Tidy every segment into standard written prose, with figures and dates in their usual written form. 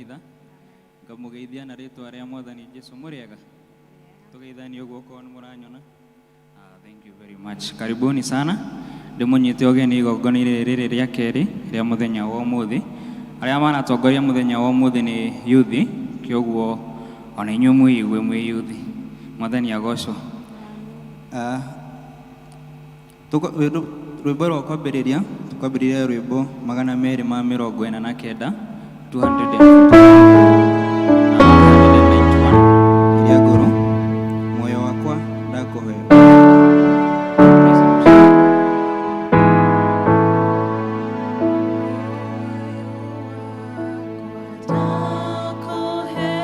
Kanitha ngamũgeithia na rĩtwa rĩa Mwathani Jesu. Mũrĩega? Tũgeithanie ũguo okorwo nĩ mũranyona. Thank you very much. Karibuni sana. Ndĩmũnyite ũgeni igongona-inĩ rĩrĩ rĩa kerĩ rĩa mũthenya wa ũmũthĩ. Arĩa maratongoria mũthenya wa ũmũthĩ nĩ yuthi, kĩoguo ona inyuĩ mwĩigue mwĩ yuthi. Mwathani agocwo. Rwĩmbo rwa kwambĩrĩria tũkwambĩrĩria rwĩmbo 249, 249 na 191, iria ngũrũ, muoyo wakwa ndakũhe. Praise and worship. Ndakũhe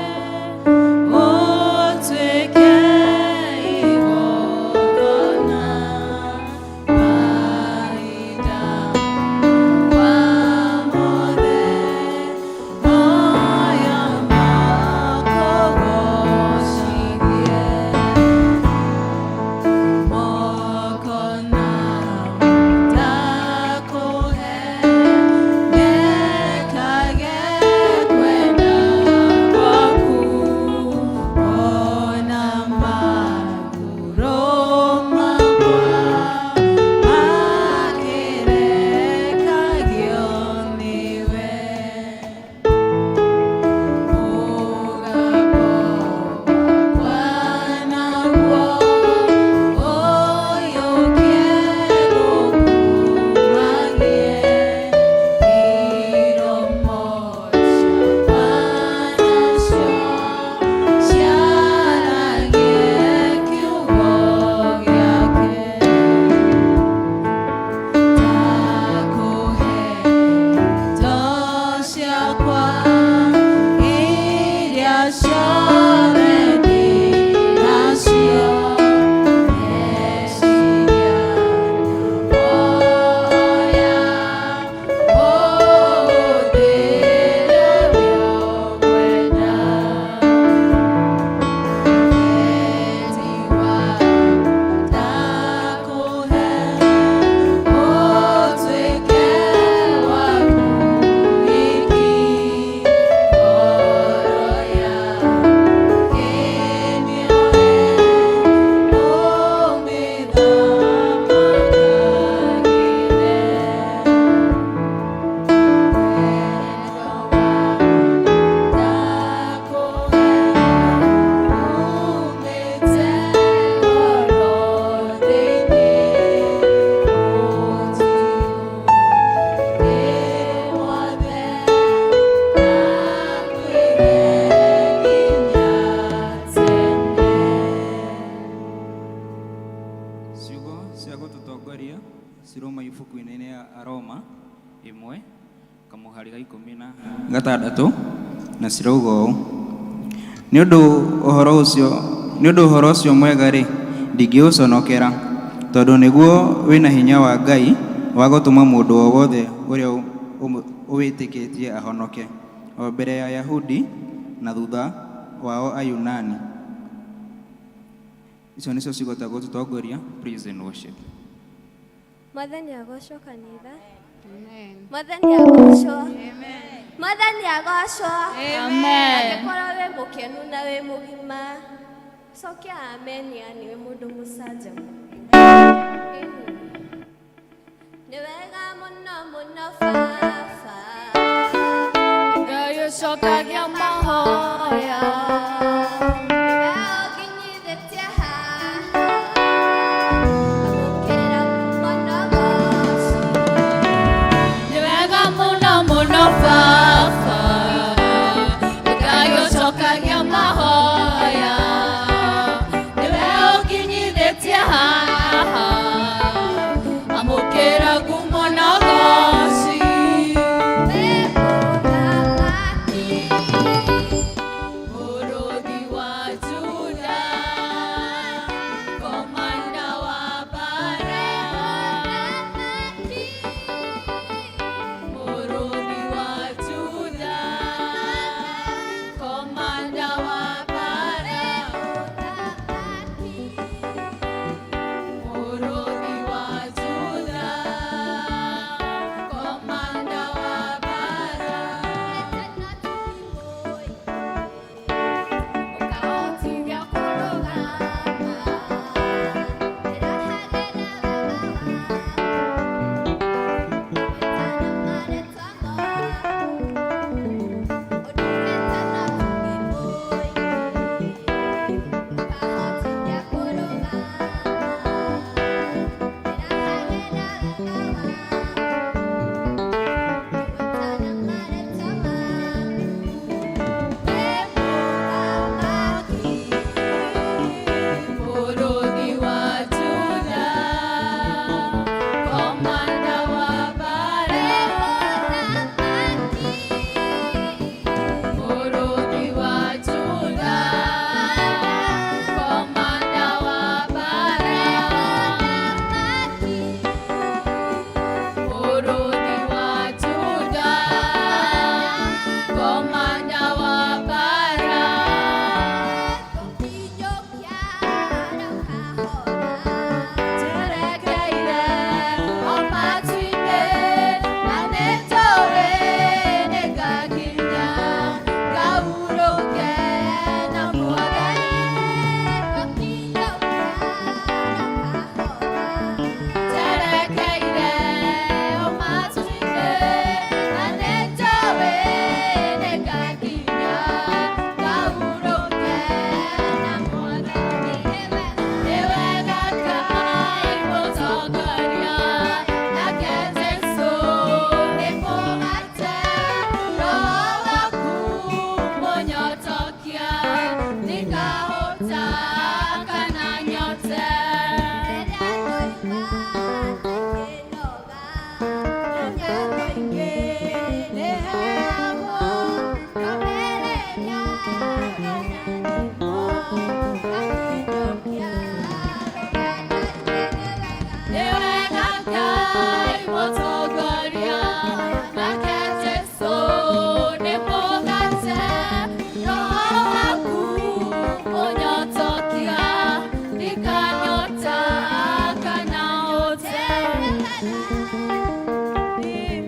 ũtuĩke igongona mahinda makwa mothe, moyo makũgocithie, moko namo ndakũhe mekage kwenda gwaku, ona magũrũ makwa makĩrekagio nĩwe. Mũgambo wakwa naguo ũyũkie gũkumagie, iromo ciakwa nacio ciaragie kiugo gĩake. Ndakũhe indo ciakwa iria ciothe ndĩ nacio, meciria na muoya ũhũthĩre ũrĩa ũkwenda. Wendi waku ndakũhe ũtuĩke waku wiki, ngoro yaku kĩmĩoe ũmĩthamakagĩre. Wendo waku ndakũhe umĩte ngoro thĩinĩ, ũnjiyũrie wothe, ndakwĩre nginya tene. Ciugo cia gũtũtongoria ciruma ibuku-inĩ rĩa Aroma 1 kamũhari ga 16, na cirauga ũũ: Nĩ ũndũ ũhoro ũcio mwega-rĩ, ndingĩũconokera, tondũ nĩguo wĩna hinya wa Ngai wa gũtũma mũndũ o wothe ũrĩa ũwĩtĩkĩtie ahonoke, o mbere ya Ayahudi na thutha wao Ayunani. Icio nĩcio ciugo cia gũtũtongoria. Praise and worship. Mwathani agocwo, kanitha. Mwathani agocwo. Mwathani agocwo. Angĩkorwo wĩ mũkenu na wĩ mũgima, cokia amen, yani wĩ mũndũ mũcanjamũku. Ĩni. Nĩ wega mũno mũno, baba. Ngai ũcokagia mahoya. Nĩwe ũnginyithĩtie haha. Amũkĩra mũno goci. Nĩ wega mũno mũno, baba. Ngai ũcokagia mahoya. Nĩwe ũkinyithĩtie haha. Amũkĩra ngumo na ũgoci. Wĩ mũthamaki. Mũrũthi wa Juda, komanda wa mbara. Mũthamaki. Mũrũthi wa Juda, komanda wa mbara. Mũthamaki. Mũrũthi wa Juda.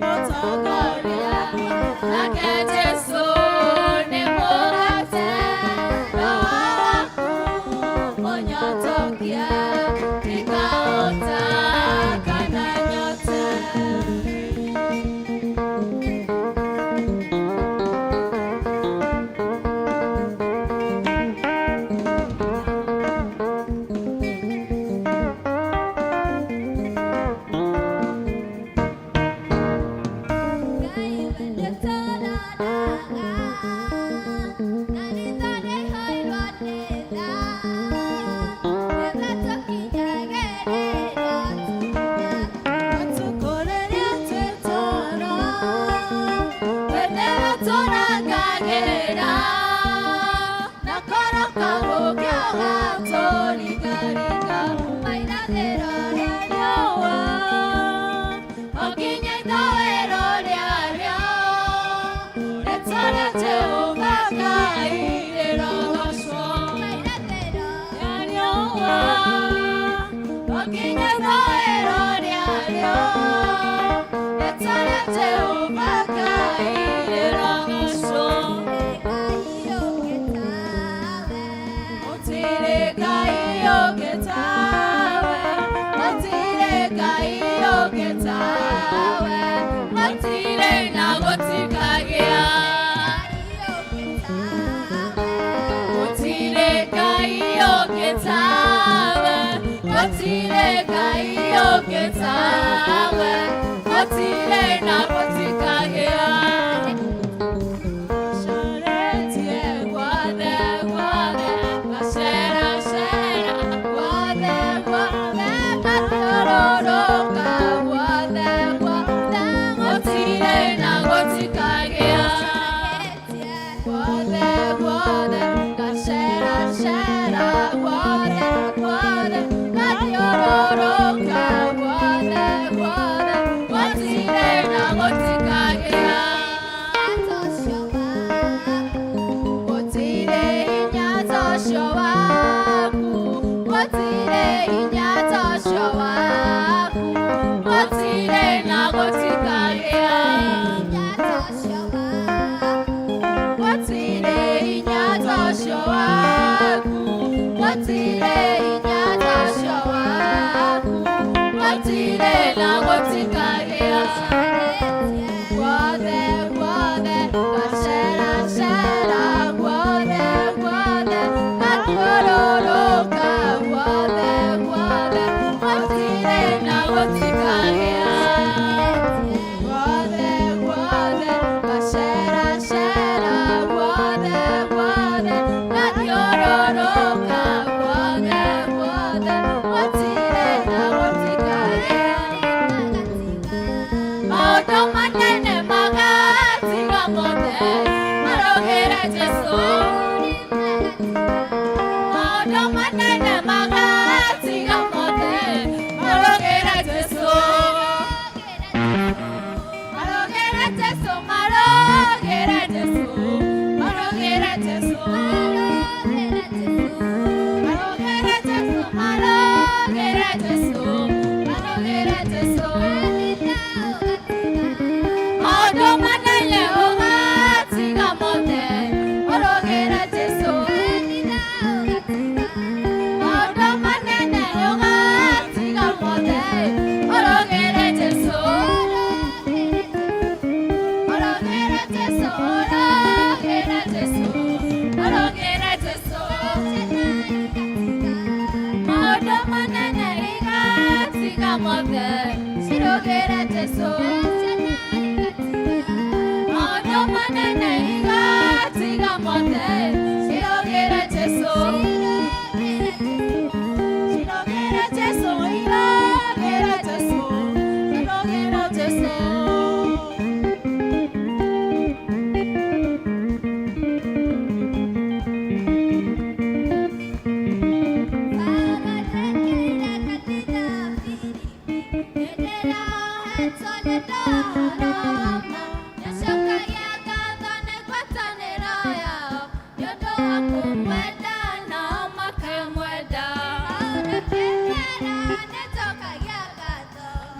Mũtongoria nake Jesũ nĩ mũgate Roho waku mũnyotokia ndikahota kana nyote.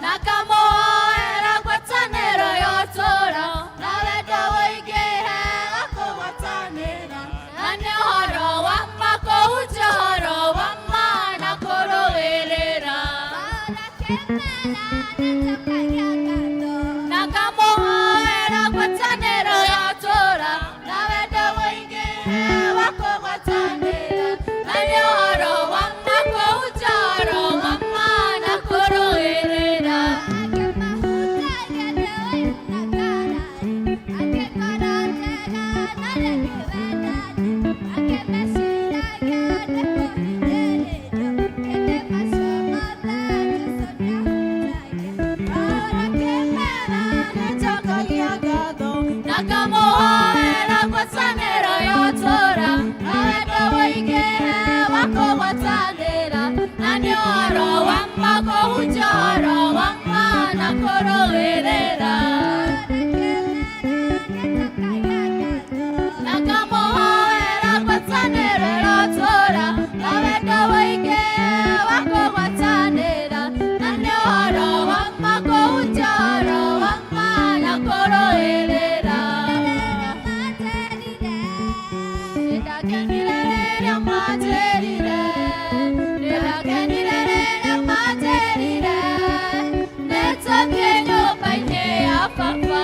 Nakamoto. Kũhunjia ũhoro wa ma na kũrũĩrĩra. Na ngamũhoera ngwatanĩro ĩrotũũra na wendo ũingĩ wa kũgwatanĩra. Na nĩ ũhoro wa ma kũhunjia ũhoro wa ma na kũrũĩrĩra. Nĩndakenire rĩrĩa manjĩrire, nĩndakenire rĩrĩa manjĩrire, nĩtũthiĩ nyũmba-inĩ ya baba.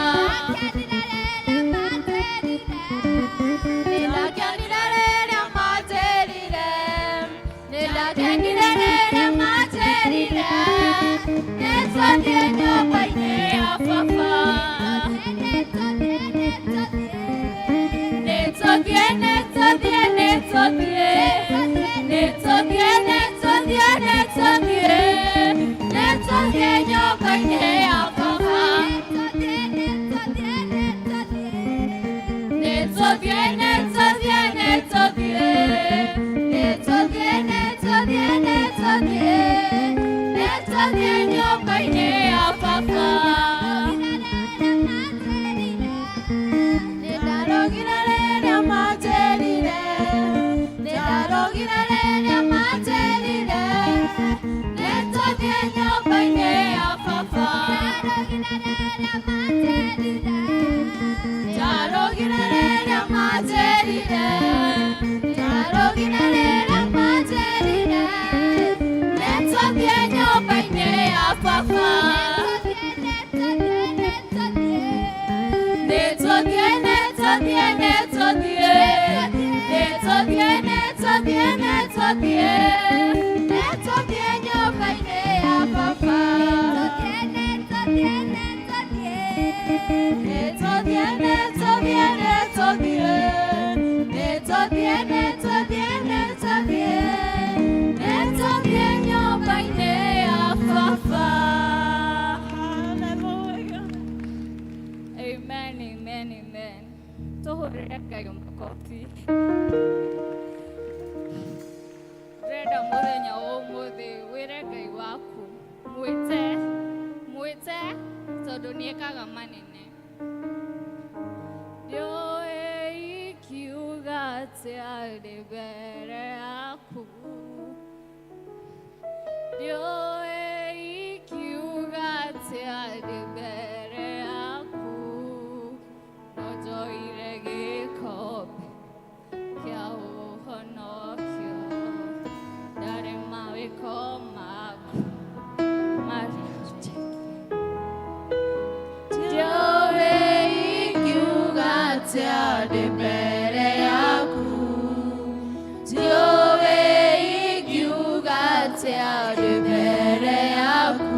Nĩndakenire rĩrĩa manjĩrire, nĩndakenire rĩrĩa manjĩrire, nĩtũthiĩ nyũmba-inĩ ya baba. Nĩtũthiĩ, nĩtũthiĩ, nĩtũthiĩ, nĩtũthiĩ, nĩtũthiĩ, nĩtũthiĩ, nĩtũthiĩ nyũmba-inĩ ya baba. Nĩtũthiĩ, nĩtũthiĩ, nĩtũthiĩ, nĩtũthiĩ, nĩtũthiĩ, nĩtũthiĩ, nĩtũthiĩ nyũmba-inĩ ya baba. Nĩndarogire rĩrĩa manjĩrire, nĩndarogire rĩrĩa manjĩrire, nĩtũthiĩ nyũmba-inĩ ya baba. Ndarogire rĩrĩa manjĩrire, ndarogire rĩrĩa manjĩrire, nĩtũthiĩ nyũmba-inĩ ya baba. Nĩtũthiĩ, nĩtũthiĩ, nĩtũthiĩ, nĩtũthiĩ, nĩtũthiĩ, nĩtũthiĩ, nĩtũthiĩ nyũmba-inĩ ya baba. Nĩtũthiĩ, nĩtũthiĩ, nĩtũthiĩ, nĩtũthiĩ, nĩtũthiĩ, nĩtũthiĩ, nĩtũthiĩ nyũmba-inĩ ya baba. Hallelujah. Amen, amen, amen. Tũhũrĩre Ngai makobi. Ndĩrenda mũthenya wa ũmũthĩ wĩre Ngai waku, mwĩte, mwĩte tondũ nĩekaga manene. Ndiũĩ ingiuga atĩa ndĩ mbere yaku. Ndiũĩ ingiuga atĩa ndĩ mbere yaku. No njoire gĩkombe kĩa ũhonokio, ndarĩ mawĩko maku marĩa Ndiũĩ ingiuga atĩa ndĩ mbere yaku. Ndiũĩ ingiuga atĩa ndĩ mbere yaku.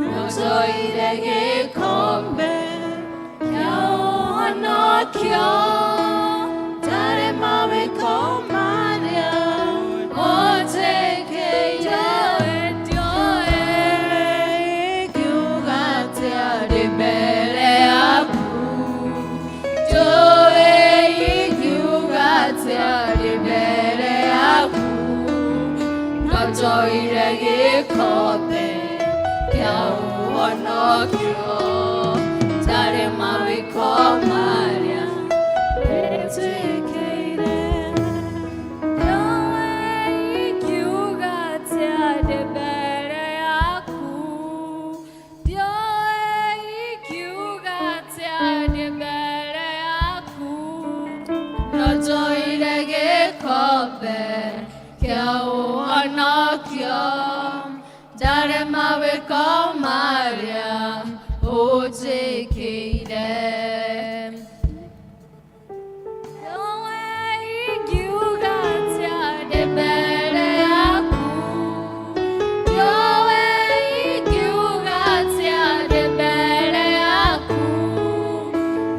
No njoire gĩkombe kĩa ũhonokio, ndarĩ mawĩko marĩa ũnjĩkĩire. Ndiũĩ ingiuga atĩa ndĩ mbere yaku. Ndiũĩ ingiuga atĩa ndĩ mbere yaku. No njoire gĩkombe kĩa ũhonokio, ndarĩ mawĩko marĩa ũnjĩkĩire. Ndiũĩ ingiuga atĩa ndĩ mbere yaku. Ndiũĩ ingiuga atĩa ndĩ mbere yaku. No njoire gĩkombe kĩa ũhonokio, ndarĩ mawĩko marĩa ũnjĩkĩire. Ndiũĩ ingiuga atĩa ndĩ mbere yaku. Ndiũĩ ingiuga atĩa ndĩ mbere yaku.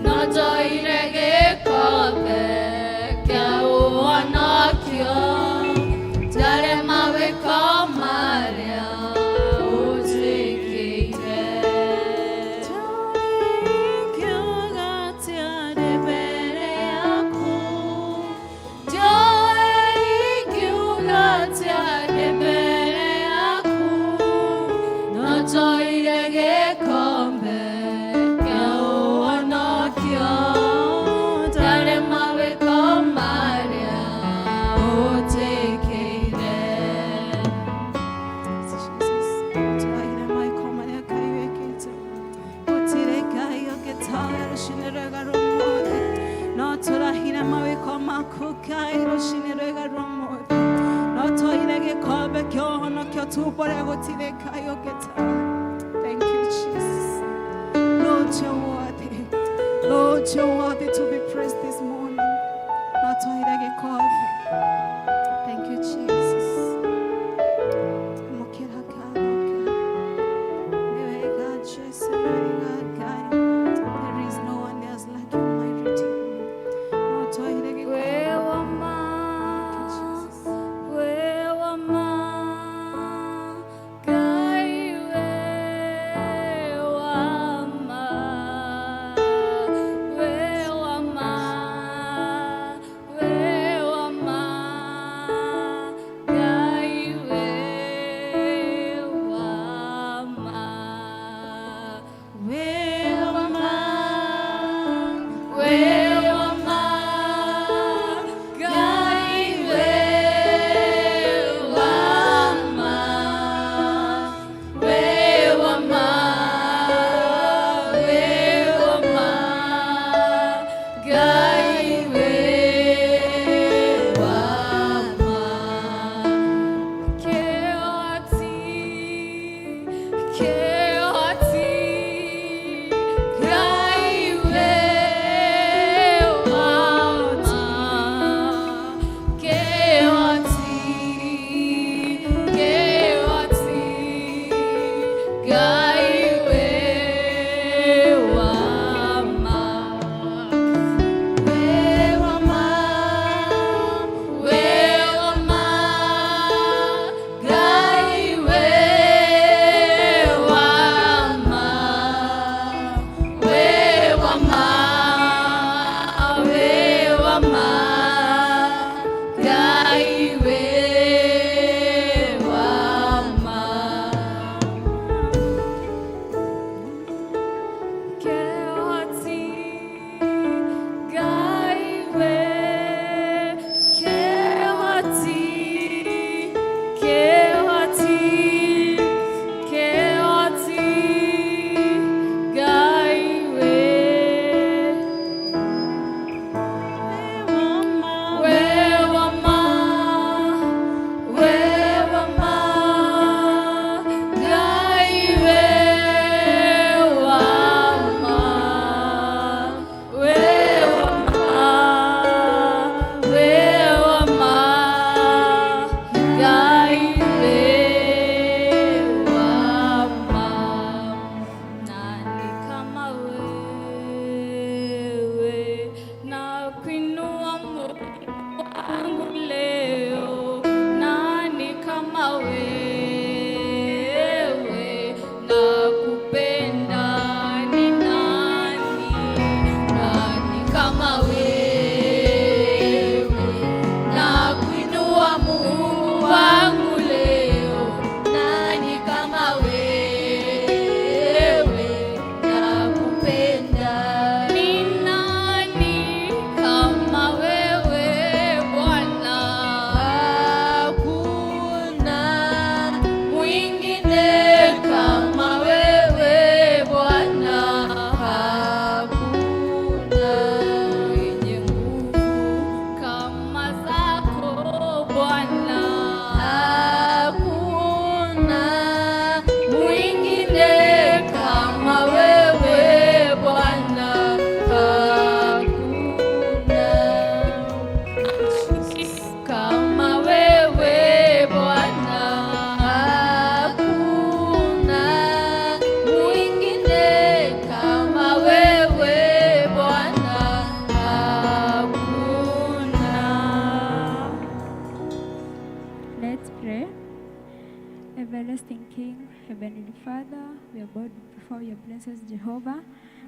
No njoire gĩkombe kĩa ũhonokio, ndarĩ mawĩko. Waku Ngai rũcinĩ rwega rwa ũmũthĩ. No twoire gĩkombe kĩa ũhonokio tumbũre gũtirĩ Ngai ũngĩ tawe. Thank you, Jesus. Lord, you're worthy. Lord, you're worthy to be praised this morning. No twoire gĩkombe. Thank you, Jesus. Amũkĩra ngatho Ngai. Nĩ wega Jesu, nĩ wega Ngai. There is no one else like you, my Redeemer. No twoire gĩkombe. Wĩ wa ma, Thank you, Jesus. Wĩ wa ma, Ngai wĩ wa ma, wĩ wa ma, wĩ wa ma, Ngai wĩ wa ma, Wĩ wa ma, Wĩ wa ma, Ngai wĩ wa ma, wĩ wa ma, wĩ wa ma, Ngai wĩ wa ma. Kĩhoti, Kĩhoti, Ngai wĩ wa ma. Kĩhoti, Kĩhoti, Ngai wĩ wa ma. Wĩ wa ma, wĩ wa ma, Ngai wĩ wa ma, wĩ wa ma, wĩ wa ma, Ngai wĩ wa ma. Kĩhoti, Ngai wĩ, Kĩhoti, Kĩhoti, Kĩhoti, Ngai wĩ. Wĩ wa ma, wĩ wa ma, Ngai wĩ wa ma, wĩ wa ma, wĩ wa ma, Ngai wĩ wa ma. Nani kama wewe, nakuinua Mungu wangu leo. Nani kama wewe, nakupenda ni nani? Nani kama wewe, nakuinua Mungu wangu leo. Nani kama wewe, nakupenda ni nani kama wewe Bwana? Hakuna mwingine kama wewe Bwana, hakuna mwenye nguvu kama zako Bwana, hakuna mwingine kama wewe Bwana, hakuna kama wewe Bwana, hakuna mwingine kama wewe Bwana, hakuna. Let's pray. Everlasting King, Heavenly Father, we are bowed before your presence, Jehovah.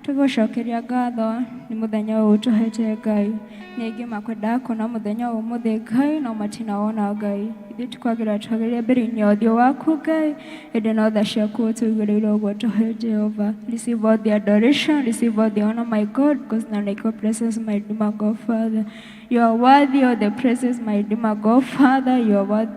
Tũgũcokeria ngatho nĩ mũthenya ũyũ ũtũhete Ngai. Nĩ aingĩ makwendaga kuona mũthenya wa ũmũthĩ Ngai no matinawona Ngai. Ithuĩ tũkwagĩra twagĩrĩre mbere-inĩ ya ũthiũ waku Ngai, ĩndĩ no tha ciaku ũtũigĩrĩire ũguo tũhe Jehovah. Receive all the adoration, receive all the honor, my God, because none like your presence, my Redeemer, God Father. You are worthy of the praises, my Redeemer, God Father. You are worthy.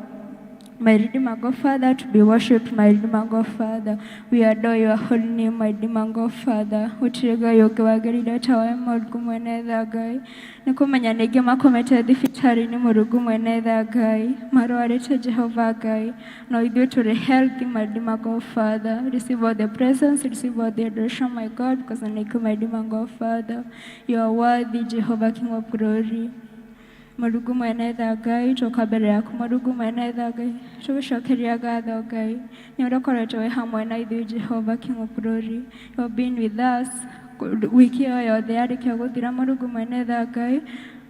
My Redeemer God Father, to be worshipped, my Redeemer God Father. We adore your holy name, my Redeemer God Father. Gũtirĩ Ngai ũngĩ wagĩrĩire ta we Mũrungu mwene tha Ngai. Nĩ kũmenya nĩ aingĩ makomete thibitarĩ-inĩ Mũrungu mwene tha Ngai. Marwarĩte Jehova Ngai. No ithuĩ tũrĩ healthy, my Redeemer God Father. Receive all the presence, receive all the adoration, my God, because I my Redeemer God Father. You are worthy, Jehovah, King of glory. Mũrungu mwene tha Ngai, tũka mbere yaku Mũrungu mwene tha Ngai, tũgũcokeria ngatho Ngai, nĩ ũrĩa ũkoretwo wĩ hamwe na ithuĩ Jehovah, King of glory. You have been with us wiki ĩyo yothe yarĩkia gũthira Mũrungu mwene tha Ngai,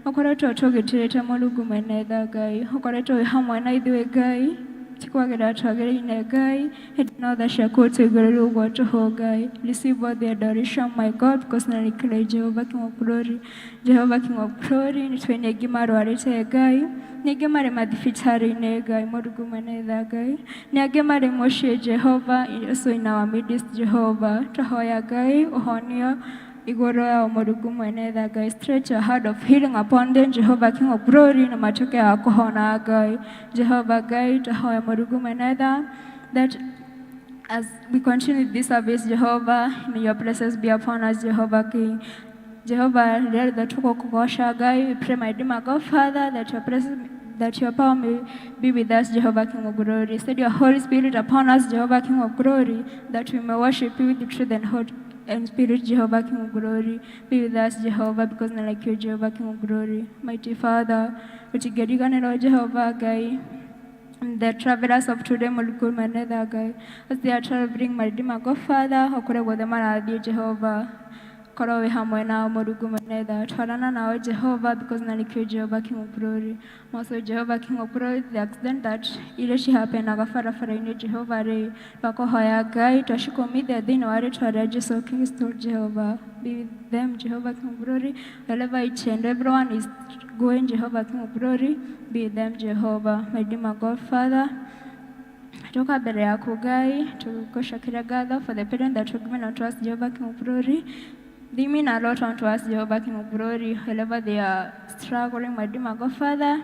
ũkoretwo tũgitĩrĩte Mũrungu mwene tha Ngai, ũkoretwo wĩ hamwe na ithuĩ Ngai, ti kwagĩra twagĩrĩire Ngai, hĩndĩ no tha ciaku ũtũigũrĩru ũguo tũhũ Ngai. Receive all the adoration, my God, because nĩ Jehovah, King of glory. Jehovah, King of glory, nĩ twĩ nĩ aingĩ marwarĩte Ngai, nĩ aingĩ marĩ mathibitarĩ-inĩ Ngai, Mũrungu mwene tha Ngai, nĩ angĩ marĩ mũciĩ Jehovah, also in our midst Jehovah. Twahoya Ngai ũhonio igũrũ yao Mũrungu mwene tha Ngai. Stretch your hand of healing upon them, Jehovah, King of glory, na matuĩke a kũhona Ngai. Jehovah Ngai, twahoya Mũrungu mwene tha that as we continue this service, Jehovah, may your presence be upon us, Jehovah King. Jehovah, rĩrĩa rĩothe tũgũkũgooca Ngai, we pray, my dear God Father, that your presence, that your power may be with us, Jehovah, King of glory. Send your Holy Spirit upon us, Jehovah, King of glory, that we may worship you with the truth and heart and spirit, Jehovah, King of glory. Be with us, Jehovah, because none like you, Jehovah, King of glory. Mighty Father, ũtingĩriganĩrwo Jehovah Ngai. The travelers of today, Mũrungu mwene tha Ngai, as they are traveling, my Redeemer God Father, o kũrĩa guothe marathiĩ Jehovah, korwo wĩ hamwe nao Mũrungu mwene tha, twarana nao Jehovah, because none like you, Jehovah, King of glory. Also, Jehovah, King of glory, the accident that iria cihapenaga barabara-inĩ Jehovah rĩ, twakũhoya Ngai, twacikũmithia thĩinĩ wa rĩtwa rĩa Jesu Kristo, Jehovah. Be with them, Jehovah, King of glory, wherever each and everyone is going, Jehovah, King of glory, be with them, Jehovah. My dear God, Father, toka mbere yaku Ngai, tũgũcokeria ngatho for the parent that you've given unto us, Jehovah, King of glory. They mean a lot unto us, Jehovah, King of glory, wherever they are struggling, my dear God, Father,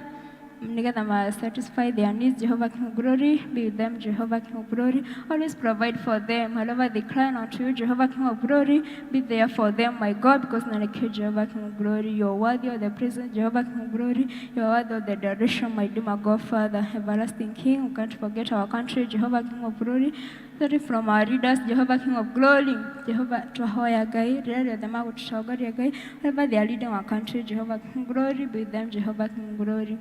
nĩgetha ma satisfy their needs, Jehovah, King of glory, be with them, Jehovah, King of glory. Always provide for them, wherever they cry unto you, Jehovah, King of glory, be there for them, my God, because none like you, Jehovah, King of glory. You are worthy of the presence, Jehovah, King of glory. You are worthy of the adoration, my dear God, Father, everlasting King. We can't forget our country, Jehovah, King of glory. Sorry from our leaders, Jehovah, King of glory. Jehovah, twahoya Ngai, rĩrĩa rĩothe magũtũtongoria Ngai, wherever they are leading our country, Jehovah, King of glory, be with them, Jehovah, King of glory.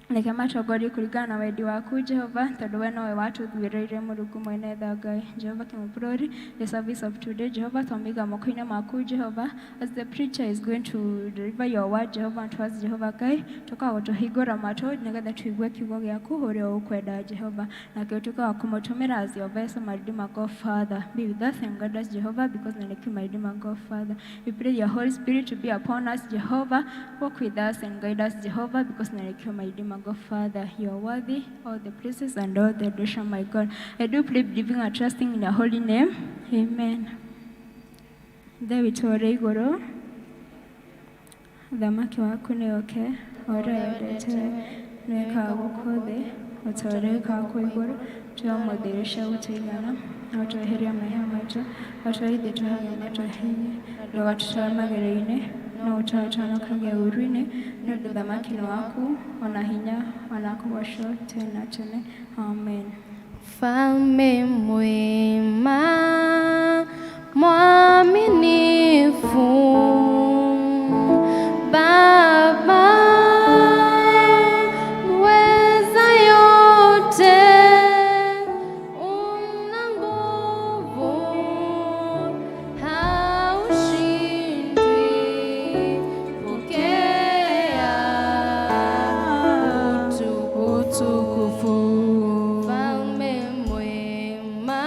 Reke matongorie kũringana na wendi waku Jehova, tondũ we nowe watũthuurĩire Mũrungu mwene tha Ngai. Jehovah, King of glory, the service of today, Jehovah, twamĩiga moko-inĩ maku Jehova, as the preacher is going to deliver your word, Jehovah, unto us, Jehovah Ngai, tũka gũtũhingũra matũ nĩgetha tũigue kiugo gĩaku ũrĩa ũkwenda Jehova, nake ũtuĩke wa kũmũtũmĩra as your vessel, my Redeemer God Father. Be with us and guide us, Jehovah, because none like you, my Redeemer God Father. We pray your Holy Spirit to be upon us, Jehovah. Walk with us and guide us, Jehovah, because none like you, my Redeemer God Father. You are worthy, all the praises and all the adoration, my God. I do pray, believing and trusting in your holy name. Amen. Ithe witũ ũrĩ igũrũ, ũthamaki waku nĩ ũke, o ũrĩa wendete nĩ wĩkaga gũkũ thĩ o ta ũrĩa wĩkaga kũu igũrũ. Tũhe ũmũthĩ irio cia gũtũigana, na ũtweherie mehia maitũ o ta ũrĩa ithuĩ tũhagia matweheirie. Ndũgatũtware magerio-inĩ, no ũtũhonokagie ũũru-inĩ, nĩ ũndũ ũthamaki nĩ waku, ona hinya, ona kũgoocwo tene na tene. Amen. Mfalme mwema, mwaminifu, Baba mweza yote, una nguvu, haushindwi. Pokea utukufu. Mfalme mwema,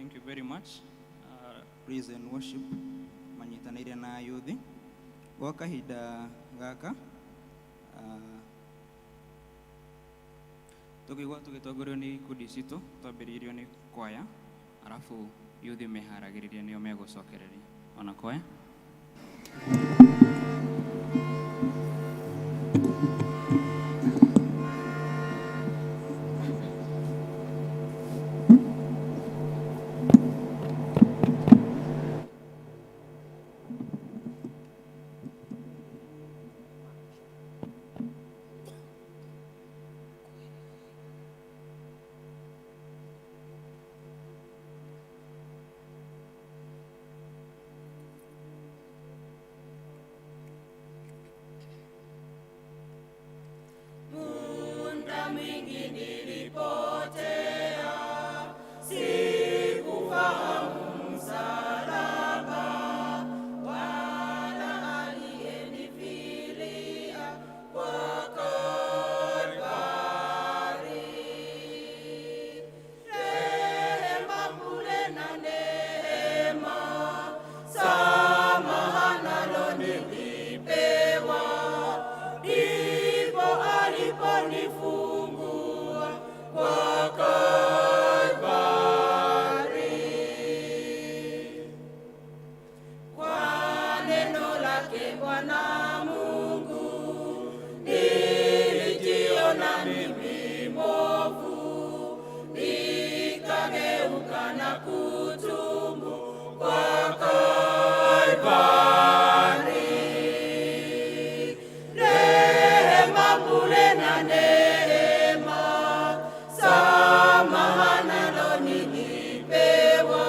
Thank you very much. Praise and worship manyitanĩire na ayuthi gwa kahinda gaka, tũkĩigua tũgĩtongorio nĩ ikundi citũ, twambĩrĩirio nĩ kwaya, arabu yuthi meharagĩrĩria nĩo megũcokereria ona kwaya. Muda mwingi nilipotea, sikufahamu msalaba, wala aliyenifilia kwa Kalvari. Rehema bure na neema, samaha nalo nilipewa, ndipo aliponifungua kwa Kalvari. Kwa neno lake Bwana Mungu nilijiona mimi mwovu, nikageuka na kutubu kwa Kalvari. Rehema bure na neema, samaha nalo nilipewa,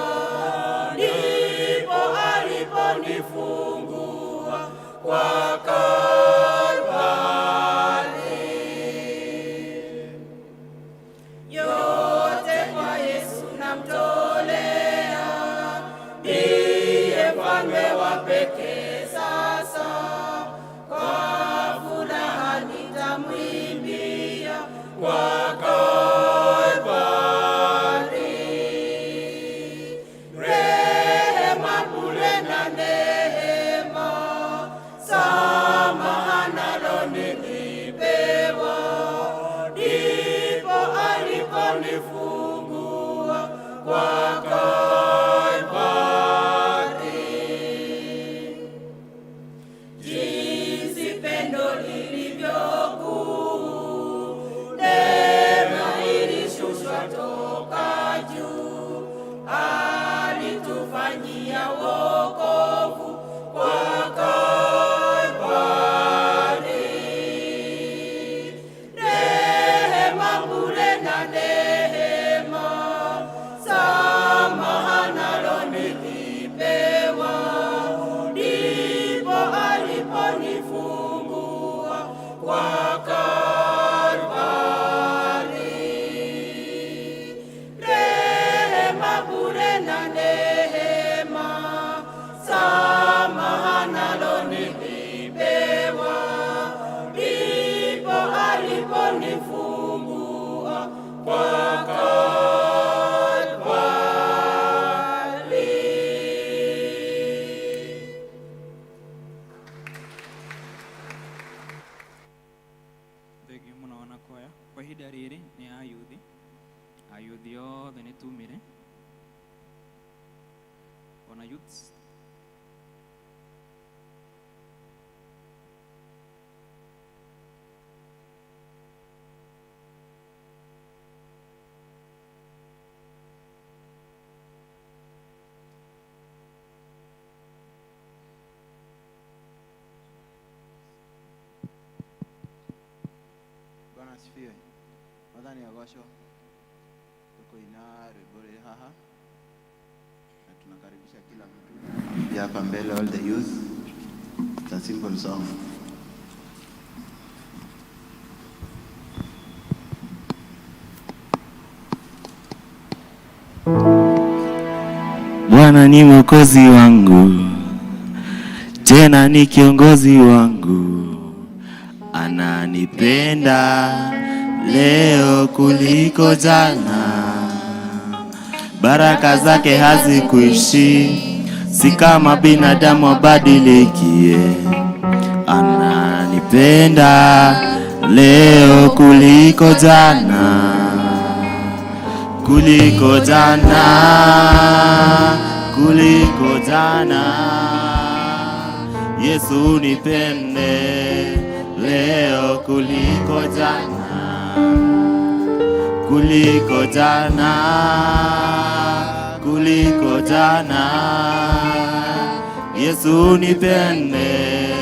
ndipo aliponifungua kwa Kalvari. Yote kwa Yesu namtolea, ndiye mfalme wa pekee sasa. Kwa furaha nitamwimbia kwa Kalvari. Rehema bure na neema, samaha nalo nilipewa, ndipo aliponifungua kwa Kalvari. Jinsi pendo lilivyokuu, neema ilishushwa toka juu, alitufanyia wokovu kwa Kalvari. Rehema bure na neema, samaha nalo nilipewa, ndipo aliponifungua kwa Kalvari. Rehema bure na neema, samaha nalo nilipewa, ndipo aliponifungua kwa Kalvari. Thengiũ mũno ona kwaya. Kwa ihinda rĩrĩ nĩ ayuthi, ayuthi othe nĩ tumire ona youths. Bwana asifiwe. Mwathani agocwo. Tukuina rwimbo rwĩ haha na tunakaribisha kila mtu hapa mbele, all the youth. It's a simple song. Bwana ni mwokozi wangu, tena ni kiongozi wangu, ananipenda leo kuliko jana. Baraka zake hazikuishi, si kama binadamu abadilikie. Ananipenda leo kuliko jana, kuliko jana, kuliko jana. Yesu nipende leo kuliko jana, kuliko jana, kuliko jana. Yesu nipende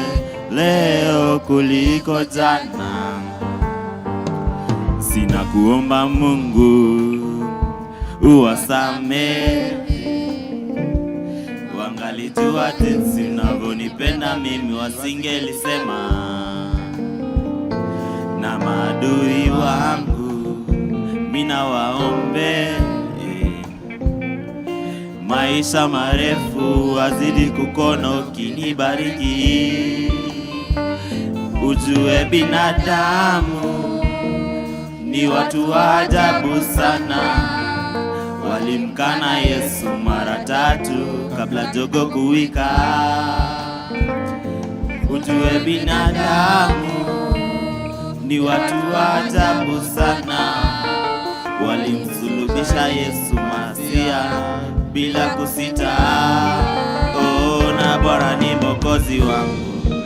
leo kuliko jana. Sina kuomba Mungu uwasamehe, wangalijua jinsi unavyonipenda mimi wasingelisema. Na maadui wangu mina waombe maisha marefu wazidi kukona ukinibariki. Ujue binadamu ni watu wa ajabu sana, walimkana Yesu mara tatu kabla jogoo kuwika. Ujue binadamu ni watu wa ajabu sana, walimsulubisha Yesu Masia bila kusita. Oh, na Bwana ni Mwokozi wangu,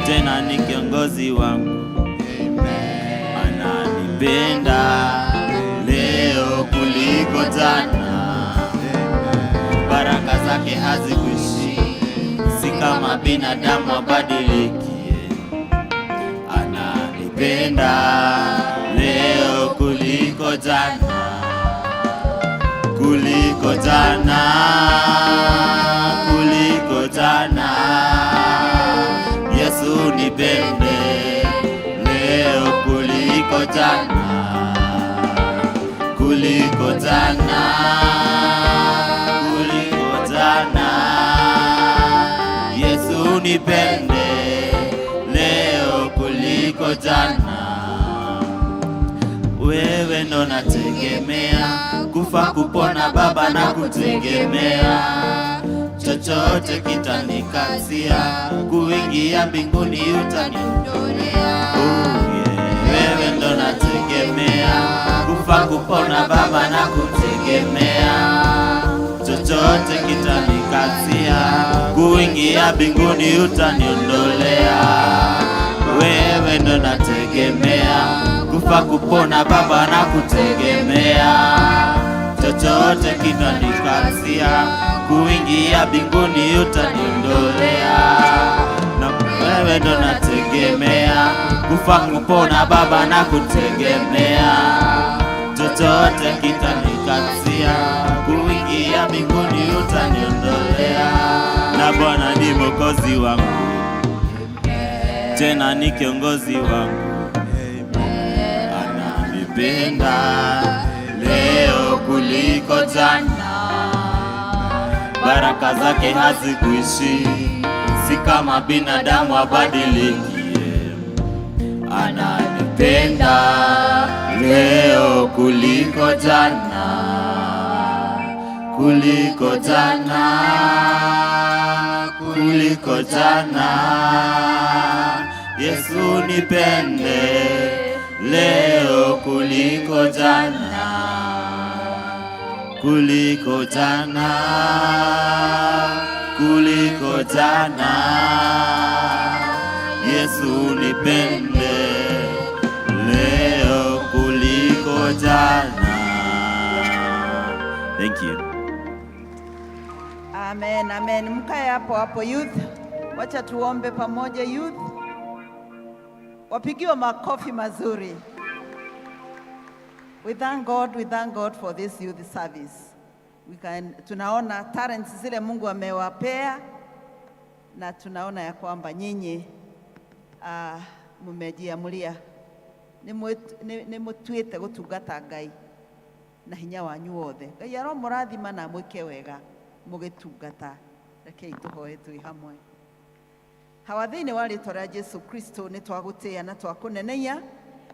tena ni kiongozi wangu, ananipenda leo kuliko jana. Baraka zake hazikuishi, si kama binadamu abadilikie. Ananipenda leo kuliko jana, kuliko jana, kuliko jana. Yesu nipende leo kuliko jana, kuliko jana, kuliko jana. Yesu nipende leo kuliko jana. Wewe ndo nategemea, kufa kupona Baba na kutegemea. Chochote kitanikatia, kuingia mbinguni utaniondolea. Oh, yeah. Wewe ndo nategemea, kufa kupona Baba na kutegemea. Chochote kitanikatia, kuingia mbinguni utaniondolea. Wewe ndo nategemea, kufa kupona Baba na kutegemea. Chochote kitanikatia, kuingia mbinguni utaniondolea. Na wewe ndo nategemea, kufa kupona Baba na kutegemea. Chochote kitanikatia, kuingia mbinguni utaniondolea. Na Bwana ni Mwokozi wangu, tena ni kiongozi wangu, ananipenda leo kuliko jana. Baraka zake hazikuishi, si kama binadamu abadilikie. Ananipenda leo kuliko jana, kuliko jana, kuliko jana. Yesu nipende leo kuliko jana, kuliko jana, kuliko jana. Yesu nipende leo kuliko jana. Thank you. Amen, amen. Mkae hapo hapo youth. Wacha tuombe pamoja youth. Wapigiwe makofi mazuri. We thank God for this youth service. Tunaona talents zile Mungu amewapea na tunaona ya kwamba nyinyi mumejiamulia nĩ mũtuĩte gũtungata Ngai na hinya wanyu wothe. Ngai aromũrathima na amwĩke wega mũgĩtungata. Rekei tũhoe twĩ hamwe. Hawa thĩinĩ wa rĩtwa rĩa Jesu Kristo nĩ twagũtĩĩa na twakũneneia.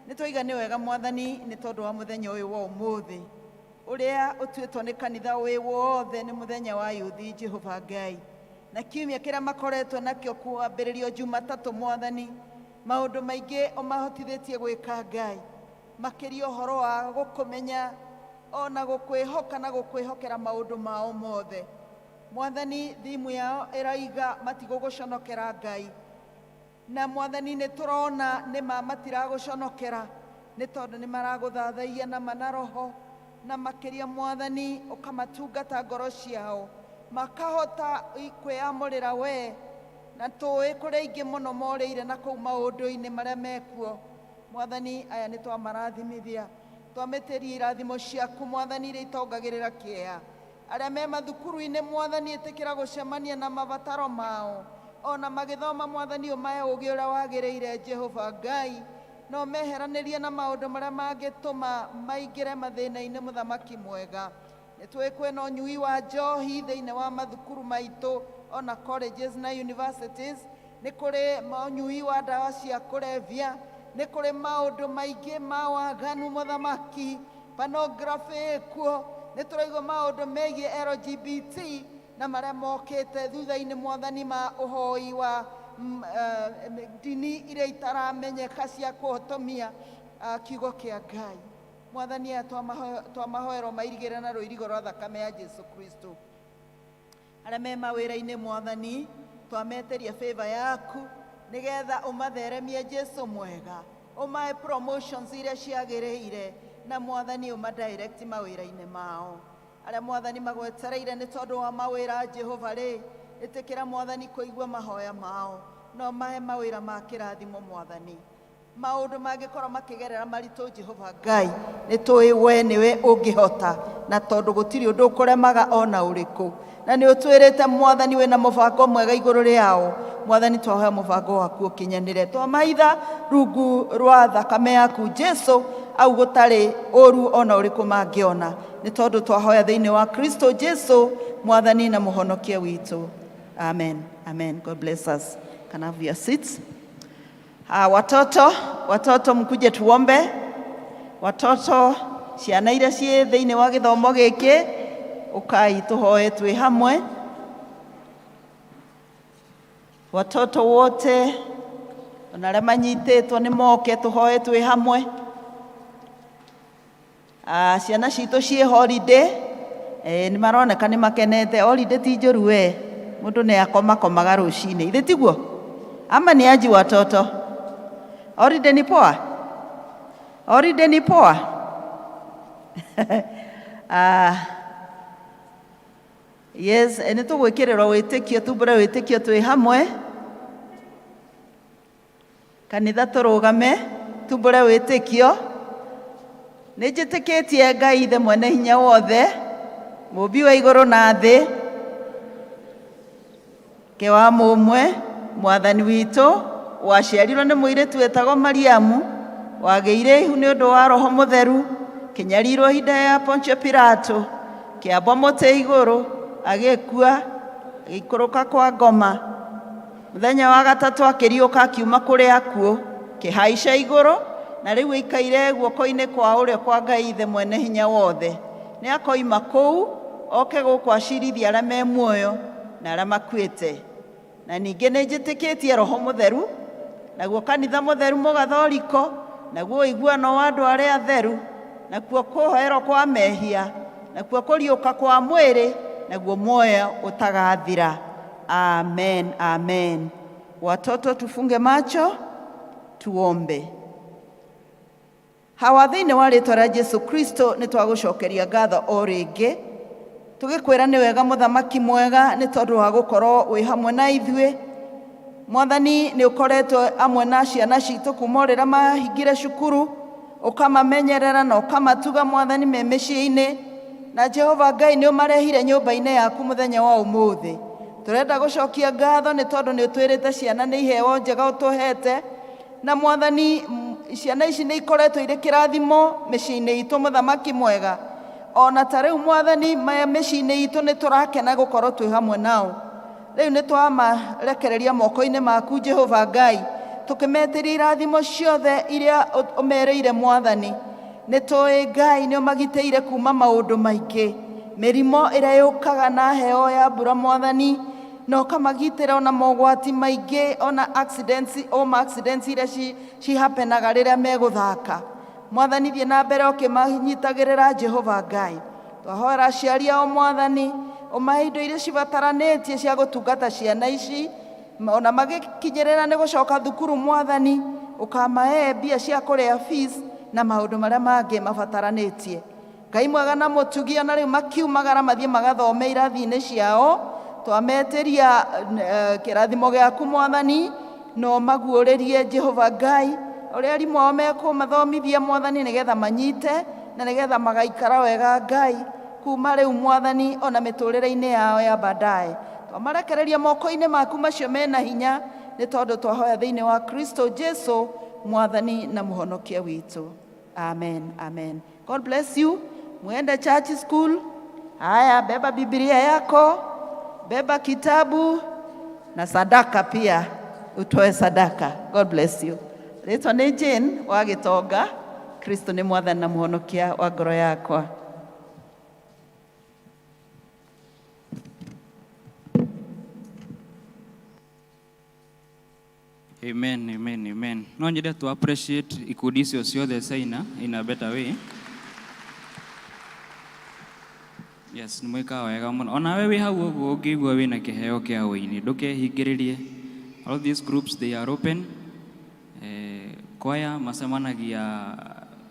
Nĩ twaiga nĩ wega Mwathani nĩ tondũ wa mũthenya ũyũ wa ũmũthĩ. Ũrĩa ũtuĩtwo nĩ kanitha wĩ wothe nĩ mũthenya wa yuthi Jehova Ngai. Na kiumia kĩrĩa makoretwo nakĩo kwambĩrĩrio Jumatatũ Mwathani, maũndũ maingĩ ũmahotithĩtie gwĩka Ngai. Makĩria ũhoro wa gũkũmenya ona gũkwĩhoka na gũkwĩhokera maũndũ mao mothe. Mwathani, thimu yao ĩraiga matigũgũconokera Ngai. Na Mwathani nĩ tũrona nĩ ma matiragũconokera nĩ tondũ nĩ maragũthathaia na ma na roho na makĩria Mwathani ũkamatungata ngoro ciao makahota kwĩyamũrĩra we na tũĩ kũrĩ aingĩ mũno morĩire na kũu maũndũ-inĩ marĩa mekuo. Mwathani, aya nĩ twamarathimithia, twamĩtĩria irathimo ciaku Mwathani iria itongagĩrĩra kĩeha. Arĩa me mathukuru-inĩ Mwathani ĩtĩkĩra gũcemania na mabataro mao ona magĩthoma Mwathani ũmahe ũũgĩ ũrĩa wagĩrĩire Jehova Ngai no meheranĩrie na maũndũ marĩa mangĩtũma maingĩre mathĩna-inĩ mũthamaki mwega. Nĩ tũĩ kwĩna ũnyui wa njohi thĩinĩ wa mathukuru maitũ ona colleges na universities, nĩ kũrĩ ũnyui wa ndawa cia kũrebia, nĩ kũrĩ maũndũ maingĩ ma waganu mũthamaki, pornography ĩkuo, nĩ tũraigua maũndũ megiĩ LGBT na marĩa mokĩte thutha-inĩ Mwathani ma ũhoi wa ndini iria itaramenyeka cia kũhotomia kiugo kĩa Ngai. Mwathani aya twamahoerwo mairigĩre na rũirigo rwa thakame ya Jesu Kristo. Arĩa me mawĩra-inĩ Mwathani twametĩria favor yaku nĩgetha ũmatheremie Jesu mwega, ũmahe promotions iria ciagĩrĩire na Mwathani ũmadirect mawĩra-inĩ mao. Arĩa Mwathani magwetereire nĩ tondũ wa mawĩra Jehova rĩ, ĩtĩkĩra Mwathani kũigua mahoya mao no mahe mawĩra ma kĩrathimo Mwathani. Maũndũ mangĩkorwo makĩgerera maritũ Jehova Ngai nĩ tũĩ we nĩwe ũngĩhota na tondũ gũtirĩ ũndũ ũkũremaga ona ũrĩkũ. Na nĩ ũtwĩrĩte Mwathani wĩna mũbango mwega igũrũ rĩao. Mwathani twahoya mũbango waku ũkinyanĩre. Twamaitha rungu rwa thakame yaku Jesu au gũtarĩ ũru ona ũrĩkũ mangĩona. Nĩ tondũ twahoya thĩinĩ wa Kristo Jesu Mwathani na mũhonokia witũ. Amen. Amen. God bless us. Can I have your seats? Watoto, watoto mkuje tuombe. Watoto ciana iria ciĩ thĩinĩ wa gĩthomo gĩkĩ ũkai tũhoe twĩ hamwe. Watoto wote ona arĩa manyitĩtwo nĩ moke tũhoe twĩ hamwe. Ciana citũ ciĩ holiday, nĩ maroneka nĩ makenete. Holiday ti njũru we, mũndũ nĩ akomakomaga rũcinĩ, ithe tiguo? Ama ni aji watoto? Holiday ni poa? Holiday ni poa? Yes, nĩ tũgwĩkĩrĩrwo wĩtĩkio, tumbũre wĩtĩkio twĩ hamwe. Kanitha tũrũgame, tumbũre wĩtĩkio. Nĩ njĩtĩkĩtie Ngai Ithe mwene hinya wothe, mũmbi wa igũrũ na thĩ, ke wa mũmwe, Mwathani witũ, waciarirwo nĩ mũirĩtu wetagwo Mariamu, wagĩire ihu nĩ ũndũ wa Roho Mũtheru, kĩnyarirwo ihinda ya Pontio Pilato, kĩambwo mũtĩ igũrũ, agĩkua, agĩikũrũka kwa ngoma. Mũthenya wa gatatũ akĩriũka akiuma kũrĩ akuũ, kĩhaica igũrũ, na rĩu aikaire guoko-inĩ kwa ũrĩo kwa Ngai Ithe mwene hinya wothe. Nĩ akoima kũu, oke gũkũ acirithie arĩa me muoyo na arĩa makuĩte. Na ningĩ nĩ njĩtĩkĩtie Roho Mũtheru, naguo kanitha mũtheru mũgathoriko, naguo ũiguano wa andũ arĩa atheru, nakuo kũhoerwo kwa mehia, nakuo kũriũka kwa mwĩrĩ, naguo muoyo ũtagathira. Amen, amen. Watoto tufunge macho tuombe. Hawa thĩinĩ wa rĩtwa rĩa Jesu Kristo nĩ twagũcokeria ngatho o rĩngĩ tũgĩkwĩra nĩ wega mũthamaki mwega nĩ tondũ wa gũkorwo wĩ hamwe na ithuĩ. Mwathani nĩ ũkoretwo hamwe na ciana citũ kuma o rĩrĩa mahingire cukuru, ũkamamenyerera na ũkamatuga Mwathani me mĩciĩ-inĩ, na Jehova Ngai nĩ ũmarehire nyũmba-inĩ yaku mũthenya wa ũmũthĩ. Tũrenda gũcokia ngatho nĩ tondũ nĩ ũtwĩrĩte ciana nĩ iheo njega ũtũhete, na Mwathani ciana ici nĩ ikoretwo irĩ kĩrathimo mĩciĩ-inĩ itũ mũthamaki mwega. Ona ta rĩu Mwathani mĩciĩ-inĩ itũ nĩ tũrakena gũkorwo twĩ hamwe nao. Rĩu nĩ twamarekereria moko-inĩ maku Jehova Ngai, tũkĩmetĩria irathimo ciothe iria ũmerĩire Mwathani. Nĩ tũĩ Ngai nĩ ũmagitĩire kuma maũndũ maingĩ, mĩrimũ ĩrĩa yũkaga na heo ya mbura Mwathani, na ũkamagitĩra ona mogwati maingĩ, ona accidents, o accidents iria cihappenaga rĩrĩa megũthaka. Mwathani, thiĩ na mbere ũkĩmanyitagĩrĩra. Jehova Ngai, twahoera aciari ao Mwathani, ũmahe indo iria cibataranĩtie cia gũtungata ciana ici ona magĩkinyĩrĩra nĩ gũcoka thukuru. Mwathani, ũkamahe mbia cia kũrĩa fees na maũndũ marĩa mangĩ mabataranĩtie. Ngai mwega na mũtugi, ona rĩu makiumagara mathiĩ magathome irathi-inĩ ciao, twametĩria kĩrathimo gĩaku Mwathani, no maguũrĩrie Jehova Ngai ũrĩa arimũ ao mekũmathomithia Mwathani, nĩgetha manyite na nĩgetha magaikara wega Ngai kuma rĩu Mwathani, ona mĩtũrĩre-inĩ yao ya baadaye. Twamarekereria moko-inĩ maku macio mena hinya, nĩ tondũ twahoya thĩinĩ wa Kristo Jesu, Mwathani na Mũhonokia witũ. Amen, amen. God bless you. Muende church school. Haya, beba Biblia yako, beba kitabu na sadaka pia, utoe sadaka. God bless you. Rĩtwa nĩ Jane wa Gĩtonga. Kristo nĩ Mwathani na Mũhonokia wa ngoro yakwa. Amen, amen, amen. No nyende to appreciate ikundi icio ciothe ciaina in a better way. Yes, nĩ mwĩkaga wega mũno. Onawe wĩ hau ũguo ũngĩigua wĩna kĩheo kĩa ũini, ndũkehingĩrĩrie. All these groups, they are open. Choir macemanagia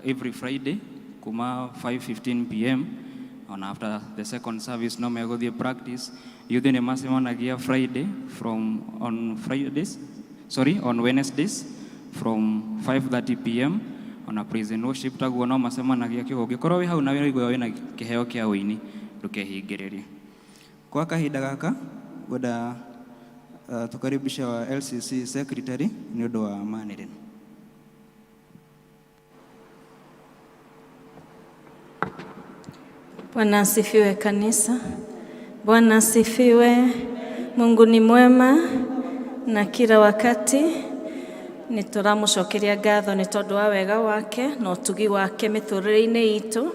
every Friday kuma 5:15 pm, ona after the second service no megũthiĩ practice. Youth nĩ macemanagia Friday from on Fridays, sorry, on Wednesdays from 5:30 pm, ona praise and worship taguo no macemanagia. Kĩguo ũngĩkorwo wĩ hau na wĩraigua wĩna kĩheo kĩa ũini, ndũkehingĩrĩrie. Kwa kahinda gaka ngwenda tukaribisha wa LCC secretary nĩ ũndũ wa manĩrĩro. Bwana asifiwe kanisa. Bwana asifiwe. Mungu ni mwema na kila wakati. Nĩ tũramũcokeria ngatho nĩ tondũ wa wega wake na ũtugi wake mĩtũrĩre-inĩ itũ,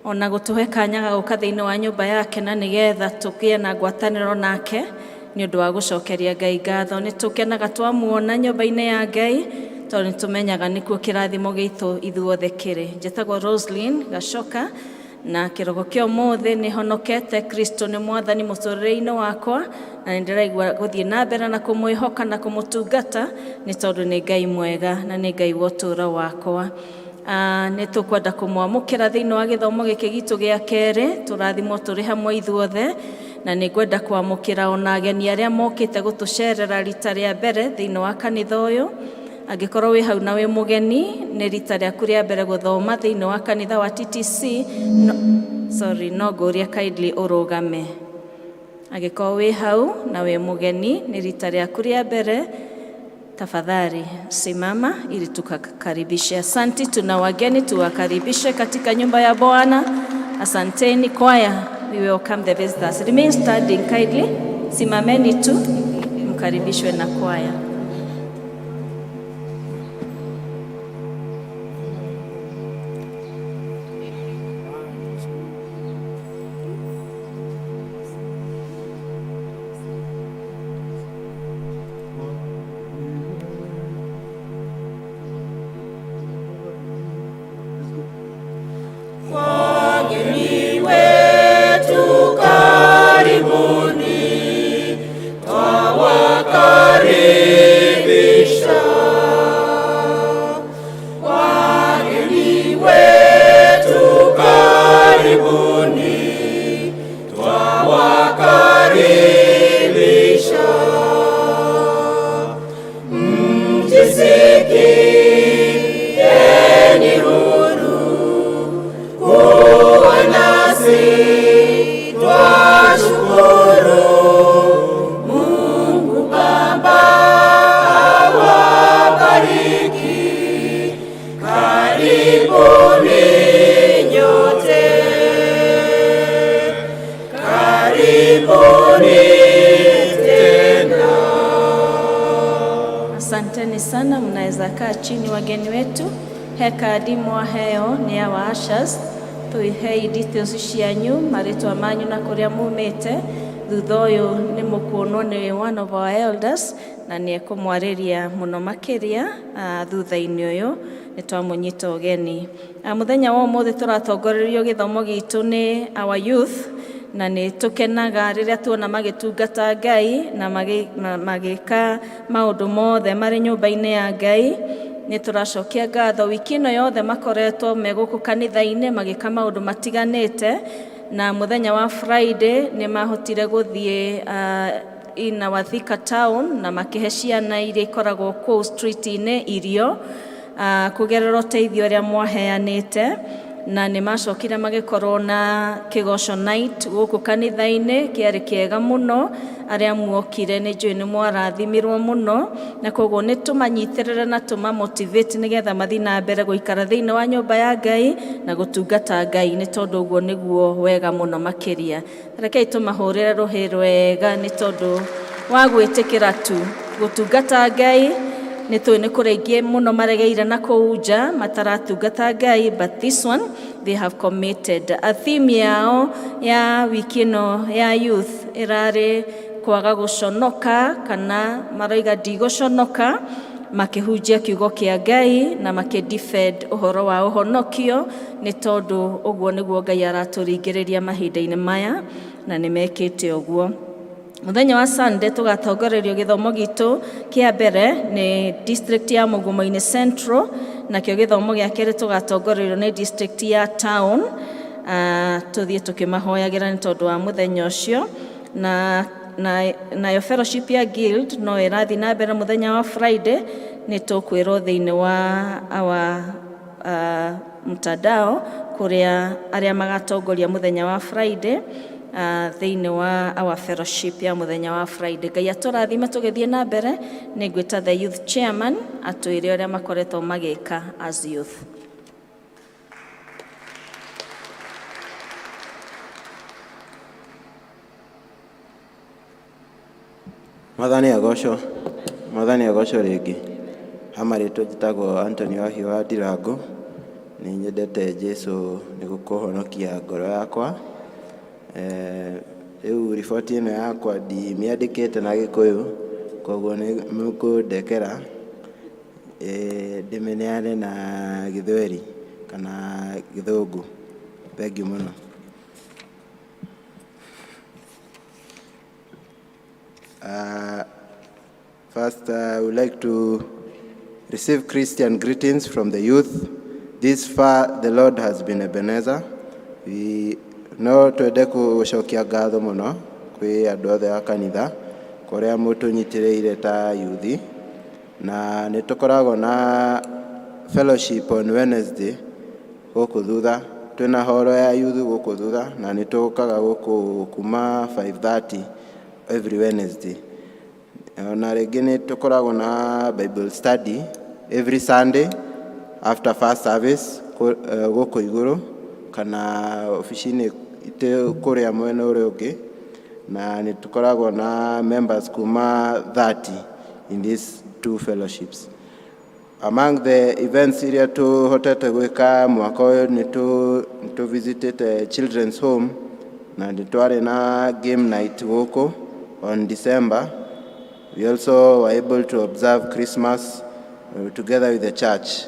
ona gũtũhe kanya ga gũka thĩinĩ wa nyũmba yake na nĩgetha tũgĩe na ngwatanĩro nake. Nĩ ũndũ wa gũcokeria Ngai ngatho, nĩ tũkenaga twamuona nyũmba-inĩ ya Ngai, tondũ nĩ tũmenyaga nĩkuo kĩrathimo gitũ ithuothe kĩrĩ. Njĩtagwo Roslyn Gacoka, na kĩroko kĩa ũmũthĩ nĩ honokete. Kristo nĩ Mwathani mũtũrĩre-inĩ wakwa, na nĩ ndĩraigua gũthiĩ na mbere na kũmwĩhoka na kũmũtungata, nĩ tondũ nĩ Ngai mwega na nĩ Ngai wa ũtũũro wakwa. Nĩ tũkwenda kũmwamũkĩra thĩinĩ wa gĩthomo gĩkĩ gitũ gĩa kerĩ. Tũrathimwo tũrĩ hamwe ithuothe, na nĩ ngwenda kwamũkĩra ona ageni arĩa mokĩte gũtũcerera rita rĩa mbere thĩinĩ wa kanitha ũyũ. Angĩkorwo wĩ hau na wĩ mũgeni, nĩ rita rĩaku rĩa mbere gũthoma thĩinĩ wa kanitha wa TTC, no, sorry, no ngũria kindly ũrũgame. Angĩkorwo wĩ hau na wĩ mũgeni, nĩ rita rĩaku rĩa mbere, tafadhali simama ili tukakaribishe. Asanti, tuna wageni, tuwakaribishe katika nyumba ya Bwana. Asanteni kwaya, we welcome the visitors. Remain standing kindly, simameni tu mkaribishwe na kwaya. Wageni wetu karibuni, twawakaribisha. Wageni wetu karibuni, twawakaribisha. Mjisikieni huru kuwa nasi, twashukuru. Mungu Baba awabariki, karibuni nyote, karibuni tena. Asanteni sana, mnaweza kaa chini wageni wetu. He kandi mwaheo nĩ our ushers, tũihei details cianyu, marĩtwa manyu na kũrĩa mumĩte. Thutha ũyũ nĩ mũkuonwo nĩ one of our elders na nĩ ekũmwarĩria mũno makĩria. Thutha-inĩ ũyũ nĩ twamũnyita ũgeni. Mũthenya wa ũmũthĩ tũratongorerio gĩthomo gitũ nĩ our youth, na nĩ tũkenaga rĩrĩa tuona magĩtungata Ngai na magĩka maũndũ mothe marĩ nyũmba-inĩ ya Ngai. Nĩ tũracokia ngatho wiki ĩno yothe makoretwo me gũkũ kanitha-inĩ magĩka maũndũ matiganĩte, na mũthenya wa Friday nĩ mahotire gũthiĩ in our Thika town na makĩhe ciana iria ikoragwo kũu street-inĩ irio kũgerera ũteithio ũrĩa mwaheanĩte, na nĩ macokire magĩkorwo na kĩgoco night gũkũ kanitha-inĩ. Kĩarĩ kĩega mũno. Arĩa muokire nĩ njũĩ nĩ mwarathimirwo mũno, na koguo nĩ tũmanyitĩrĩre na tũmamotivate nĩgetha mathiĩ na mbere gũikara thĩinĩ wa nyũmba ya Ngai na gũtungata Ngai, nĩ tondũ ũguo nĩguo wega mũno makĩria. Rekei tũmahũrĩre rũhĩ rwega nĩ tondũ wa gwĩtĩkĩra tu gũtungata Ngai. Nĩ tũĩ nĩ kũrĩ aingĩ mũno maregeire na kũu nja mataratungata Ngai, but this one they have committed. A theme yao ya wiki ĩno ya youth ĩrarĩ kwaga gũconoka, kana maroiga ndigũconoka, makĩhunjia kiugo kĩa Ngai na makĩdefend ũhoro wa ũhonokio, nĩ tondũ ũguo nĩguo Ngai aratũringĩrĩria mahinda-inĩ maya, na nĩ mekĩte ũguo. Mũthenya wa Sunday tũgatongorerio gĩthomo gitũ kĩa mbere nĩ district ya Mugumo-inĩ Central, nakĩo gĩthomo gĩa kerĩ tũgatongorerio nĩ district ya town. Tũthiĩ tũkĩmahoyagĩra nĩ tondũ wa mũthenya ũcio, na nayo fellowship ya guild no ĩrathiĩ na mbere mũthenya wa Friday. Nĩ tũkwĩrwo thĩinĩ wa our mtandao kũrĩa arĩa magatongoria mũthenya wa Friday thĩinĩ wa our fellowship ya mũthenya wa Friday. Ngai atũrathime tũgĩthiĩ na mbere. Nĩ ngwĩta the youth chairman atwĩre ũrĩa makoretwo magĩka as youth. Mwathani agocwo. Mwathani agocwo rĩngĩ. Ha marĩtwa njĩtagwo Anthony Wahiũ wa Ndirango. Nĩ nyendete Jesu nĩ kũhonokia ngoro yakwa. Rĩu riboti ĩno yakwa ndimĩandĩkĩte na Gĩkũyũ, koguo nĩ mũkũndekera ndĩmĩneane na Gĩthweri kana Gĩthũngũ. Thengiũ mũno. First, I would like to receive Christian greetings from the youth. This far, the Lord has been Ebenezer. We no twende gũcokia ngatho mũno kwĩ andũ othe a kanitha kũrĩa mũtũnyitĩrĩire ta youth, na nĩ tũkoragwo na fellowship on Wednesday gũkũ thutha. Twĩna horo ya youth gũkũ thutha, na nĩ tũkaga gũkũ kuma 5:30 every Wednesday. Ona rĩngĩ nĩ tũkoragwo na Bible study every Sunday after first service gũkũ igũrũ kana obici-inĩ kũrĩa mwena ũrĩa ũngĩ, na nĩ tũkoragwo na members kuma 30 in these two fellowships. Among the events iria tũhotete gwĩka mwaka ũyũ, nĩ tũ visitĩte children's home na nĩ twarĩ na game night gũkũ on December. We also were able to observe Christmas together with the church.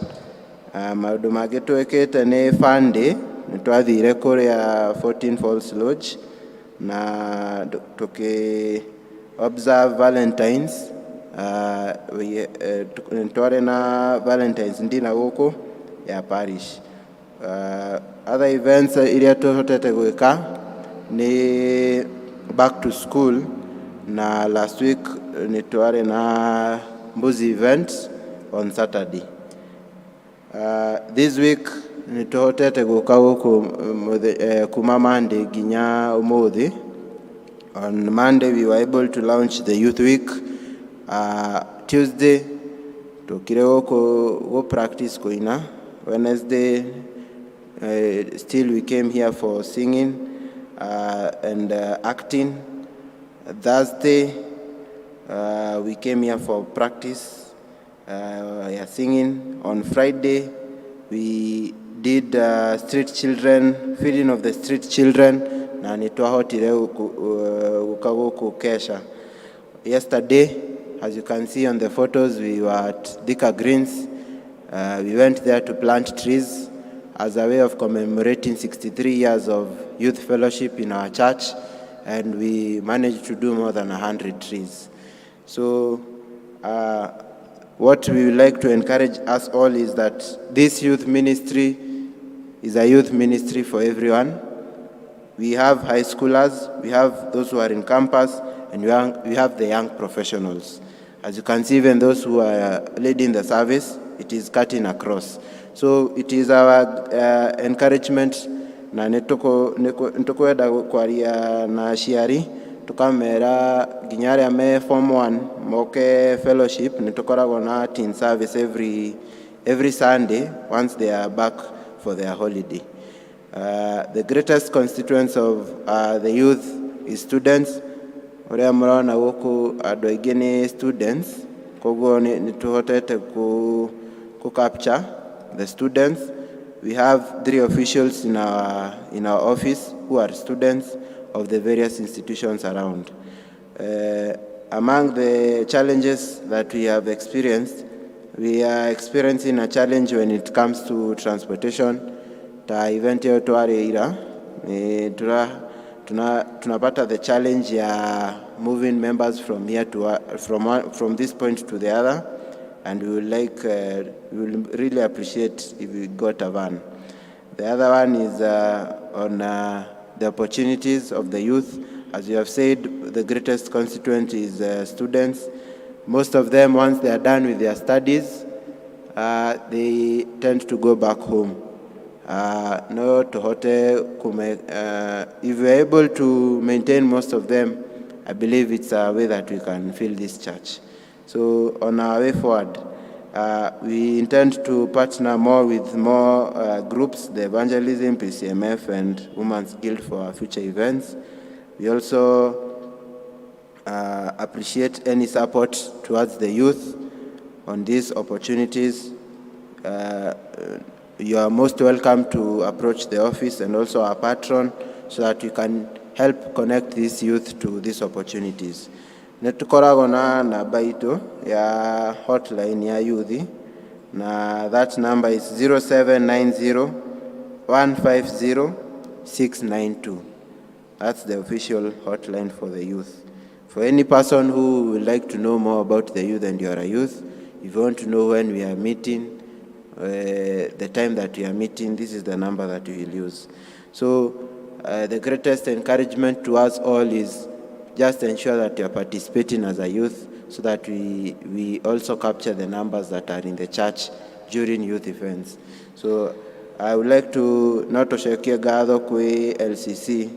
Maũndũ mangĩ twĩkĩte nĩ fun day. Nĩ twathire kũrĩa 14 Falls Lodge na tũkĩ observe Valentines. Nĩ twarĩ na Valentines dinner gũkũ ya parish. Other events iria tũhotete gwĩka nĩ back to school, na last week nĩ twarĩ na mbuzi event on Saturday. This week nĩ tũhotete gũka gũkũ kuma Monday nginya ũmũthĩ. On Monday we were able to launch the youth week. Tuesday tũkire gũkũ gũ practice kũina. Wednesday still we came here for singing and acting. Thursday we came here for practice, yeah, singing. On Friday we We did street children, feeding of the street children, na nĩ twahotire gũka gũkũ kesha. Yesterday, as you can see on the photos, we were at Thika Greens. We went there to plant trees as a way of commemorating 63 years of youth fellowship in our church, and we managed to do more than 100 trees. So, what we would like to encourage us all is that this youth ministry is a youth ministry for everyone. We have high schoolers, we have those who are in campus, and we have the young professionals. As you can see, even those who are leading the service, it is cutting across. So it is our encouragement na nĩ tũkwenda kwaria na aciari tũkamera nginya arĩa me form 1 moke fellowship. Nĩ tũkoragwo na teen service every Sunday once they are back for their holiday. The greatest constituents of the youth is students. Ũrĩa mũrona gũkũ andũ aingĩ nĩ students, koguo nĩ tũhotete ku capture the students. We have three officials in our office who are students of the various institutions around. Among the challenges that we have experienced, we are experiencing a challenge when it comes to transportation. Ta event ĩyo twarĩ ira, nĩ tunapata the challenge ya moving members from here to from one, from this point to the other, and we will really appreciate if we got a van. The other one is on the opportunities of the youth. As you have said, the greatest constituent is students. Most of them, once they are done with their studies, they tend to go back home. No tuhote kume, if we are able to maintain most of them, I believe it's a way that we can fill this church. So on our way forward, we intend to partner more with more groups, the Evangelism, PCMF, and Women's Guild for our future events. We also appreciate any support towards the youth on these opportunities. You are most welcome to approach the office and also our patron so that you can help connect these youth to these opportunities. Nĩ tũkoragwo na namba itũ ya hotline ya youth, na that number is 0790 150 692. That's the official hotline for the youth. For any person who would like to know more about the youth and you are a youth, if you want to know when we are meeting, the time that we are meeting, this is the number that you will use. So the greatest encouragement to us all is just ensure that you are participating as a youth so that we also capture the numbers that are in the church during youth events. So I would like to no tũcokie ngatho kwĩ LCC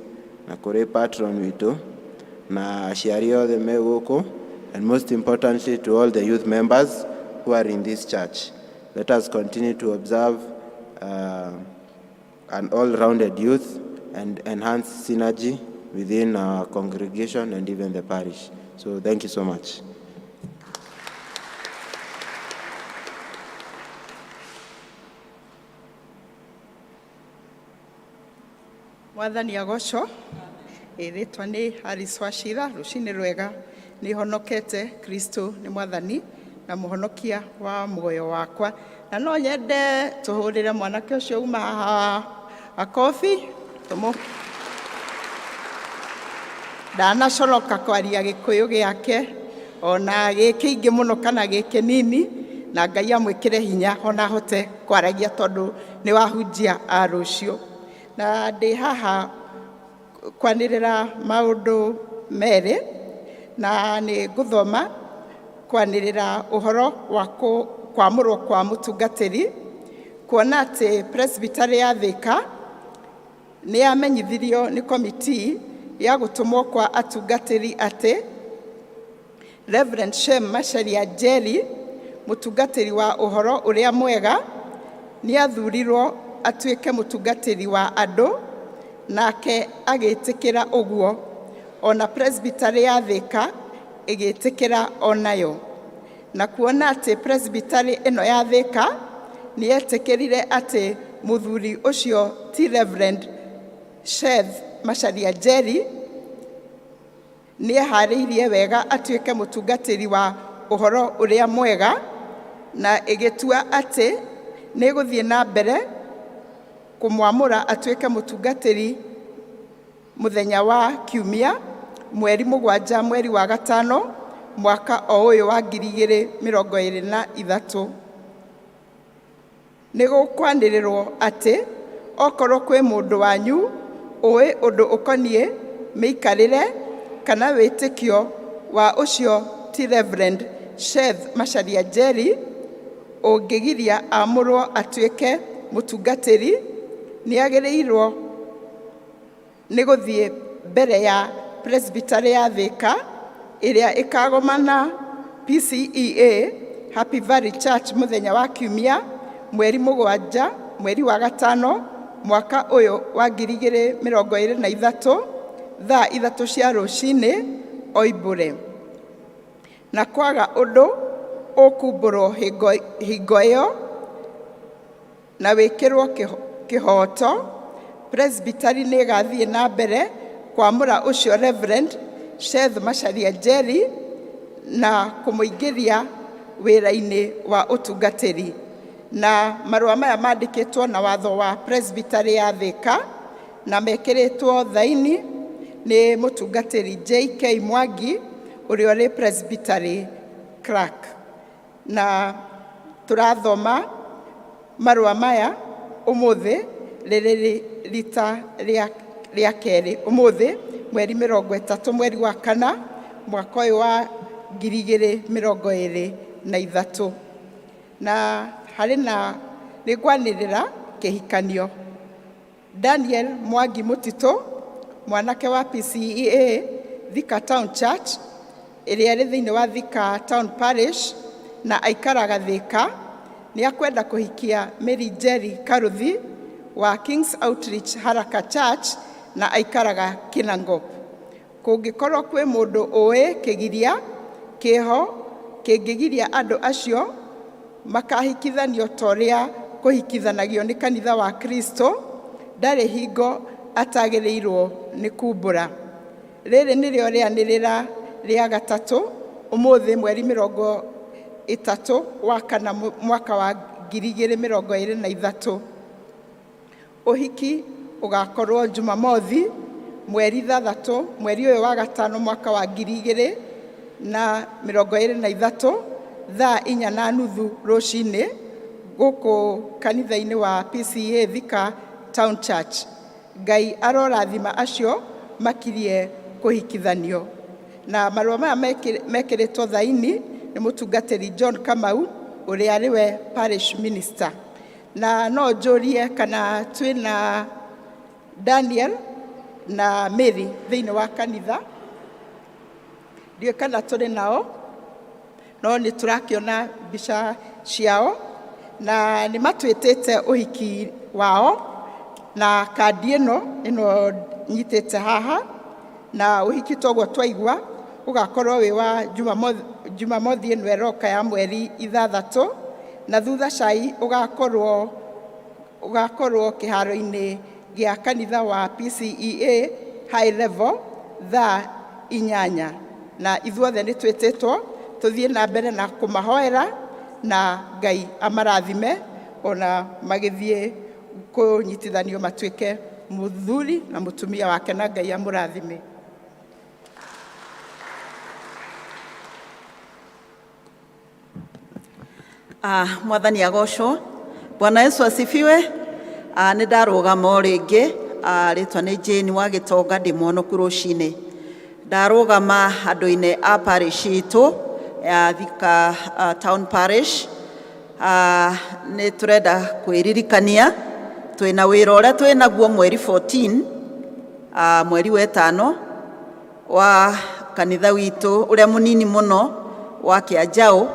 na kũrĩ patron witũ na aciari othe me gũkũ, and most importantly to all the youth members who are in this church. Let us continue to observe an all-rounded youth and enhance synergy within our congregation and even the parish. So thank you so much. Mwathani agocwo. Rĩtwa nĩ Alice Wachira. Rũcinĩ rwega. Nĩ honokete, Kristo nĩ mwathani na mũhonokia wa muoyo wakwa, na no nyende tũhũrĩre mwanake ũcio uma haha makobi tũmũ. Ndanaconoka kwaria gĩkũyũ gĩake ona gĩ kĩingĩ mũno kana gĩ kĩnini, na Ngai amwĩkĩre hinya ona ahote kwaragia tondũ nĩ wahunjia a rũciũ. Na ndĩ haha kwanĩrĩra maũndũ merĩ, na nĩ ngũthoma kwanĩrĩra ũhoro wa kwamũrwo kwa mũtungatĩri, kuona atĩ presbytery ya Thika nĩ yamenyithirio nĩ komiti ya gũtũmwo kwa atungatĩri atĩ Reverend Shem Macharia Njeri, mũtungatĩri wa ũhoro ũrĩa mwega, nĩ athurirwo atuĩke mũtungatĩri wa andũ, nake agĩtĩkĩra ũguo, ona presbytery ya Thika ĩgĩtĩkĩra onayo. Na kuona atĩ presbytery ĩno ya Thika nĩ yetĩkĩrire atĩ mũthuri ũcio ti Reverend Sheth Macharia Njeri nĩ eharĩirie wega atuĩke mũtungatĩri wa ũhoro ũrĩa mwega na ĩgĩtua atĩ nĩ ĩgũthiĩ na mbere kũmwamũra atuĩke mũtungatĩri mũthenya wa kiumia mweri 7 mweri wa 5 mwaka o ũyũ wa 2023. Nĩ gũkwanĩrĩrwo atĩ okorwo kwĩ mũndũ wanyu ũĩ ũndũ ũkoniĩ mĩikarĩre kana wĩtĩkio wa ũcio ti Reverend Sheth Macharia Njeri ũngĩgiria amũrwo atuĩke mũtungatĩri, nĩ agĩrĩirwo nĩ gũthiĩ mbere ya Presbytery ya Thika ĩrĩa ĩkagomana PCEA Happy Valley Church mũthenya wa kiumia mweri 7 mweri wa 5 mwaka ũyũ wa 2023 thaa 3 cia rũcinĩ oimbũre, na kwaga ũndũ ũkumbũrwo hingo ĩyo na wĩkĩrwo kĩhooto, Presbytery nĩ ĩgathiĩ na mbere kwamũra ũcio Reverend Sheth Macharia Njeri na kũmũingĩria wĩra-inĩ wa ũtungatĩri. Na marũa maya mandĩkĩtwo na watho wa Presbytery ya Thika na mekĩrĩtwo thaini nĩ mũtungatĩri JK Mwangi ũrĩa ũrĩ Presbytery clerk. Na tũrathoma marũa maya ũmũthĩ rĩrĩ rita rĩa kerĩ, ũmũthĩ mweri 30 mweri wa 4 mwaka ũyũ wa 2023. Na harĩ na nĩngwanĩrĩra kĩhikanio Daniel Mwangi Mũtitũ, mwanake wa PCEA Thika Town Church ĩrĩa ĩrĩ thĩinĩ wa Thika Town Parish na aikaraga Thika, nĩ akwenda kũhikia Mary Njeri Karuthi wa Kings Outreach Haraka Church na aikaraga Kinangop. Kũngĩkorwo kwĩ mũndũ ũĩ kĩgiria kĩho kĩngĩgiria andũ acio makahikithanio ta ũrĩa kũhikithanagio nĩ kanitha wa Kristo, ndarĩ hingo atagĩrĩirwo nĩ kumbũra. Rĩrĩ nĩrĩo rĩanĩrĩra rĩa gatatũ ũmũthĩ mweri 30 wa 4 mwaka wa 2023. Ũhiki ũgakorwo Jumamothi mweri 6 mweri ũyũ wa 5 mwaka wa 2023 thaa 4:30 rũcinĩ gũkũ kanitha-inĩ wa PCEA Thika Town Church. Ngai arorathima acio makirie kũhikithanio. Na marũa maya mekĩrĩtwo thaini nĩ mũtungatĩri John Kamau ũrĩa arĩ we parish minister. Na no njũrie kana twĩna Daniel na Mary thĩinĩ wa kanitha, ndiũĩ kana tũrĩ nao, no nĩ tũrakĩona mbica ciao na nĩ matwĩtĩte ũhiki wao na kandi ĩno nyitĩte haha. Na ũhiki toguo twaigua ũgakorwo wĩ wa Jumamothi ĩno ĩroka ya mweri 6, na thutha cai ũgakorwo kĩharo-inĩ gĩa kanitha wa PCEA High Level thaa 8. Na ithuothe nĩ twĩtĩtwo tũthiĩ na mbere na kũmahoera na Ngai amarathime ona magĩthiĩ kũnyitithanio matuĩke mũthuri na mũtumia wake, na Ngai amũrathime. Mwathani agocwo. Bwana Yesu asifiwe. Nĩ ndarũgama o rĩngĩ. Rĩtwa nĩ Jane wa Gĩtonga, ndĩ mwonoku rũcinĩ. Ndarũgama andũ-inĩ a parish itũ ya Thika Town Parish. Nĩ tũrenda kwĩririkania twĩna wĩra ũrĩa twĩnaguo mweri 14, mweri wa 5 wa kanitha witũ ũrĩa mũnini mũno wa Kĩanjaũ.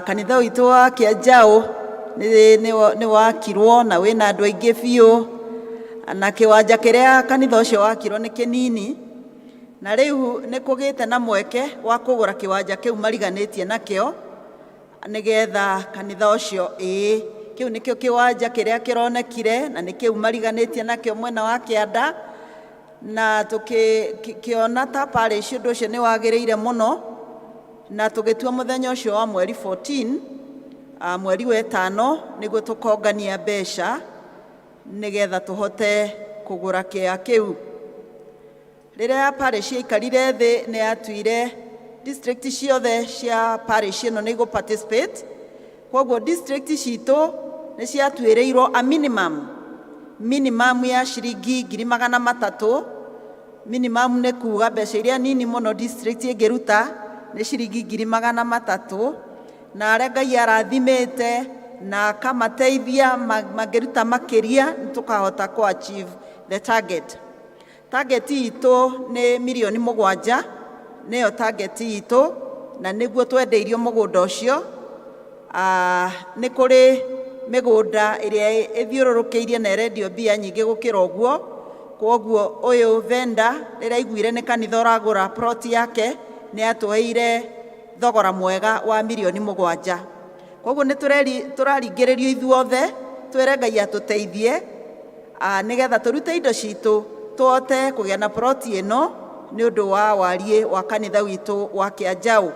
Kanitha witũ wa Kĩanjaũ nĩ wakirwo na wĩna andũ aingĩ biũ, na kĩwanja kĩrĩa kanitha ũcio wakirwo nĩ kĩnini, na rĩu nĩ kũgĩte na mweke wa kũgũra kĩwanja kĩu mariganĩtie nakĩo. Nĩgetha kanitha ũcio ĩĩ kĩu nĩkĩo kĩwanja kĩrĩa kĩronekire na nĩkĩu mariganĩtie nakĩo mwena wa kĩanda na tũkĩona ta parish ũndũ ũcio nĩ wagĩrĩire mũno na tũgĩtua mũthenya ũcio wa mweri 14 mweri wa ĩtano nĩguo tũkongania mbeca nĩgetha tũhote kũgũra kĩea kĩu. Rĩrĩa parish yaikarire thĩ nĩ yatuire district ciothe cia parish ĩno nĩ igũ participate, koguo district citũ nĩ ciatuĩrĩirwo a minimum ya ciringi 300,000. Minimum nĩ kuga mbeca iria nini mũno district ĩngĩruta nĩ ciringi 300,000, na arĩa Ngai arathimĩte na akamateithia mangĩruta makĩria nĩ tũkahota kũ achieve the target. Target itũ nĩ 7 mirioni, nĩyo target itũ, na nĩguo twendeirio mũgũnda ũcio. Nĩ kũrĩ mĩgũnda ĩrĩa ĩthiũrũrũkĩirie na ĩrendio mbia nyingĩ gũkĩra ũguo, kwoguo ũyũ vendor rĩrĩa aiguire nĩ kanitha ũragũra plot yake nĩ atũheire thogora mwega wa 7 mirioni. Koguo nĩ tũraringĩrĩrio ithuothe twĩre Ngai atũteithie nĩgetha tũrute indo citũ tũhote kũgĩa na plot ĩno nĩ ũndũ wa wariĩ wa kanitha witũ wa Kĩanjaũ.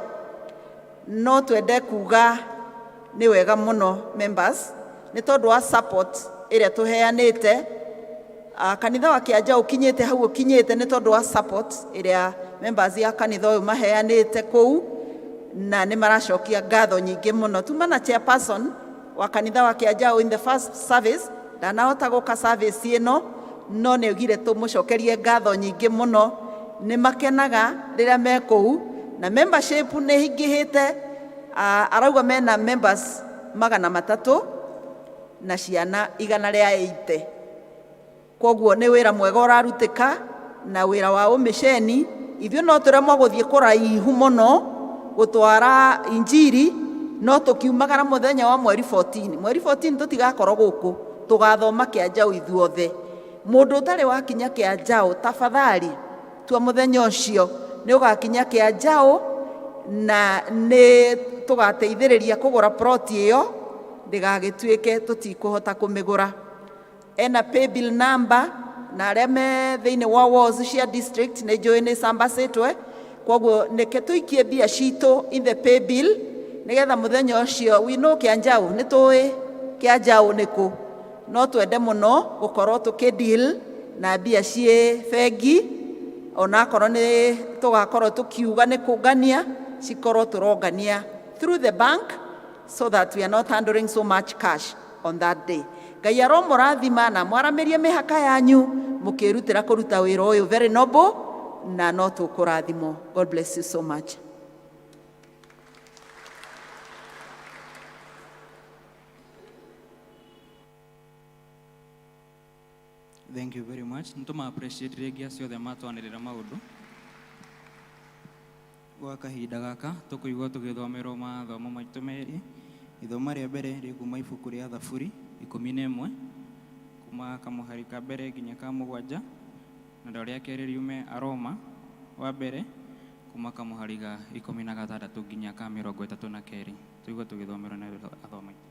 No twende kuga nĩ wega mũno members nĩ tondũ wa support ĩrĩa tũheanĩte. Kanitha wa Kĩanjaũ ũkinyĩte hau ũkinyĩte nĩ tondũ wa support ĩrĩa members ya kanitha ũyũ maheanĩte kũu, na nĩ maracokia ngatho nyingĩ mũno. Tuma na chairperson wa kanitha wa Kĩanjaũ in the first service, ndanahota gũka service ĩno, no nĩ augire tũmũcokerie ngatho nyingĩ mũno. Nĩ makenaga rĩrĩa me kũu na membership nĩ ingĩhĩte. Arauga mena members 300 na ciana 180. Koguo nĩ wĩra mwega ũrarutĩka na wĩra wa ũmĩceni. Ithuĩ no tũremwo gũthiĩ kũraihu mũno gũtwara injiri, no tũkiumagara mũthenya wa mweri 14, mweri 14 tũtigakorwo gũkũ, tũgathoma Kĩanjaũ ithuothe. Mũndũ ũtarĩ wakinya Kĩanjaũ, tafadhali tua mũthenya ũcio nĩ ũgakinya Kĩanjaũ na nĩ tũgateithĩrĩria kũgũra plot ĩyo ndĩgagĩtuĩke tũtikũhota kũmĩgũra. Ena paybill number na arĩa me thĩinĩ wa wards cia district nĩ njũĩ nĩ cambacĩtwe, koguo nĩke tũikie mbia citũ in the paybill nĩgetha mũthenya ũcio we know Kĩanjaũ, nĩ tũĩ Kĩanjaũ nĩ kũ. No twende mũno gũkorwo tũkĩ deal na mbia ciĩ bengi, onakorwo nĩ tũgakorwo tũkiuga nĩ kũngania cikorwo tũrongania through the bank so that we are not handling so much cash on that day. Ngai aromũrathima na mwaramĩrie mĩhaka yanyu mũkĩrutĩra kũruta wĩra ũyũ very noble, na no tũkũrathimwo. God bless you so much. Thank you very much. Nĩtũma appreciate rĩngĩ acio othe matwanĩrĩra maũndũ. Gwa kahinda gaka tũkũigua tũgĩthomerwo mathomo maitũ merĩ. Ithoma rĩa mbere rĩkuma ibuku rĩa Thaburi 11 kuma kamũhari ka mbere nginya ka mũgwanja, na rĩo rĩa kerĩ riume Aroma wa mbere kuma kamũhari ga 16 nginya ka 32. Tũigua tũgĩthomerwo nĩ athomi aitũ.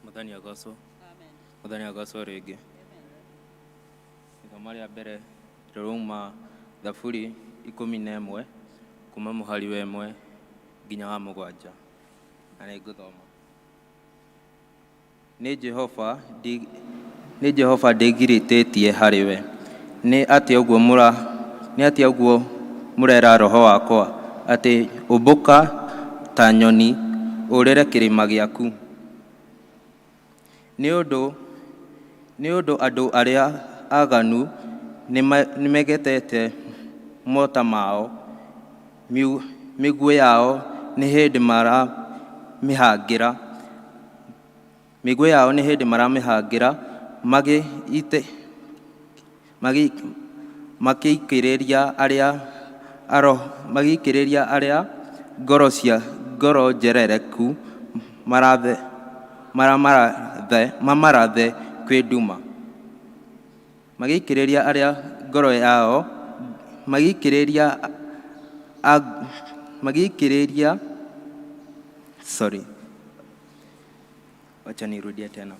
Mwathani agocwo. Mwathani agocwo rĩngĩ. Ithomo rĩa mbere rĩrauma Thaburi 11 kuma mũhari wa 1 nginya wa 7, na nĩ ngũthoma. Nĩ Jehova ndĩgirĩtĩtie harĩ we, nĩ atĩa ũguo mũra nĩ atĩa ũguo mũrera roho wakwa atĩ ũmbũka ta nyoni ũrĩre kĩrĩma gĩaku. Nĩ ũndũ andũ arĩa aganu nĩmegetete mota mao, mĩguĩ yao nĩ hĩndĩ maramĩhangĩra, mĩguĩ yao nĩ hĩndĩ maramĩhangĩra, magĩikĩrĩria arĩa magĩikĩrĩria arĩa ngoro cia ngoro njerereku mamarathe kwĩ nduma. Magĩikĩrĩria arĩa ngoro yao magĩikĩrĩria a, magĩikĩrĩria sorry, wacha nirudie tena.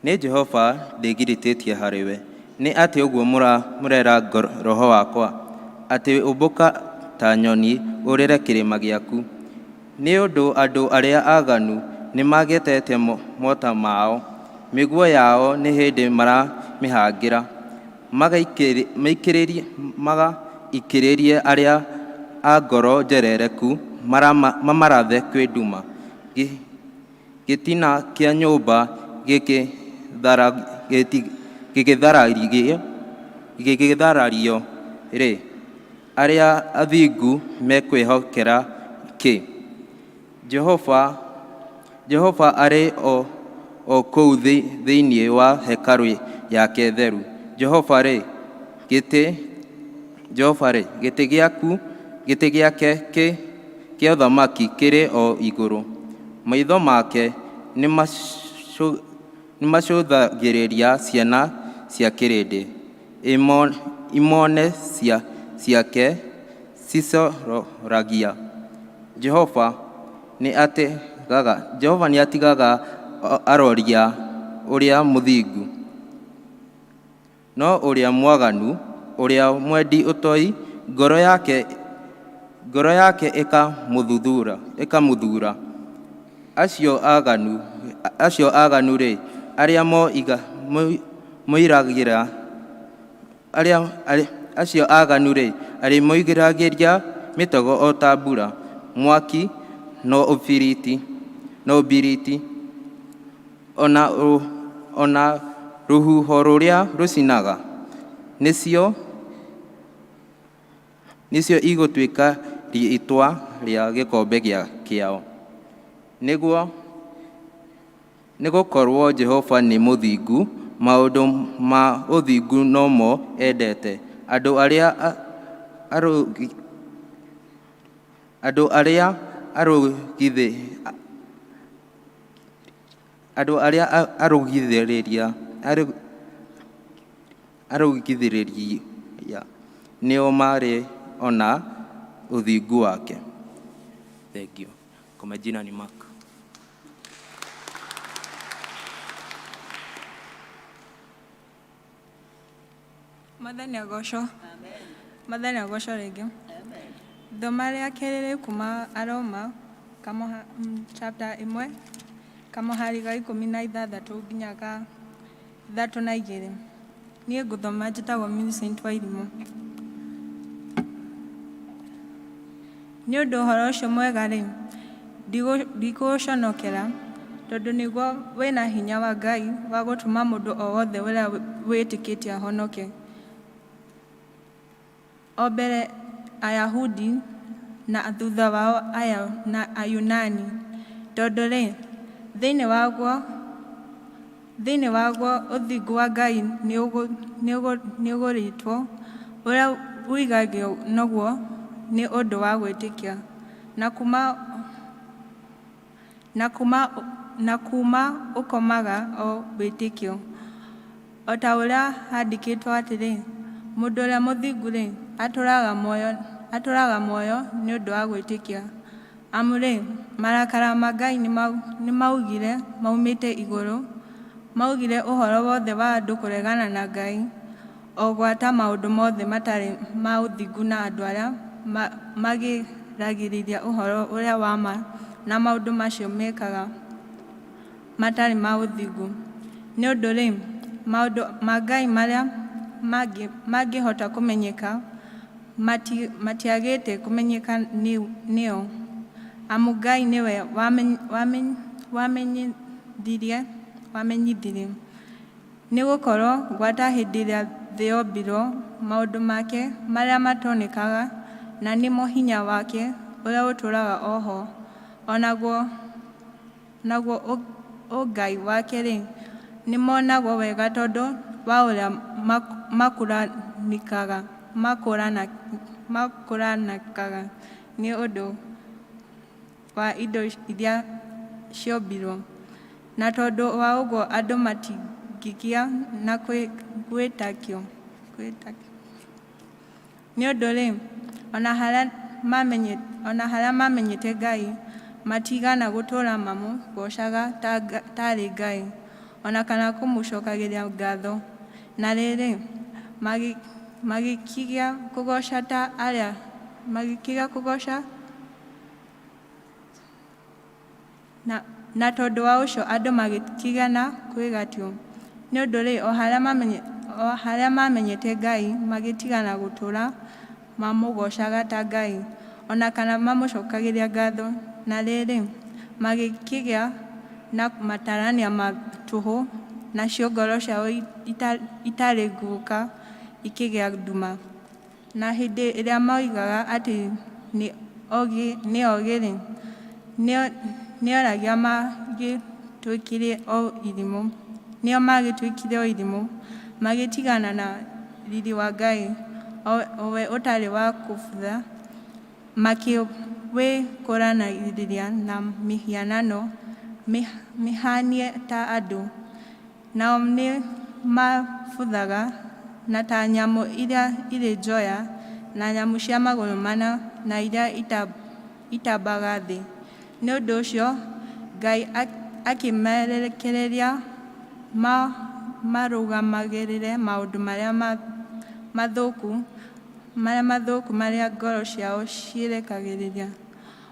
Nĩ Jehova ndĩgiritĩtie harĩ we. Nĩ atĩa ũguo mũrera roho wakwa, atĩ ũmbũka ta nyoni ũrĩre kĩrĩma gĩaku? Nĩ ũndũ andũ arĩa aganu nĩmagetete mota mao, mĩguĩ yao nĩ hĩndĩ maramĩhangĩra, magaikĩrĩrie arĩa a ngoro njerereku mamarathe kwĩ nduma. Gĩtina kĩa nyũmba gĩgĩtharario-rĩ, arĩa athingu mekwĩhokera kĩ? Jehova arĩ o kũu thĩinĩ wa hekarũ yake theru; Jehova-rĩ, gĩtĩ gĩake kĩa ũthamaki kĩrĩ o igũrũ. Maitho make nĩmacũthagĩrĩria ciana cia kĩrĩndĩ, imone ciake cicororagia. Jehova nĩategaga aroria ũrĩa mũthingu, no ũrĩa mwaganu, ũrĩa mwendi ũtoi, ngoro yake ĩkamũthuura. Acio aganu-rĩ, arĩa moiragĩra acio aganu-rĩ, arĩmoiragĩria mĩtego o ta mbura, mwaki na ũbiriti, o na rũhuho rũrĩa rũcinaga, nĩcio igũtuĩka rĩĩtwa rĩa gĩkombe kĩao. Nĩgũkorwo Jehova nĩ mũthingu, maũndũ ma ũthingu nomo endete; andũ arĩa arũngĩrĩria nĩo marĩ ona ũthingu wake. Thank you. Kwa majina ni Mark. Mwathani agocwo. Mwathani agocwo rĩngĩ. Thoma rĩa kerĩ rĩ kuma Aroma chapter 1 kamũhari ga 16 nginya ga 32. Niĩ ngũthoma njĩtagwo Millicent Wairimũ. Nĩ ũndũ ũhoro ũcio mwega-rĩ, ndikũũconokera, tondũ nĩguo wĩna hinya wa Ngai wa gũtũma mũndũ o wothe ũrĩa wĩtĩkĩtie ahonoke. O mbere Ayahudi na thutha wao Ayunani. Tondũ-rĩ, thĩinĩ waguo ũthingu wa Ngai nĩũgũrĩtwo, ũrĩa wĩgagio naguo nĩ ũndũ wa gwĩtĩkia, na kuuma ũkomaga o wĩtĩkio, o ta ũrĩa haandĩkĩtwo atĩrĩ, Mũndũ ũrĩa mũthingu-rĩ, atũũraga muoyo nĩ ũndũ wa gwĩtĩkia. Amu-rĩ, marakara ma Ngai nĩmaugire maumĩte igũrũ, maugire ũhoro wothe wa andũ kũregana na Ngai, o gwata maũndũ mothe matarĩ ma ũthingu na andũ arĩa magiragĩrĩria ũhoro ũrĩa wa ma na maũndũ macio mekaga matarĩ ma ũthingu. Nĩ ũndũ-rĩ, maũndũ ma Ngai marĩa mangĩhota kũmenyeka matiagĩte kũmenyeka nĩo, amu Ngai nĩwe wamenyithirie. Nĩ gũkorwo gwata hĩndĩ ĩrĩa thĩ yombirwo, maũndũ make marĩa matonekaga, na nĩmo hinya wake ũrĩa ũtũũraga o ho, o naguo ũngai wake-rĩ, nĩmonagwo wega tondũ wa ũrĩa makũũranĩkaga nĩ ũndũ wa indo iria ciombirwo. Na tondũ wa ũguo andũ ngĩgĩa na gwĩtakio. Nĩ ũndũ-rĩ, o na harĩa maamenyete Ngai, matiigana gũtũũra mamũgoocaga ta arĩ Ngai, o na kana kũmũcokagĩria ngatho, na rĩrĩ, magĩkĩgĩa kũgooca ta arĩa magĩkĩga kũgooca na tondũ wa ũcio andũ magĩkĩgĩa na kwĩgatio. Nĩ ũndũ-rĩ, o harĩa maamenyete Ngai, magĩtigana gũtũũra mamũgoocaga ta Ngai, o na kana mamũcokagĩria ngatho, na rĩrĩ, magĩkĩgĩa na matarania ma tũhũ, nacio ngoro ciao itarĩ ngũũka ikĩgĩa nduma. Na hĩndĩ ĩrĩa moigaga atĩ nĩ ogĩ-rĩ, nĩoragia magĩtuĩkire o irimũ, nĩo magĩtuĩkire o irimũ, magĩtigana na riri wa Ngai, o we ũtarĩ wa kũbutha, makĩwĩkũranĩria na mĩhianano mĩhaane ta andũ, nao nĩ mabuthaga, na ta nyamũ iria irĩ njoya, na nyamũ cia magũrũ mana, na iria itambaga thĩ. Nĩ ũndũ ũcio Ngai akĩmarekereria marũgamagĩrĩre maũndũ marĩa mathũku marĩa ngoro ciao cierekagĩria,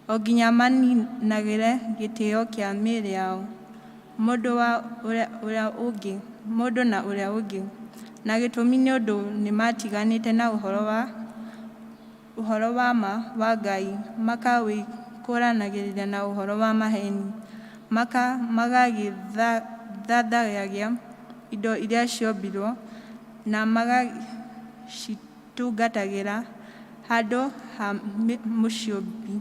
o nginya maninagĩre gĩtĩo kĩa mĩĩrĩ yao, mũndũ na ũrĩa ũngĩ, na gĩtũmi nĩ ũndũ nĩmatiganĩte na ũhoro wa ma wa Ngai, makawĩkũũranĩria na ũhoro wa maheeni, magagĩthathayagia indo iria ciombirwo, na magacitungatagĩra handũ ha Mũciũmbi,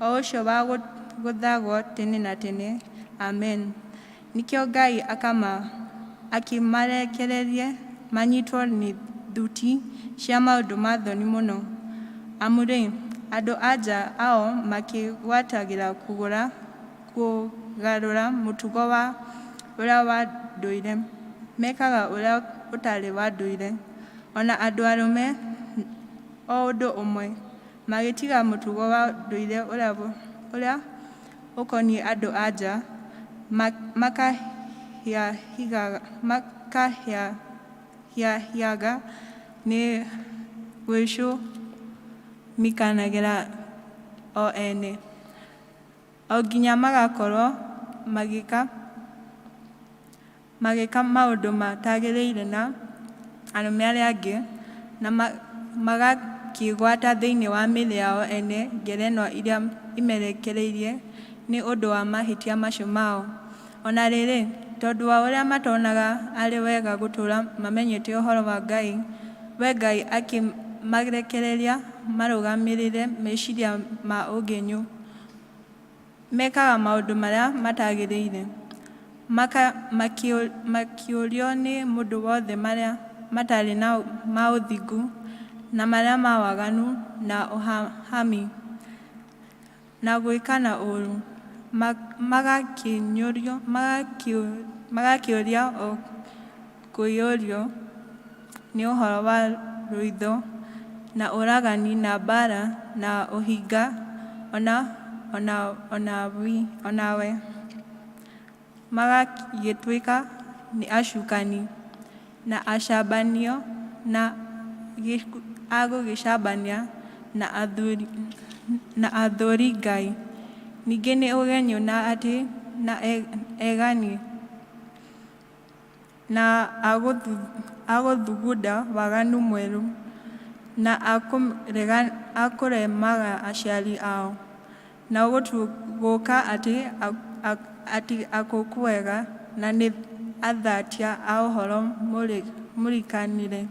o ũcio wa gwathagwo tene na tene. Amen. Nĩkĩo Ngai akĩmarekereria manyitwo nĩ thuti cia maũndũ ma thoni mũno. Amu-rĩ, andũ-a-nja ao makĩĩgwatagĩra kũgarũra mũtugo wa ũrĩa wa ndũire, mekaga ũrĩa ũtarĩ wa ndũire, o na andũ arũme o ũndũ ũmwe, magĩtiga mũtugo wa ndũire ũrĩa ũkoniĩ andũ-a-nja, makahĩahiaga nĩ gwĩcumikanagĩra o ene, o nginya magakorwo magĩka maũndũ matagĩrĩire na arũme arĩa angĩ, na magakĩĩgwata thĩinĩ wa mĩĩrĩ yao ene ngerenwa iria imerekereirie nĩ ũndũ wa mahĩtia macio mao. O na rĩrĩ, tondũ wa ũrĩa matonaga arĩ wega gũtũũra mamenyete ũhoro wa Ngai, we Ngai akĩmarekereria marũgamĩrĩre meciria ma ũgĩnyũ, mekaga maũndũ marĩa matagĩrĩire, makĩũrio nĩ mũndũ wothe marĩa matarĩ ma ũthingu, na marĩa ma waganu, na ũhahami, na gwĩkana ũũru, magakĩũria o kũiyũrio nĩ ũhoro wa rũitho, na ũragani, na mbaara, na ũhinga, o nawe magagĩtuĩka nĩ acukani, na acambanio, na agũgĩcambania, na athũũri Ngai, ningĩ nĩ ũgenyũ na atĩ na egani, na agũthugunda waganu mwerũ, na akũremaga aciari ao, na gũka atĩ akũkwega, na nĩ athatia a ũhoro mũrikanĩre,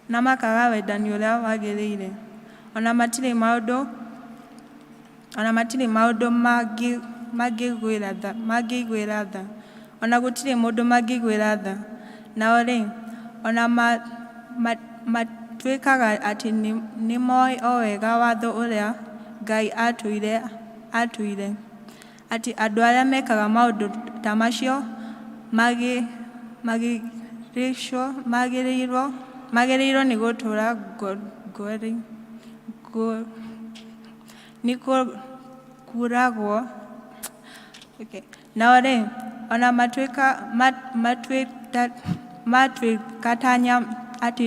na makaga wendani ũrĩa wagĩrĩire, o na matirĩ maũndũ mangĩiguĩra tha, o na gũtirĩ mũndũ mangĩiguĩra tha. Nao-rĩ, o na matuĩkaga atĩ nĩmoĩ o wega watho ũrĩa Ngai aatũire, atĩ andũ arĩa mekaga maũndũ ta macio Magĩrĩirwo nĩ gũtũũra nĩ kũũragwo. Nao-rĩ, o na matuĩka ta atĩ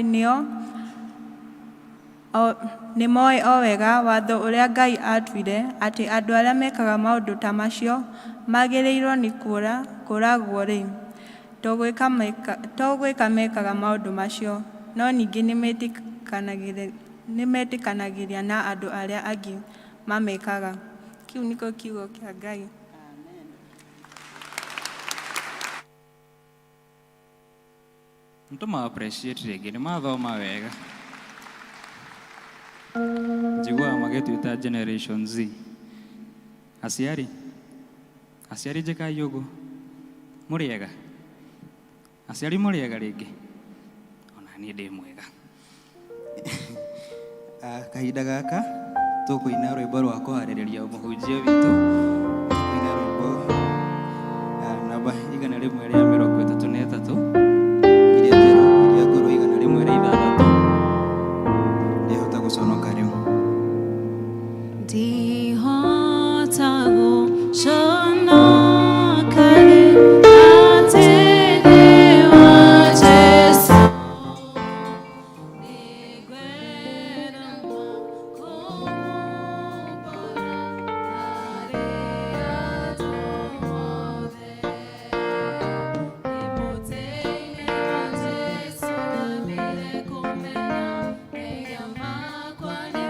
nĩmoĩ o wega watho ũrĩa Ngai aatuire atĩ andũ arĩa mekaga maũndũ ta macio magĩrĩirwo nĩ kũũragwo-rĩ, to gwĩka mekaga maũndũ macio, no ningĩ nĩmetĩkanagĩria na andũ arĩa angĩ mamekaga. Kĩu nĩkĩo kiugo kĩa Ngai. Ntũma appreciate rĩngĩ nĩ mathoma wega. Njiguaga magĩtuĩta Generation Z. Aciari, aciari njĩkai ũguo. Mũrĩega? Aciari mũrĩega rĩngĩ? Ona niĩ ndĩ mwega. Kahinda gaka tũkũina rwĩmbo rwa kũharĩrĩria mũhunjia witũ. Tũkũina rwĩmbo namba 133, iria njerũ, iria ngũrũ 106. Ndihota gũconoka rĩu. Ndihota gũconoka rĩu atĩ nĩ wa Jesũ. Nĩngwenda kũmumbũra harĩ andũ othe. Mũtĩ-inĩ wa Jesũ ndambire kũmenya mehia makwa nĩ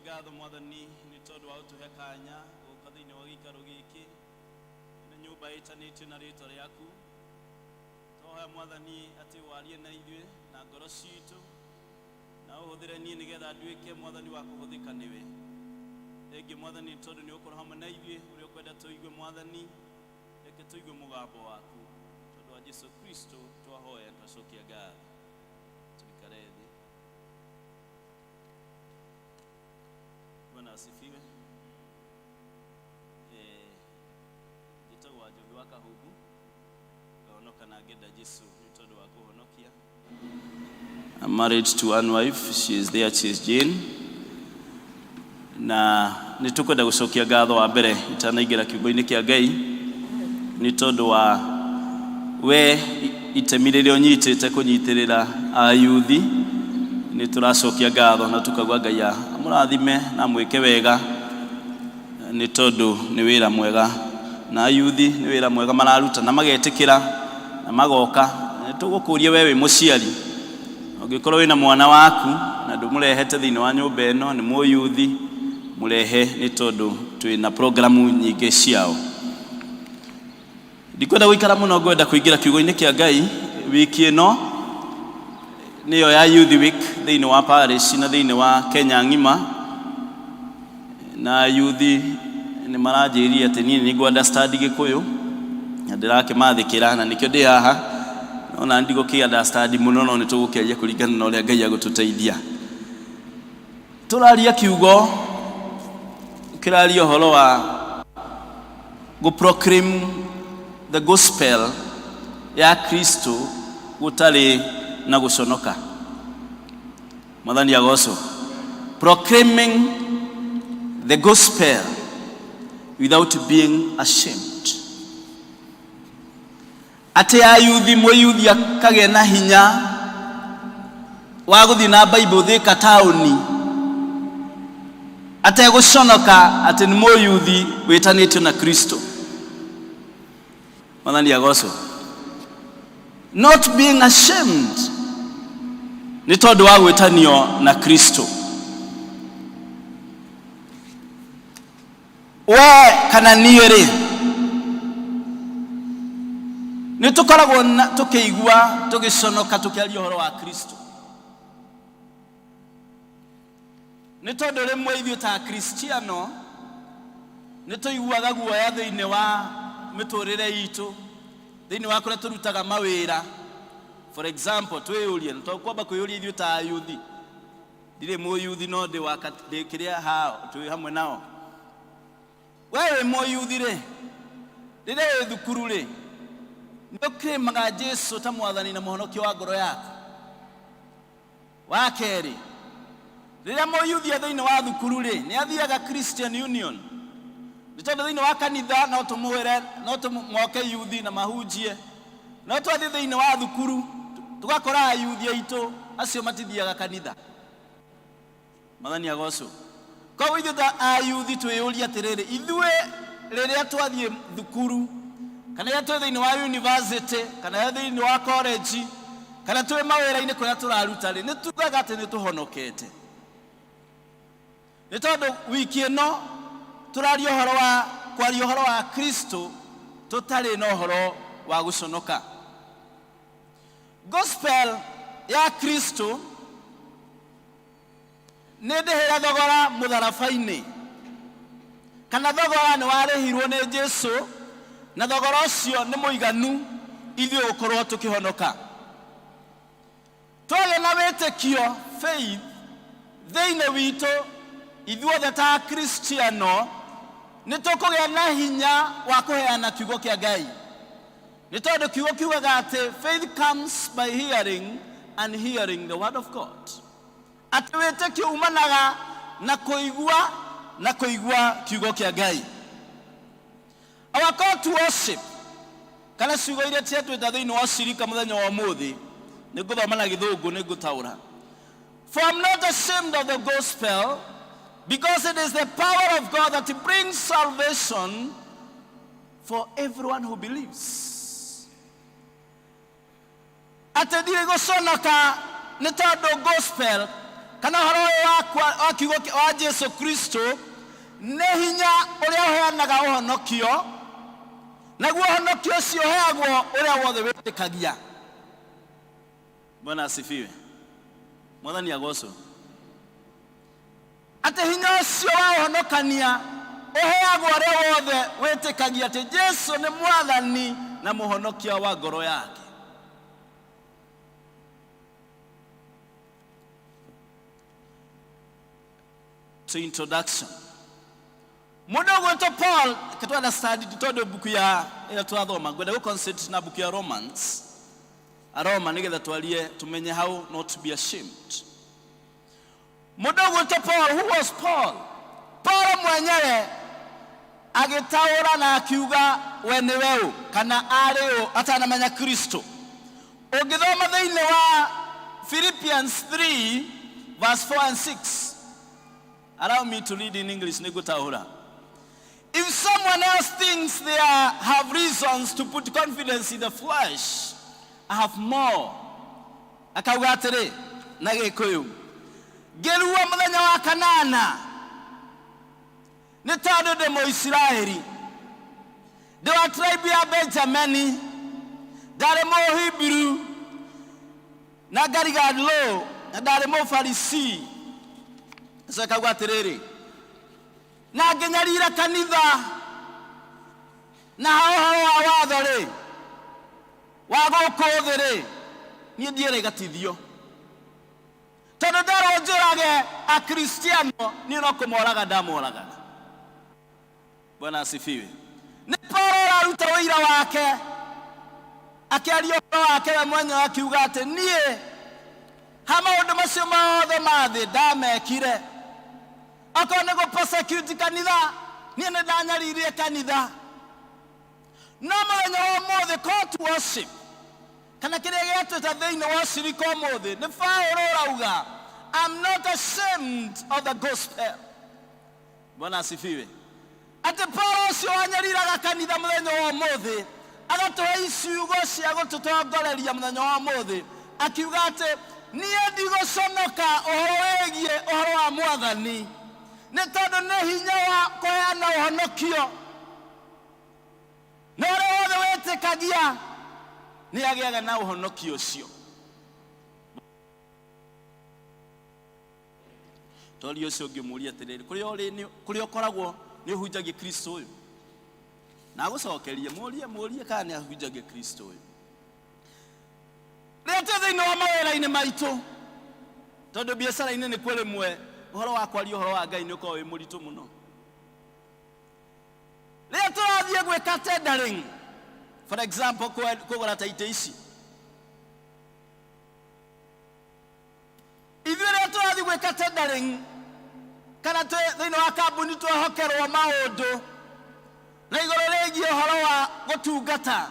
Ngatho Mwathani nĩ tondũ wa gũtũhe kanya gũka thĩinĩ wa gĩikaro gĩkĩ nĩ nyũmba ĩtanĩtio na rĩtwa rĩaku. Twahoya Mwathani atĩ warie na ithuĩ na ngoro citũ na ũhũthĩre niĩ nĩgetha nduĩke Mwathani wa kũhũthĩka nĩwe. Thengiũ Mwathani nĩ tondũ nĩ ũgũkorwo hamwe na ithuĩ ũrĩa ũkwenda tũigue. Mwathani, reke tũigue mũgambo waku. Tondũ wa Jesu Kristo twahoya, twacokia ngatho. Tuikare thĩ. Bwana asifiwe. Njĩtagwo Wanjohi wa Kahumbu, ngahonoka na ngenda Jesu nĩ tondũ wa kũhonokia. I'm married to one wife. She is there, she is Jane. Na nĩ tũkwenda gũcokia ngatho wa mbere itanaingĩra kiugo-inĩ kĩa Ngai nĩ tondũ wa we itemi rĩrĩa ũnyitĩte kũnyitĩrĩra ayuthi. Nĩ tũracokia ngatho na tukauga Ngai amũrathime na amwĩke wega nĩ tondũ nĩ wĩra mwega na ayuthi nĩ wĩra mwega mararuta na magetĩkĩra na magoka. Nĩ tũgũkũria we wĩ mũciari, ũngĩkorwo wĩna mwana waku na ndũmũrehete thĩinĩ wa nyũmba ĩno, nĩ mũyuthi, mũrehe nĩ tondũ twĩna programu nyingĩ ciao. Ndikwenda gũikara mũno, ngwenda kũingĩra kiugo-inĩ kĩa Ngai. Wiki ĩno nĩyo ya Youth Week thĩinĩ wa parish na thĩinĩ wa Kenya ng'ima, na yuthi nĩ maranjĩrire atĩ niĩ nĩ ngũ understand Gĩkũyũ na ndĩrakĩmathĩkĩra na nĩkĩo ndĩ haha. No na ndigũkĩ understand mũno, no nĩ tũgũkĩaria kũringana na ũrĩa Ngai agũtũteithia. Tũraria kiugo kĩraria ũhoro wa gũ proclaim the gospel ya Kristo gũtarĩ na gũconoka. Mwathani agocwo. Proclaiming the gospel without being ashamed, atĩ ayuthi, mũyuthi akagĩa na hinya wa gũthiĩ na Bible Thika taũni ategũconoka atĩ nĩ mũyuthi wĩtanĩtio na Kristo. Mwathani agocwo. Not being ashamed nĩ tondũ wa gwĩtanio na Kristo. We kana niĩ rĩ, nĩ tũkoragwo tũkĩigua tũgĩconoka tũkĩaria ũhoro wa Kristo, nĩ tondũ rĩmwe ithuĩ ta Akristiano nĩ tũiguaga guoya thĩinĩ wa mĩtũrĩre itũ, thĩinĩ wa kũrĩa tũrutaga mawĩra. For example, twĩyũrie, nĩ tũkwamba kwĩyũria ithuĩ ta ayuthi. Ndirĩ mũyuthi, no ndĩ wa ndĩ kĩrĩa hao twĩ hamwe nao. We wĩ mũyuthi rĩ, rĩrĩa wĩ thukuru rĩ, nĩ ũkĩrĩmaga Jesu ta Mwathani na Mũhonokia wa ngoro yaku? Wa kerĩ, rĩrĩa mũyuthi e thĩinĩ wa thukuru rĩ, nĩ athiaga Christian Union? Nĩ tondũ thĩinĩ wa kanitha no tũmwĩre, no tũmoke yuthi na mahunjie, no twathiĩ thĩinĩ wa thukuru tũgakora ayuthi aitũ acio matithiaga kanitha. Mwathani agocwo. Koguo ithuĩ ta ayuthi twĩyũrie atĩrĩrĩ, ithuĩ rĩrĩa twathiĩ thukuru kana rĩrĩa twĩ thĩinĩ wa university kana rĩrĩa thĩinĩ wa college kana twĩ mawĩra-inĩ kũrĩa tũraruta rĩ, nĩ tugaga atĩ nĩ tũhonokete? Nĩ tondũ wiki ĩno tũraria ũhoro wa kwaria ũhoro wa Kristo tũtarĩ na ũhoro wa gũconoka. Gospel ya Kristo nĩ ndĩhĩre thogora mũtharaba-inĩ, kana thogora nĩ warĩhirwo nĩ Jesu, na thogora ũcio nĩ mũiganu ithuĩ gũkorwo tũkĩhonoka. Twagĩa na wĩtĩkio, faith, thĩinĩ witũ ithuothe ta Akristiano, nĩ tũkũgĩa na hinya wa kũheana kiugo kĩa Ngai, nĩ tondũ kiugo kiugaga atĩ faith comes by hearing and hearing the word of God, atĩ wĩtĩkio umanaga na kũigua na kũigua kiugo kĩa Ngai. Our call to worship, kana ciugo iria ciatwĩta thĩinĩ wa ũcirika mũthenya wa ũmũthĩ, nĩ ngũthoma na Gĩthũngũ, nĩ ngũtaũra. For I'm not ashamed of the gospel, because it is the power of God that brings salvation for everyone who believes. Atĩ ndirĩ gũconoka nĩ tondũ gospel Kana ũhoro ũyũ wa kwa- wa kiugo kĩa- wa Jesu Kristo nĩ hinya ũrĩa ũheanaga ũhonokio, naguo ũhonokio ũcio ũheagwo ũrĩa wothe wĩtĩkagia. Bwana asifiwe. Mwathani agocwo. Atĩ hinya ũcio wa ũhonokania ũheagwo ũrĩa wothe wĩtĩkagia atĩ Jesu nĩ Mwathani na Mũhonokia wa ngoro yake. To introduction. Mũndũ ũgwĩtwo Paul, reke tũ understand tondũ mbuku ya ĩrĩa tũrathoma, ngwenda gũ concentrate na mbuku ya Romans, Aroma, nĩgetha twarie tũmenye how not to be ashamed. Mũndũ ũgwĩtwo Paul, who was Paul? Paul mwenyewe agĩtaũra na akiuga we nĩwe ũ kana arĩ ũ atanamenya Kristo. Ũngĩthoma thĩinĩ wa Philippians 3 verse 4 and 6. Allow me to read in English nĩngũtaũra. If someone else thinks they are, have reasons to put confidence in the flesh, I have more. Akauga atĩrĩ na Gĩkũyũ, ngĩrua mũthenya wa kanana nĩ tondũ ndĩ Mũisiraeli, ndĩ wa tribe ya Benjamini, ndarĩ Mũhibiru na ngariganlo na ndarĩ Mũfarisii. Acoka akauga atĩrĩrĩ, na ngĩnyarira kanitha, na ha ũhoro wa watho-rĩ, wa gũkũ thĩ-rĩ, niĩ ndierĩ gatithio, tondũ nderwo njũrage Akristiano, niĩ no kũmoraga ndamoragaga. Bwana asifiwe. Nĩ Paulo ũraruta ũira wake akĩaria ũhoro wake we mwenyewe akiuga atĩ niĩ ha maũndũ macio mothe ma thĩ ndamekire, okorwo nĩ gũ persecute kanitha, niĩ nĩ ndanyaririe kanitha, no mũthenya wa ũmũthĩ call to worship kana kĩrĩa gĩatwĩta thĩinĩ wa ũcirika ũmũthĩ nĩ Paulo ũrauga, I'm not ashamed of the gospel. Bwana asifiwe. Atĩ Paulo ũcio wanyariraga kanitha mũthenya wa ũmũthĩ agatũhe iciugo cia gũtũtongoreria mũthenya wa ũmũthĩ, akiuga atĩ niĩ ndigũconoka ũhoro wĩgiĩ ũhoro wa Mwathani, nĩ tondũ nĩ hinya wa kũheana ũhonokio, na ũrĩa wothe wĩtĩkagia nĩ agĩaga na ũhonokio ũcio. Toria ũcio ũngĩ ũmũrie atĩrĩrĩ, kũrĩa ũrĩ nĩ- kũrĩa ũkoragwo nĩ ũhunjagia Kristo ũyũ? Na agũcokerie, mũrie mũrie kana nĩ ahunjagia Kristo ũyũ. Rĩrĩa twĩ thĩinĩ wa mawĩra-inĩ maitũ, tondũ biacara-inĩ nĩ kuo rĩmwe ũhoro wa kwaria ũhoro wa Ngai nĩ ũkoragwo wĩ mũritũ mũno. Rĩrĩa tũrathiĩ gwĩka tendering, for example, kũgũra ta itĩ ici, ithuĩ rĩrĩa tũrathiĩ gwĩka tendering kana twĩ thĩinĩ wa kambuni twehokerwo maũndũ na igũrũ rĩgiĩ ũhoro wa gũtungata,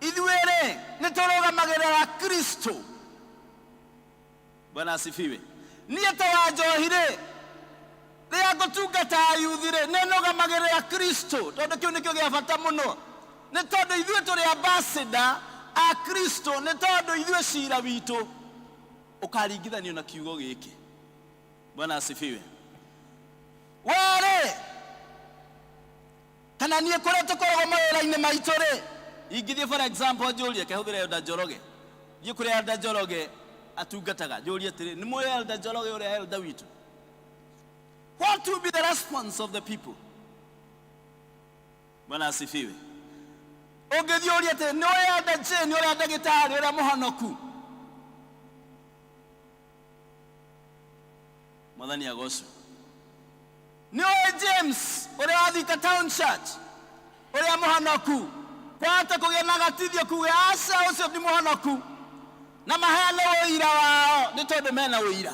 ithuĩ rĩ nĩ tũrũgamagĩrĩra Kristo. Bwana asifiwe. Niĩ ta wa njohi rĩ, rĩrĩa ngũtungata ayuthi rĩ, nĩ nũgamagĩrĩra Kristo, tondũ kĩu nĩkĩo gĩa bata mũno. Nĩ tondũ ithuĩ tũrĩ ambassador a Kristo, nĩ tondũ ithuĩ cira witũ ũkaringithanio na kiugo gĩkĩ. Bwana asifiwe. Werĩ kana niĩ kũrĩa tũkoragwo mawĩra-inĩ maitũ rĩ, ingĩthiĩ for example njũrie, kehũthĩre Elder Njoroge, thiĩ kũrĩa Elder Njoroge atungataga, njũrie atĩrĩ, nĩ mũĩ Elder Njoroge ũrĩa elder witũ? What will be the response of the people? Bwana asifiwe. Ũngĩthiĩ ũrie atĩrĩ, nĩ ũĩ Elder Jane ũrĩa ndagĩtarĩ ũrĩa mũhonoku? Mwathani agocwo. Nĩ ũĩ James ũrĩa wa Thika Town Church ũrĩa mũhonoku? Kwahota kũgĩa na gatithio kuge aca ũcio ti mũhonoku, na maheane ũira wao nĩ tondũ mena ũira,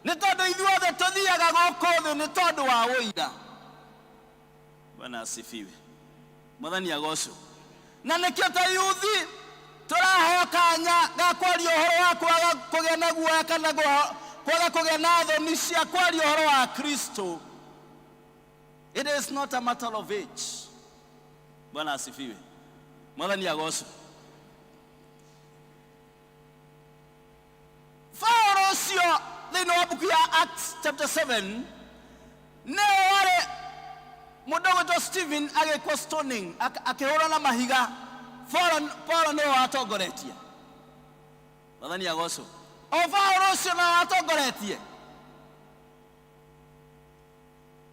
nĩ tondũ ithuothe tũthiaga gũkũ thĩ nĩ tondũ wa ũira. Bwana asifiwe. Mwathani agocwo. Na nĩkĩo ta yuthi tũraheo kanya ga kwaria ũhoro wa kwaga kũgĩa na guoya kana kwaga kũgĩa na thoni cia kwaria ũhoro wa Kristo. It is not a matter of age. Bwana asifiwe. Mwathani agocwo. Paulo ũcio thĩinĩ Thĩinĩ wa mbuku ya Acts chapter 7 nĩwe warĩ mũndũ ũgwĩtwo Stephen agĩkwo stoning, akĩhũrwo na mahiga. Paulo nĩwe watongoretie. Mwathani agocwo. O Paulo ũcio no watongoretie.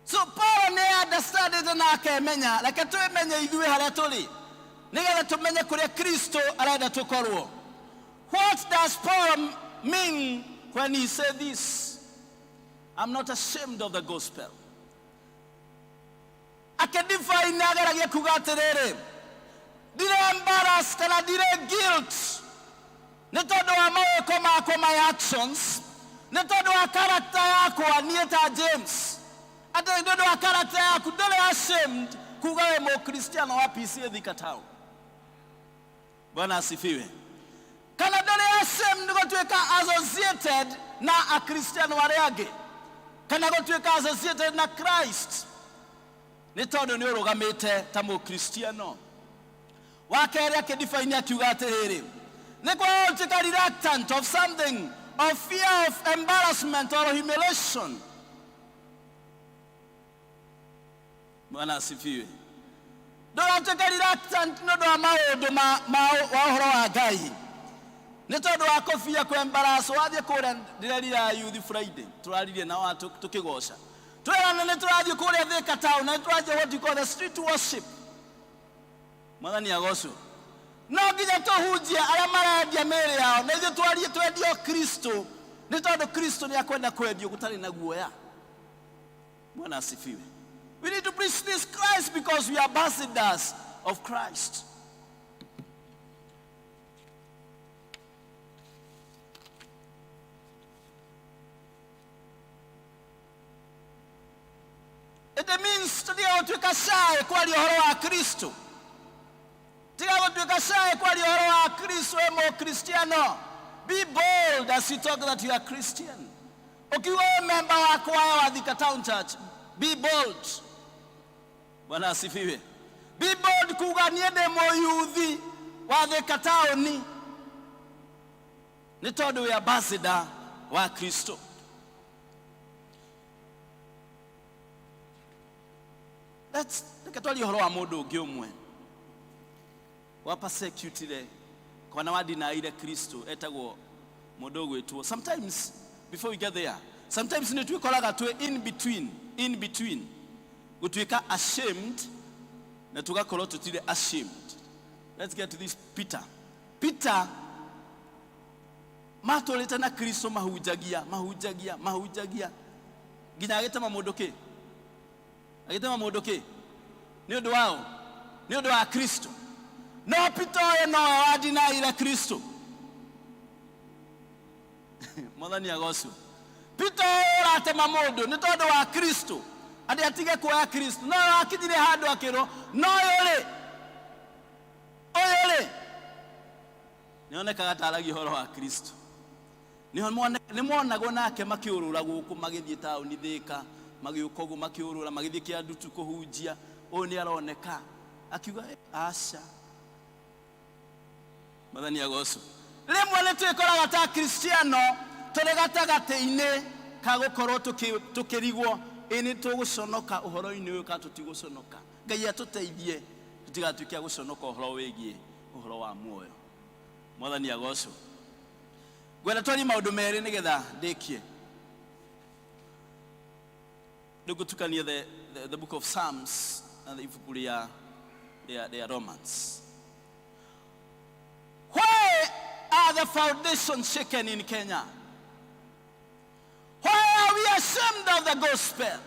So Paulo nĩ understandĩte na akemenya. Reke twĩmenye ithuĩ harĩa tũrĩ nĩgetha tũmenye kũrĩa Kristo arenda tũkorwo. What does Paul mean when he said this? I'm not ashamed of the gospel. Akĩdefine ageragia kuga atĩrĩrĩ, ndirĩ embarrassed kana ndirĩ guilt nĩ tondũ wa mawĩko makwa, my actions, nĩ tondũ wa character yakwa niĩ ta James, atĩ nĩ ũndũ wa character yaku ndũrĩ ashamed kuga wĩ mũkristiano wa PCA Thika Town. Bwana asifiwe. Kana ndũrĩ ashamed gũtuĩka associated na akristiano arĩa angĩ, kana gũtuĩka associated na Christ, nĩ tondũ nĩ ũrũgamĩte ta mũkristiano. Wa kerĩ akĩdefine akiuga atĩrĩrĩ, nĩ kwaga gũtuĩka reluctant of something of fear of embarrassment or humiliation. Bwana asifiwe. Ndũgatuĩke reluctant nĩ ũndũ wa maũndũ ma wa ũhoro wa Ngai, nĩ tondũ wa kũbia kwembaraco. Wathiĩ kũrĩa, ndĩrerira youth Friday tũraririe nao tũkĩgoca, twĩrana nĩ tũrathiĩ kũrĩa Thika town na nĩ tũrathiĩ what you call the street worship. Mwathani agocwo. No nginya tũhunjie arĩa marendia mĩĩrĩ yao, na ithuĩ twarie twendio Kristo, nĩ tondũ Kristo nĩ akwenda kwendio gũtarĩ na guoya. Bwana asifiwe. We need to preach this Christ because we are ambassadors of Christ. It means tũtiga gũtuĩka shy kwaria ũhoro wa Kristo. Tiga gũtuĩka shy kwaria ũhoro wa Kristo. Wĩ mũkristiano, be bold as you talk that you are Christian. Ukiwa wewe member wa kwaya wa Thika Town Church, be bold. Bwana asifiwe. Be bold kuga niĩ ndĩ mũyuthi wa Thika Town, nĩ tondũ wĩ ambassador wa Kristo. Let's reke twarie ũhoro wa mũndũ ũngĩ ũmwe wa persecutire kana wa deniire Kristo, etagwo mũndũ ũgwĩtwo. Sometimes, before we get there, sometimes nĩ twĩkoraga twĩ in between gũtuĩka ashamed na tũgakorwo tũtirĩ ashamed. Let's get to this. Peter matũrĩte na Kristo, mahunjagia, mahunjagia, mahunjagia nginya agĩtema mũndũ kĩ, agĩtema mũndũ kĩ nĩ ũndũ wao, nĩ ũndũ wa Kristo. No Peter ũyũ nowe wadinaire Kristo. Mwathani agocwo. Peter ũyũ ũratema mũndũ nĩ tondũ wa Kristo, atĩ atige kuoya Kristo, no akinyire handũ akĩrwo no ũyũ rĩ, ũyũ rĩ nĩonekaga taragia ũhoro wa Kristo. Nĩ monagwo nake makĩũrũra gũkũ, magĩthiĩ taũni Thĩka, magĩũka ũguo makĩũrũra, magĩthiĩ Kĩandutu kũhunjia. Ũyũ nĩ aroneka akiuga, "Eh, aca." Mwathani agocwo. Rĩmwe nĩ twĩkoraga ta Kristiano tũrĩ gatagatĩ-inĩ ka gũkorwo tũkĩrigwo ĩ nĩ tũgũconoka ũhoro-inĩ ũyũ kana tũtigũconoka. Ngai atũteithie tũtigatuĩke a gũconoka ũhoro wĩgiĩ ũhoro wa muoyo. Mwathani agocwo. Ngwenda twarie maũndũ merĩ nĩgetha ndĩkie. Rĩu ngũtukania the book of Psalms na ibuku rĩa Romans. Why are the foundations shaken in Kenya? Why are we ashamed of the gospel?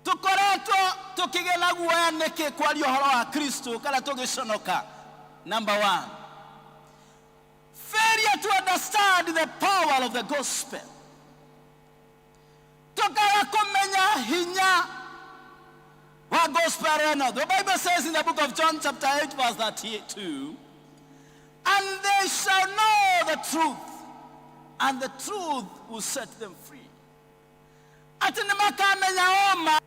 Tukoretwo tukigĩa na guoya nĩkĩ kwaria ũhoro wa Kristo kana tũgĩconoka? Number one, failure to understand the power of the gospel. Tukaga kũmenya hinya wa gospel ĩno. The Bible says in the book of John chapter 8 verse 32, "And they shall know the truth, and the truth will set them free." Atĩ nĩ makamenya ũma,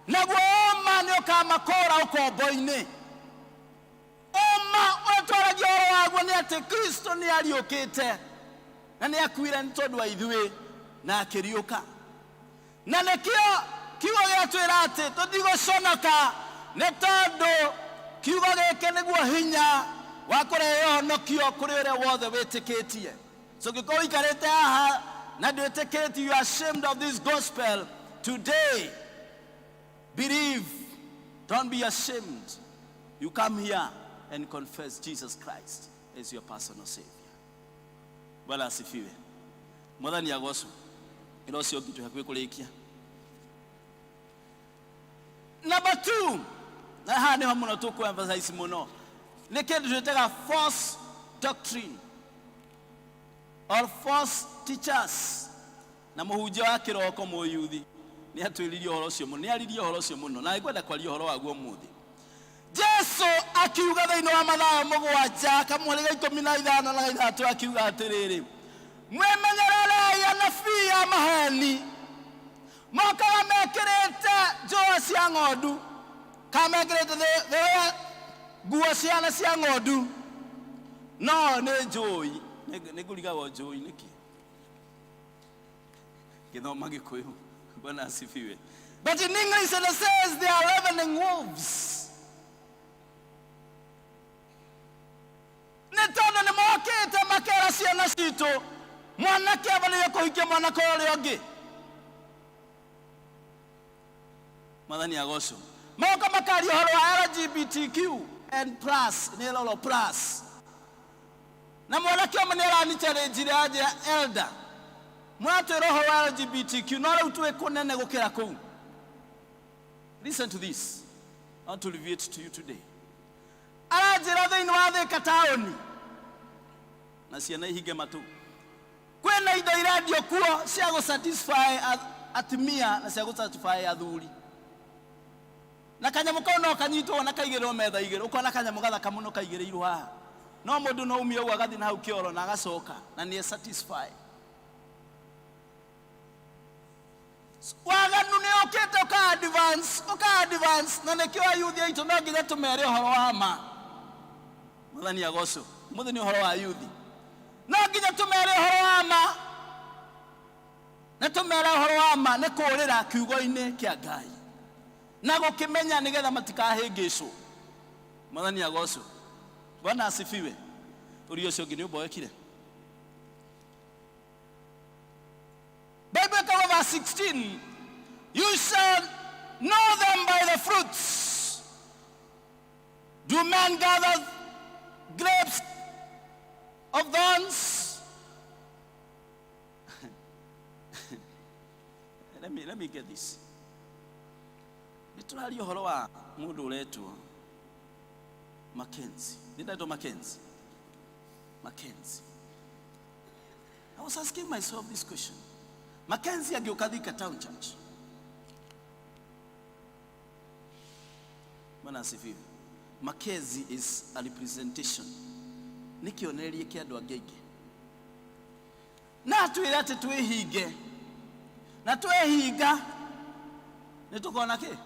naguo ũma nĩ ũkamakũra ũkombo-inĩ. Ũma ũrĩa twaragia ũhoro waguo nĩ atĩ Kristo nĩ ariũkĩte. Na nĩ akuire nĩ tondũ wa ithuĩ na akĩriũka. Na nĩkĩo kiugo gĩatwĩra atĩ tũtigũconoka nĩ tondũ kiugo gĩkĩ nĩguo hinya wa kũrehe ũhonokio kũrĩ ũrĩa wothe wĩtĩkĩtie. So ũngĩkorwo ũikarĩte haha na ndwĩtĩkĩtie, you are ashamed of this gospel today, believe, don't be ashamed. You come here and confess Jesus Christ as your personal savior. Bwana asifiwe. Mwathani agocwo. Ĩra ũcio ũngĩ twĩ hakuhĩ kũrĩkia. Number 2, na haha nĩho mũno tũkũ emphasize mũno, nĩ kĩndũ twĩtaga false doctrine or false teachers. Na mũhunjia wa kĩroko mũyuthi nĩ atwĩririe ũhoro ũcio mũno, nĩ aririe ũhoro ũcio mũno, na ngwenda kwaria ũhoro waguo ũmũthĩ. Jesu akiuga thĩinĩ wa Mathayo mũgwanja kamũhari ga ikũmi na ithano na ithatũ, akiuga atĩrĩrĩ, mwĩmenyererei anabii a maheni, mokaga mekĩrĩte njũa cia ng'ondu, kana mekĩrĩte nguo ciana cia ng'ondu, no nĩ njũi. Nĩ ngũrigagwo njũi nĩkĩ gĩthoma Gĩkũyũ. Bwana asifiwe. But in English it says they are ravening wolves. Nĩ tondũ nĩ mokĩte makera ciana citũ mwanake abataire kũhikia mwanake ũrĩa ũngĩ. Mwathani agocwo. Moka makaria ũhoro wa LGBTQ and plus, nĩ lolo plus. Na mwanake ũmwe nĩ arani challenge anjĩra, elder, mũratwĩra ũhoro wa LGBTQ, no rĩu twĩ kũnene gũkĩra kũu. Listen to this. I want to reveal it to you today. Aranjĩra thĩinĩ wa Thĩka taũni, na ciana ihinge matũ, kwĩna indo irendio kuo cia gũ satisfy atumia na cia gũ satisfy athuri, na kanyamũ kau no kanyitwo na kaigĩrĩrwo metha igĩrĩ, ũkona kanyamũ gathaka mũno kaigĩrĩirwo haha, no mũndũ no umie ũguo agathiĩ na hau kĩoro na agacoka na nĩ satisfy. Waganu nĩ ũkĩte ũka advance, ũka advance, na nĩkĩo ayuthi aitũ no nginya tũmere ũhoro wa ma. Mwathani agocwo. Ũmũthĩ nĩ ũhoro wa yuthi, no nginya tũmere ũhoro wa ma, na tũmere ũhoro wa ma nĩ kũũrĩra kiugo-inĩ kĩa Ngai na gũkĩmenya nĩgetha matikahĩngĩcwo. Mwathani agocwo. Bwana asifiwe. Ũria ũcio ũngĩ nĩ ũmboekire. Bible ikawa verse 16, you shall know them by the fruits. Do men gather grapes of thorns? Let me get this. Nĩ tũraria ũhoro wa mũndũ ũretwo Mackenzie. Nĩ ndetwo Mackenzie. Mackenzie. I was asking myself this question. Mackenzie agĩũka Thika Town Church. Bwana asifiwe. Mackenzie is a representation. Nĩ kĩonereria kĩa andũ angĩ aingĩ. Na atwĩre atĩ twĩhinge. Na twehinga nĩ tũkona kĩ?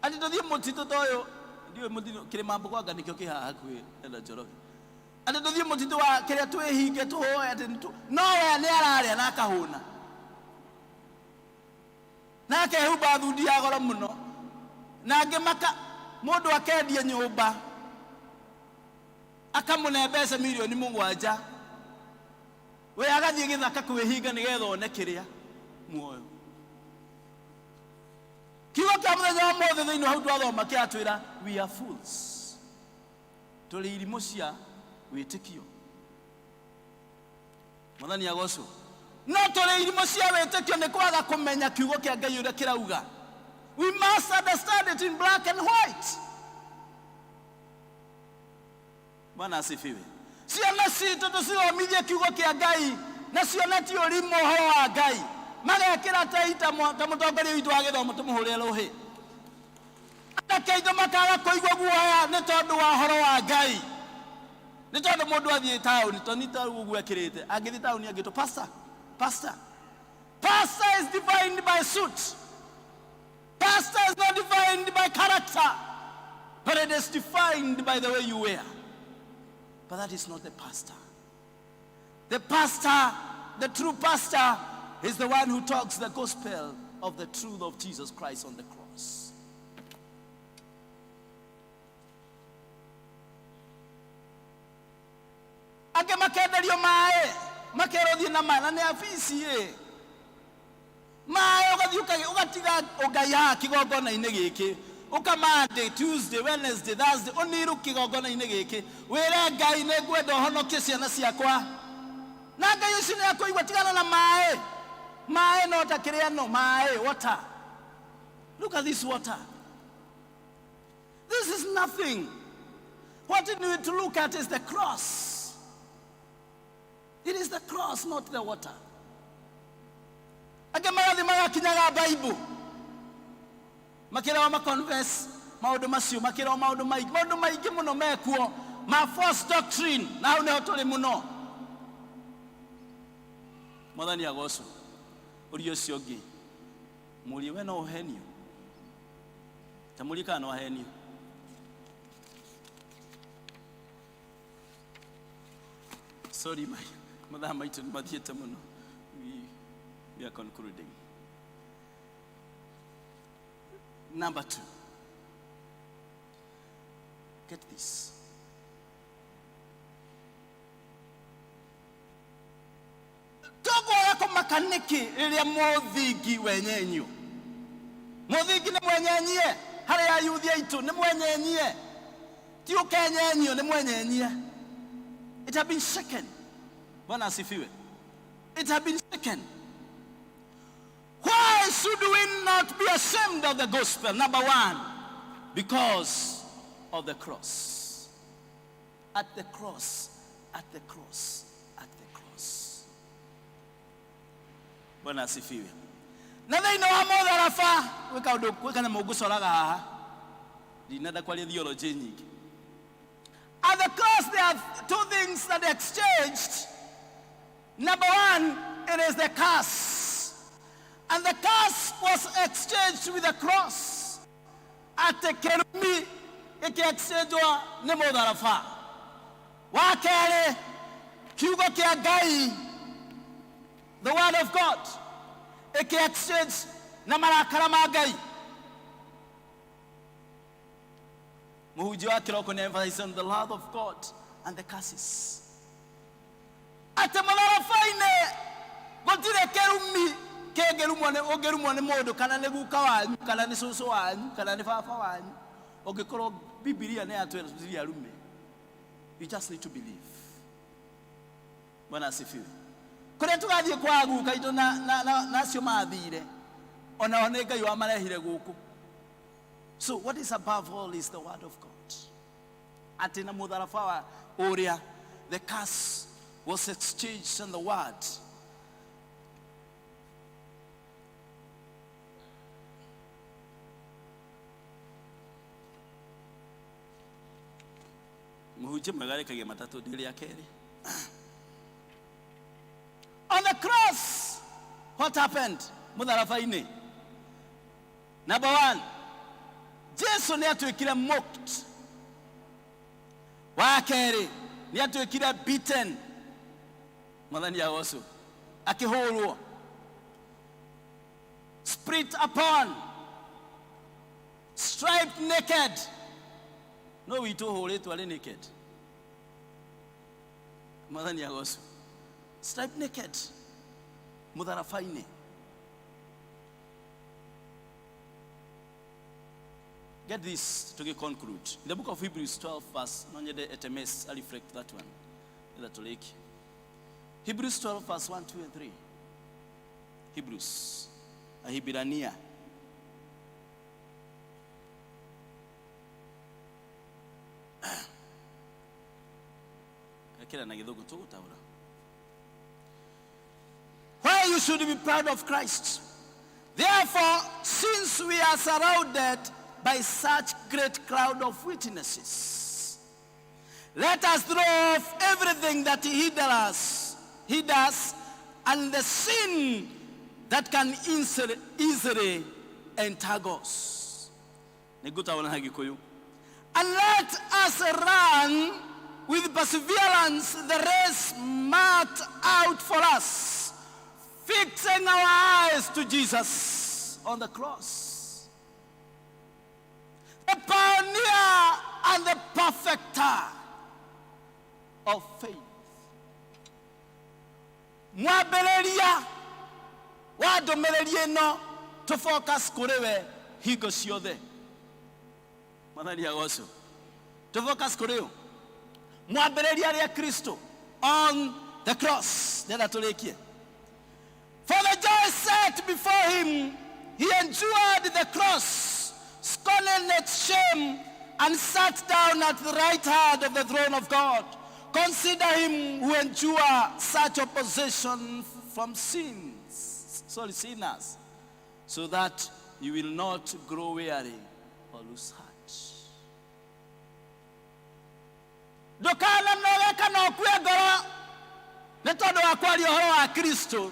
Atĩ tũthiĩ mũtitũ ta ũyũ, ndiũĩ mũtitũ, kĩrĩma Mbũkwanga nĩkĩo kĩ haha hakuhĩ na Njoroge. Atĩ tũthiĩ mũtitũ wa kĩrĩa twĩhinge tũhoe atĩ no we nĩ ararĩa na akahũna. Na akehumba thundi ya goro mũno. Na angĩ maka mũndũ akendia nyũmba akamũne mbeca mirioni 7, we agathiĩ gĩthaka kwĩhinga nĩgetha one kĩrĩa muoyo. Kiugo kĩa mũthenya wa mũthĩ thĩinĩ hau twathoma kĩratwĩra we are fools, tũrĩ irimũ cia wĩtĩkio. Mwathani agocwo. No tũrĩ irimũ cia wĩtĩkio nĩ kwaga kũmenya kiugo kĩa Ngai ũrĩa kĩrauga. We must understand it in black and white. Bwana asifiwe. Ciana citũ tũcithomithie kiugo kĩa Ngai na cione ti ũrimũ ũhoro wa Ngai, magekĩra tai ta mũtongoria witũ wa gĩthomo, tũmũhũrĩre rũhĩ. Anake aitũ makaga kũigua guoya nĩ tondũ wa ũhoro wa Ngai, nĩ tondũ mũndũ athiĩ taũni to nĩ ta ũguo ekĩrĩte, angĩthiĩ taũni angĩtwo pastor. Pastor, pastor is defined by suit. Pastor is not defined by character, but it is defined by the way you wear. But that is not the pastor. The pastor, the true pastor, is the one who talks the gospel of the truth of Jesus Christ on the cross. Angĩ makenderio maĩ makerwo thiĩ na maĩ na nĩ abici ĩ maĩ ũgathiĩ ũgatiga ũngai haha kĩgongona-inĩ gĩkĩ ũkamande Tuesday, Wednesday, Thursday ũniru kĩgongona-inĩ gĩkĩ wĩre Ngai nĩ ngwenda ũhonokie ciana ciakwa na Ngai ũcio nĩ akũigua tigana na maĩ maĩ no ta kĩrĩa no maĩ water. Look at this water. This is nothing. What you need to look at is the cross. It is the cross, not the water. Angĩ magathiĩ magakinyaga Bible makĩragwo ma confess maũndũ macio makĩragwo maũndũ maingĩ maũndũ maingĩ mũno mekuo ma false doctrine na hau nĩho tũrĩ mũno. Mwathani agocwo. Ũria ũcio ũngĩ mũrie we no ũhenio ta mũrie kana no ahenio. Sorry, my mathaa maitũ nĩ mathiĩte mũno. We are concluding. Number two. Get this. Tũkwaga kũmaka nĩkĩ rĩrĩa mũthingi wenyenyio? Mũthingi nĩ mwenyenyie harĩ ayuthi aitũ nĩ mwenyenyie ti ũkenyenyio nĩ mwenyenyie. It had been shaken. Bwana asifiwe. It had been shaken. Why should we not be ashamed of the gospel? Number one, because of the cross. At the cross, at the cross, at the cross. Bwana asifiwe. Na thĩinĩ wa mũtharaba gwĩ kaũndũ gwĩ kanyamũ ngũcoraga haha ndinenda kwaria theology nyingĩ. At the cross there are two things that exchanged. Number one, it is the curse. And the curse was exchanged with the cross. Atĩ kĩrumi gĩkĩ-exchangewo nĩ mũtharaba. Wa kerĩ, kiugo kĩa Ngai, the word of God, ĩkĩ-exchange na marakara ma Ngai. Mũhunjia wa kĩroko nĩ emphasize on the love of God and the curses. Atĩ mũtharaba-inĩ gũtirĩ kĩrumi kĩngĩrumwo nĩ ũngĩrumwo nĩ mũndũ kana nĩ guka wanyu kana nĩ cũcũ wanyu kana nĩ baba wanyu ũngĩkorwo Bibilia nĩ yatwĩra tũtirĩ arume. You just need to believe. Bwana asifiwe. Kũrĩa tũgathiĩ kwa guka itũ na, na, na, na acio mathire onao nĩ Ngai wamarehire gũkũ. So what is above all is the word of God. Atĩ na mũtharaba wa ũrĩa the curse was exchanged and the word mũhunjia mwega arĩkagia matatũ ndĩ rĩa kerĩ. On the cross, what happened? Mũtharaba-inĩ. Number one, Jesu nĩ atuĩkire mocked. Wa kerĩ, nĩ atuĩkire beaten. Mwathani agocwo. Akĩhũrwo. Spit upon. Striped naked. No witũ ũhũrĩtwo arĩ naked. Mwathani agocwo. Striped naked. Mũtharaba-inĩ. Get this to conclude. In the book of Hebrews 12 verse, no nyende SMS, I reflect that one. Ĩtha tũrĩkie. Hebrews 12 verse 1, 2 and 3. Hebrews. Ahibirania. Ĩkĩra na gĩthũngũ tũgũtaũra. Why you should be proud of Christ. Therefore, since we are surrounded by such great cloud of witnesses, let us throw off everything that hinders, and the sin that can easily entangle us. Nĩngũtaũra na Gĩkũyũ. And let us run with perseverance the race marked out for us, fixing our eyes to Jesus on the cross, the pioneer and the perfecter of faith. Mwambĩrĩria wa ndũmĩrĩri ĩno tũ focus kũrĩ we hingo ciothe. Mwathani agocwo. Tũ focus kũrĩ ũ? Mwambĩrĩria rĩa Kristo on the cross. Ndĩrenda tũrĩkie. For the joy set before him, he endured the cross, scorning its shame, and sat down at the right hand of the throne of God. Consider him who endure such opposition from sinners, so that you will not grow weary or lose heart. Ndũkananoge kana ũkue ngoro nĩ tondũ wa kwaria ũhoro wa Kristo,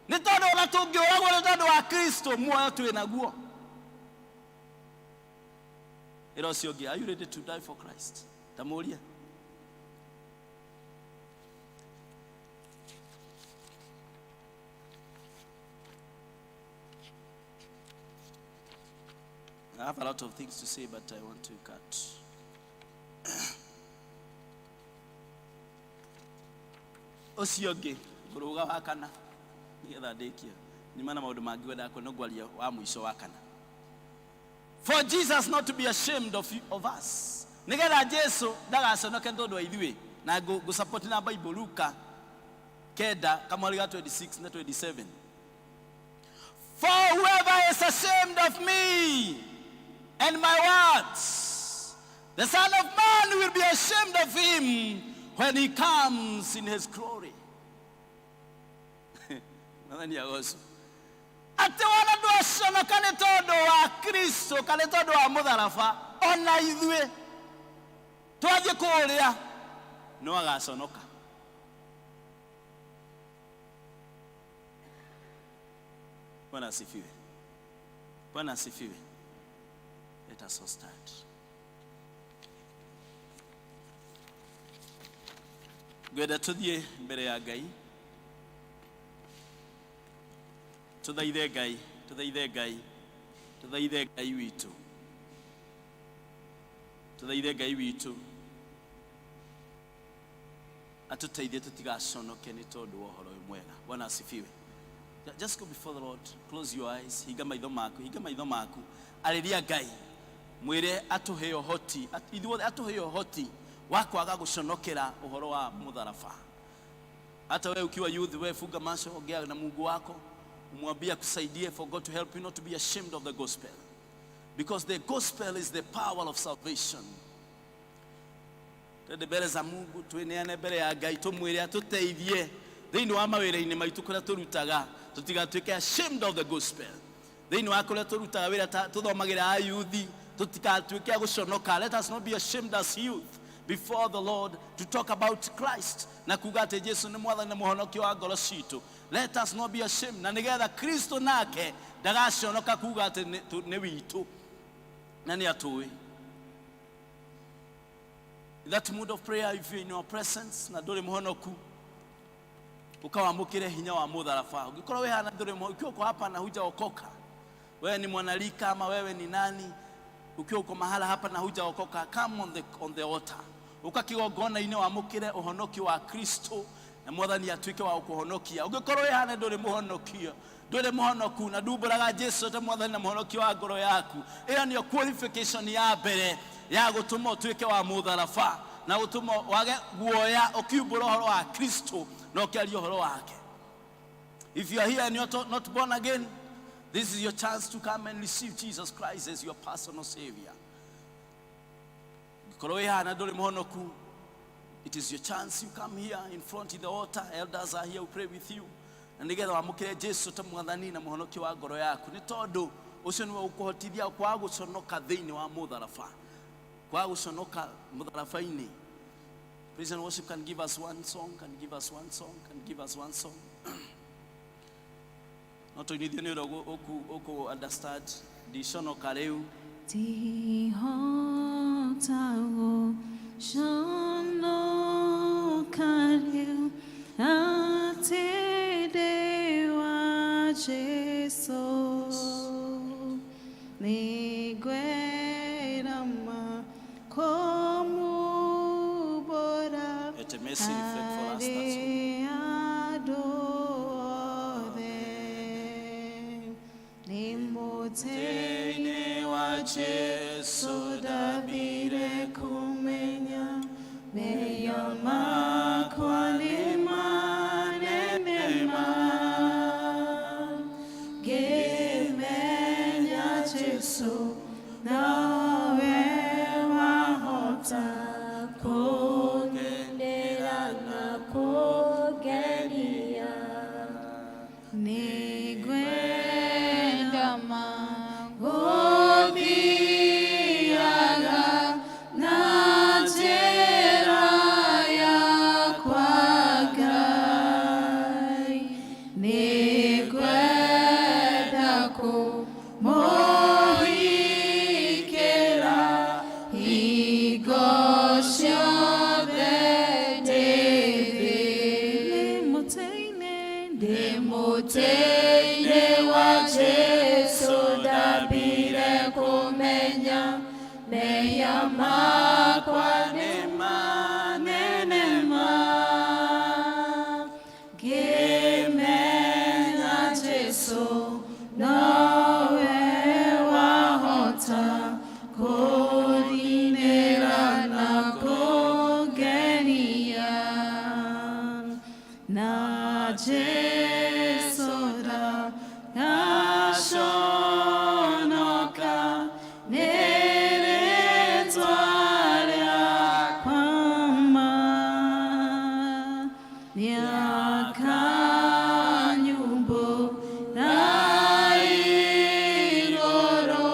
nĩ tondũ ona tũngĩũragwo nĩ tondũ wa Kristo, muoyo twĩ naguo. Ĩra ũcio ũngĩ, are you ready to die for Christ? Ta mũũrie. I have a lot of things to say, but I want to cut. Ũcio ũngĩ ngũrũga wa kana nĩgetha ndĩkie nyuma na maũndũ mangĩ ngwendaga kuona ngwaria wa mũico wa kana. For Jesus not to be ashamed of us, nĩgetha Jesu ndagaconoke nĩ tondũ wa ithuĩ. Na ngũ na Bible Luka kenda kamwari ga 26 na 27. For whoever is ashamed of me and my words, the Son of Man will be ashamed of him when he comes in his glory. Mwathani agocwo. Atĩ wona ndwaconoka nĩ tondũ wa Kristo kana nĩ tondũ wa mũtharaba, ona ithuĩ twathiĩ kũrĩa no agaconoka. Bwana asifiwe. Bwana asifiwe. Let us all stand. Ngwenda tũthiĩ mbere ya Ngai, tũthaithe Ngai, tũthaithe Ngai, tũthaithe Ngai witũ, tũthaithe Ngai witũ atũteithie tũtigaconoke nĩ tondũ wa ũhoro ũyũ mwega. Bwana asifiwe. Just go before the Lord, close your eyes, hinga maitho maku, hinga maitho maku, arĩria Ngai, mwĩre atũhe ũhoti, ithuothe atũhe ũhoti wa kwaga gũconokera ũhoro wa mũtharaba. Hata wewe ukiwa youth, wewe funga macho, ongea na Mungu wako, umwambie akusaidie, for God to help you not to be ashamed of the gospel, because the gospel is the power of salvation. Twende mbere za Mungu, twĩneane mbere ya Ngai, tũmwĩre atũteithie thĩinĩ wa mawĩra-inĩ maitũ kũrĩa tũrutaga, tũtigatuĩke ashamed of the gospel. Thĩinĩ wa kũrĩa tũrutaga wĩra, tũthomagĩra ayuthi, tũtigatuĩke a gũconoka. Let us not be ashamed as youth before the Lord to talk about Christ na kuga atĩ Jesu nĩ mwathani na mũhonokio wa ngoro citũ. Let us not be ashamed, na nĩgetha Kristo nake ndagaconoka kuga atĩ nĩ witũ na nĩ atũĩ. In that mood of prayer, if you're in your presence na ndũrĩ mũhonoku, ukawamũkĩre hinya wa mũtharaba. Ũngĩkorwo wĩ haha na ndũrĩ mũhonoku, ukiwa uko hapa na hujaokoka, wewe ni mwanalika ama wewe ni nani, ukiwa uko mahala hapa na hujaokoka, come on the altar, uka kigongona-inĩ wamũkĩre ũhonokio wa Kristo na mwathani atuĩke wa gũkũhonokia. Ũngĩkorwo wĩ haha na ndũrĩ mũhonokio, ndũrĩ mũhonoku na ndumbũraga Jesu ta mwathani na mũhonokio wa ngoro yaku, ĩyo nĩyo qualification ya mbere ya gũtũma ũtuĩke wa mũtharaba na gũtũma wage guoya ũkiumbũra ũhoro wa Kristo na ũkĩaria ũhoro wake. If you are here and you are not born again, this is your chance to come and receive Jesus Christ as your personal savior. Ũngĩkorwo wĩ haha na ndũrĩ mũhonoku, it is your chance. You come here in front of the altar. Elders are here who pray with you. Na nĩgetha wamũkĩre Jesu ta mwathani na mũhonokio wa ngoro yaku, nĩ tondũ ũcio nĩwe ũkũhotithia kwaga gũconoka thĩinĩ wa mũtharaba, kwaga gũconoka mũtharaba-inĩ. Praise and worship can give us one song, can give us one song, can give us one song. No tũinithio nĩ ũrĩa ũkũ understand ndiconoka rĩu. Ndihota gũconoka. Gwĩtĩka rĩu atĩ ndĩ wa Jesũ. Nĩngwenda ma kũmumbũra Let mercy reflect for us that song. harĩ andũ othe. Nĩ mũtĩ-inĩ wa Jesũ ndambire kũmenya mehia makwa nĩ manene ma. Ngĩmenya Jesũ nowe wahota kũngenera na kũngenia. Nĩngwenda ma gũthiaga na njĩra yakwa Ngai. Nĩngwenda kũmũhikĩra hingo ciothe ndĩ thĩ. Ndĩ mũtĩ-inĩ wa Jesũ ndambire kũmenya mehia makwa nĩ manene ma. Ngĩmenya Jesũ nowe wahota kũndinĩra na kũngenia. Na Jesũ ndagaconoka nĩ rĩtwa rĩakwa ma. Nĩakanyumbũra igũrũ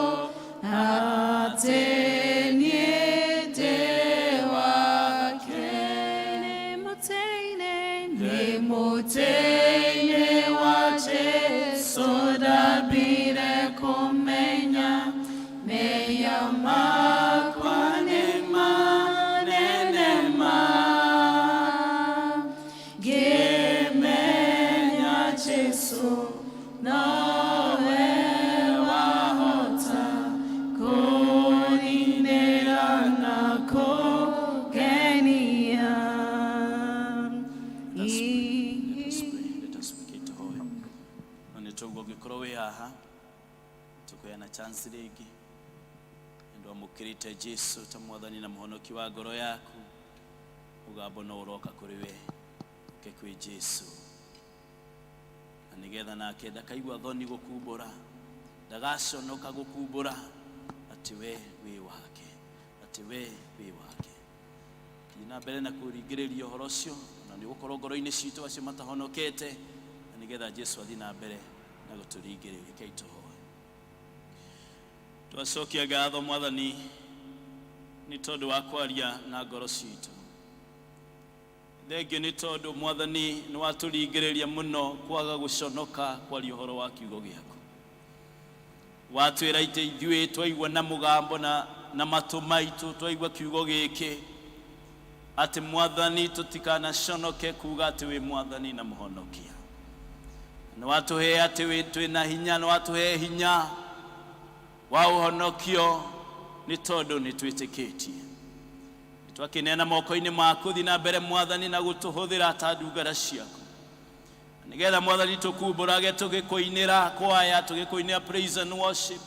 atĩ niĩ ndĩ wake. Ndĩ mũtĩ-inĩ wa Jesũ ndambire kũmenya mehia makwa nĩ manene ma. Ngĩmenya Jesũ nowe wahota kũninĩra na kũngenia. Let us pray. Let us pray. Tũhoe. Na nĩ tũguo ũngĩkorwo wĩ haha tũkũheana chance rĩngĩ nĩ wamũkĩrĩte Jesu ta mwathani na mũhonoki wa ngoro yaku, mũgambo no ũroka kũrĩ we, ũke kwĩ Jesu, na nĩgetha nake ndakaigua thoni gũkumbũra, ndagaconoka gũkumbũra atĩ we wĩ wake, atĩ we wĩ wake. Thiĩ na mbere na kũringĩrĩria ũhoro ũcio, na nĩ gũkorwo ngoro-inĩ citũ acio matahonokete, na nĩgetha Jesu athiĩ na mbere na gũtũringĩrĩria. Rekei tũhoe. Twacokia ngatho Mwathani nĩ tondũ wa kwaria na ngoro citũ. Thengio nĩ tondũ Mwathani nĩ watũringĩrĩria mũno kwaga gũconoka kwaria ũhoro wa kiugo gĩaku. Watwĩra itĩ ithuĩ twaigua na mũgambo na matũ maitũ twaigua kiugo gĩkĩ, atĩ Mwathani tũtikanaconoke kuga atĩ wĩ Mwathani na Mũhonokia. Nĩ watũhe atĩ wĩ twĩna hinya, nĩ watũhe hinya wa ũhonokio nĩ tondũ nĩ twĩtĩkĩtie. Twakĩneana moko-inĩ maku, thiĩ na mbere Mwathani na gũtũhũthĩra ta ndungata ciaku, nĩgetha Mwathani tũkumbũrage tũgĩkũinĩra kwaya, tũgĩkũinĩra praise and worship,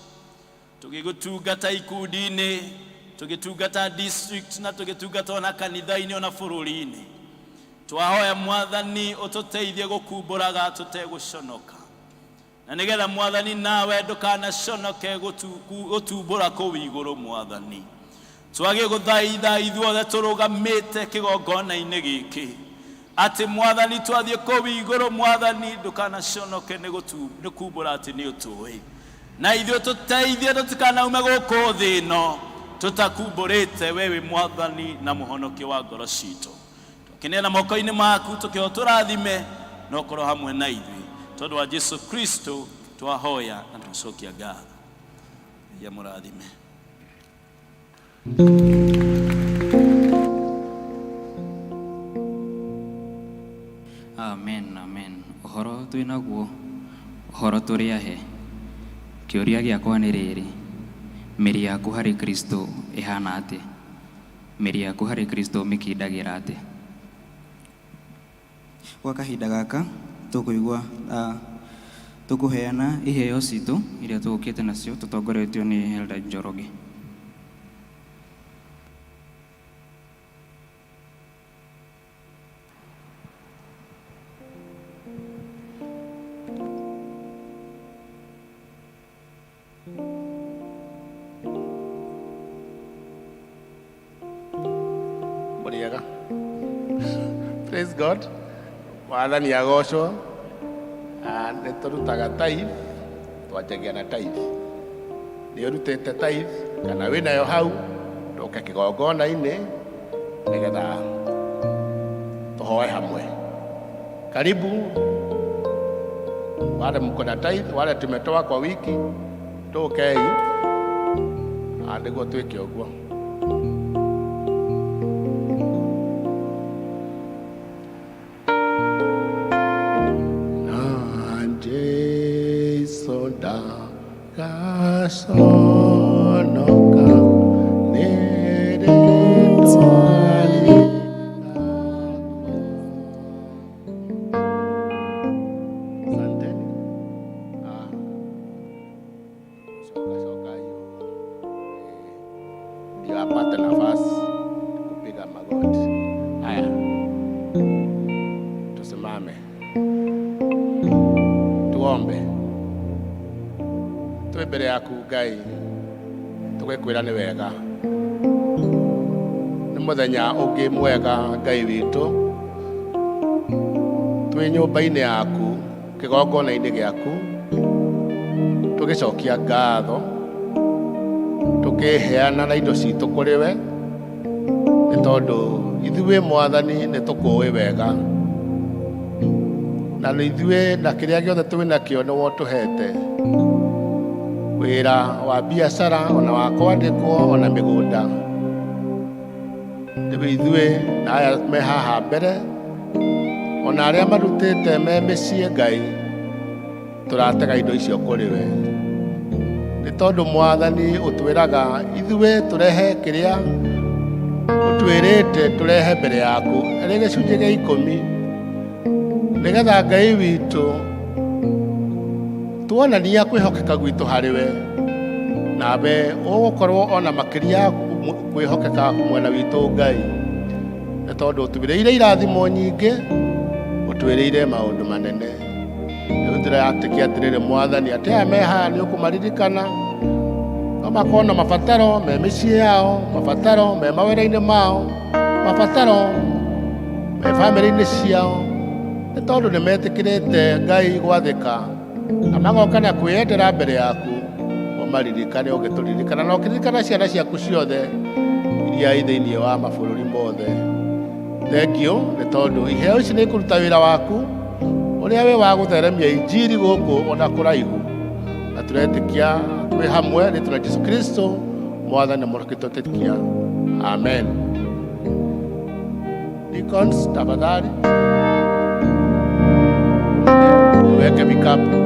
tũgĩgũtungata ikundi-inĩ, tũgĩtungata district, na tũgĩtungata ona kanitha-inĩ ona bũrũri-inĩ. Twahoya Mwathani ũtũteithie gũkumbũraga tũtegũconoka, na nĩgetha Mwathani nawe ndũkanaconoke gũtumbũra kũu igũrũ. Mwathani, twagĩgũthaitha ithuothe tũrũgamĩte kĩgongona-inĩ gĩkĩ atĩ Mwathani twathiĩ kũu igũrũ, Mwathani ndũkanaconoke nĩ kumbũra atĩ nĩ ũtũĩ, na ithuĩ tũteithie tũtikanaume gũkũ thĩ ĩno tũtakumbũrĩte we wĩ Mwathani na Mũhonokia wa ngoro citũ. Tũkĩneana moko-inĩ maku, tũkĩho tũrathime na ũkorwo hamwe na ithuĩ, tondũ wa Jesu Kristo twahoya na twacokia ngatho. Ya mũrathime. Twĩ naguo ũhoro tũrĩ ahe. Kĩũria gĩakwa nĩ rĩrĩ, mĩri yaku harĩ Kristo ĩhana atĩa? Mĩri yaku harĩ Kristo ũmĩkindagĩra atĩa? Gwa kahinda gaka tũkũigua tũkũheana iheo citũ iria tũgũkĩte nacio tũtongoretio nĩ Elder Njoroge. Mũrĩega. Praise God. Mwathani agocwo. Ah, nĩ tũrutaga tithe, twanjagia na tithe. Nĩ ũrutĩte tithe kana wĩnayo hau, ndũke kĩgongona-inĩ nĩgetha tũhoe hamwe. Karibu wale mko na tithe, wale tumetoa kwa wiki, tũkei. Ah, nĩguo twĩke ũguo. Na Jesu ndagaconoka nĩ rĩtwa rĩaku. Asanteni. Ah, shoka shoka hiyo ndio apate nafasi kupiga magoti. Haya, tusimame tuombe. Twĩ mbere yaku Ngai, tũgĩkwĩra nĩ wega, nĩ mũthenya ũngĩ mwega Ngai witũ, twĩ nyũmba-inĩ yaku, kĩgongona-inĩ gĩaku, tũgĩcokia ngatho, tũkĩheana na indo citũ kũrĩ we, nĩ tondũ ithuĩ Mwathani nĩ tũkũĩ wega, na nĩ ithuĩ na kĩrĩa gĩothe twĩ nakĩo nĩwe ũtũhete, wĩra wa biacara ona wa kwandĩkwo ona mĩgũnda. Rĩu ithuĩ na aya me haha mbere ona arĩa marutĩte me mĩciĩ Ngai, tũratega indo icio kũrĩ we, nĩ tondũ Mwathani ũtwĩraga ithuĩ tũrehe kĩrĩa ũtwĩrĩte tũrehe mbere yaku arĩ gĩcunjĩ gĩa ikũmi, nĩgetha Ngai witũ tuonania kwĩhokeka gwitũ harĩ we, nawe ũgũkorwo ona makĩria kwĩhokeka mwena witũ Ngai, nĩ tondũ ũtwĩrĩire irathimo nyingĩ, ũtwĩrĩire maũndũ manene. Rĩu ndĩratĩkia atĩrĩrĩ Mwathani, atĩ aya me haha nĩ ũkũmaririkana, no makorwo na mabataro me mĩciĩ yao, mabataro me mawĩra-inĩ mao, mabataro me bamĩrĩ-inĩ ciao, nĩ tondũ nĩ metĩkĩrĩte Ngai gwathĩka na magoka na kwĩyendera mbere yaku. Ũmaririkane ũgĩtũririkana na ũkĩririkana ciana ciaku ciothe iria i thĩinĩ wa mabũrũri mothe. Thengiũ nĩ tondũ iheo ici nĩ ikũruta wĩra waku ũrĩa wĩ wa gũtheremia injiri gũkũ ona kũraihu, na tũretĩkia twĩ hamwe rĩtwa rĩa Jesu Kristo Mwathani mũrokĩtũtĩkia, amen. Deacons, tafadhali weke vikapu.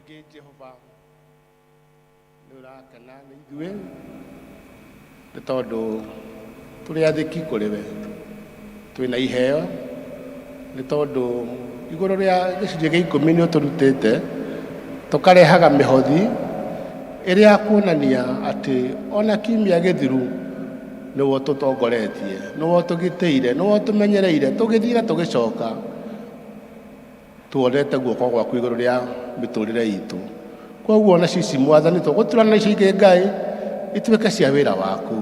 Rĩngĩ Jehova nĩ ũrakena nĩ ithuĩ nĩ tondũ tũrĩ athĩki kũrĩ we, twĩna iheo nĩ tondũ igũrũ rĩa gĩcunjĩ gĩa ikũmi nĩ ũtũrutĩte tũkarehaga mĩhothi ĩrĩa kuonania atĩ ona kiumia gĩthiru nĩwe ũtũtongoretie, nĩwe ũtũgitĩire, nĩwe ũtũmenyereire tũgĩthiĩ na tũgĩcoka tuonete guoko gwaku igũrũ rĩa mĩtũrĩre itũ. Koguo ona cici Mwathani tũgũturana na icio ingĩ Ngai ituĩke cia wĩra waku.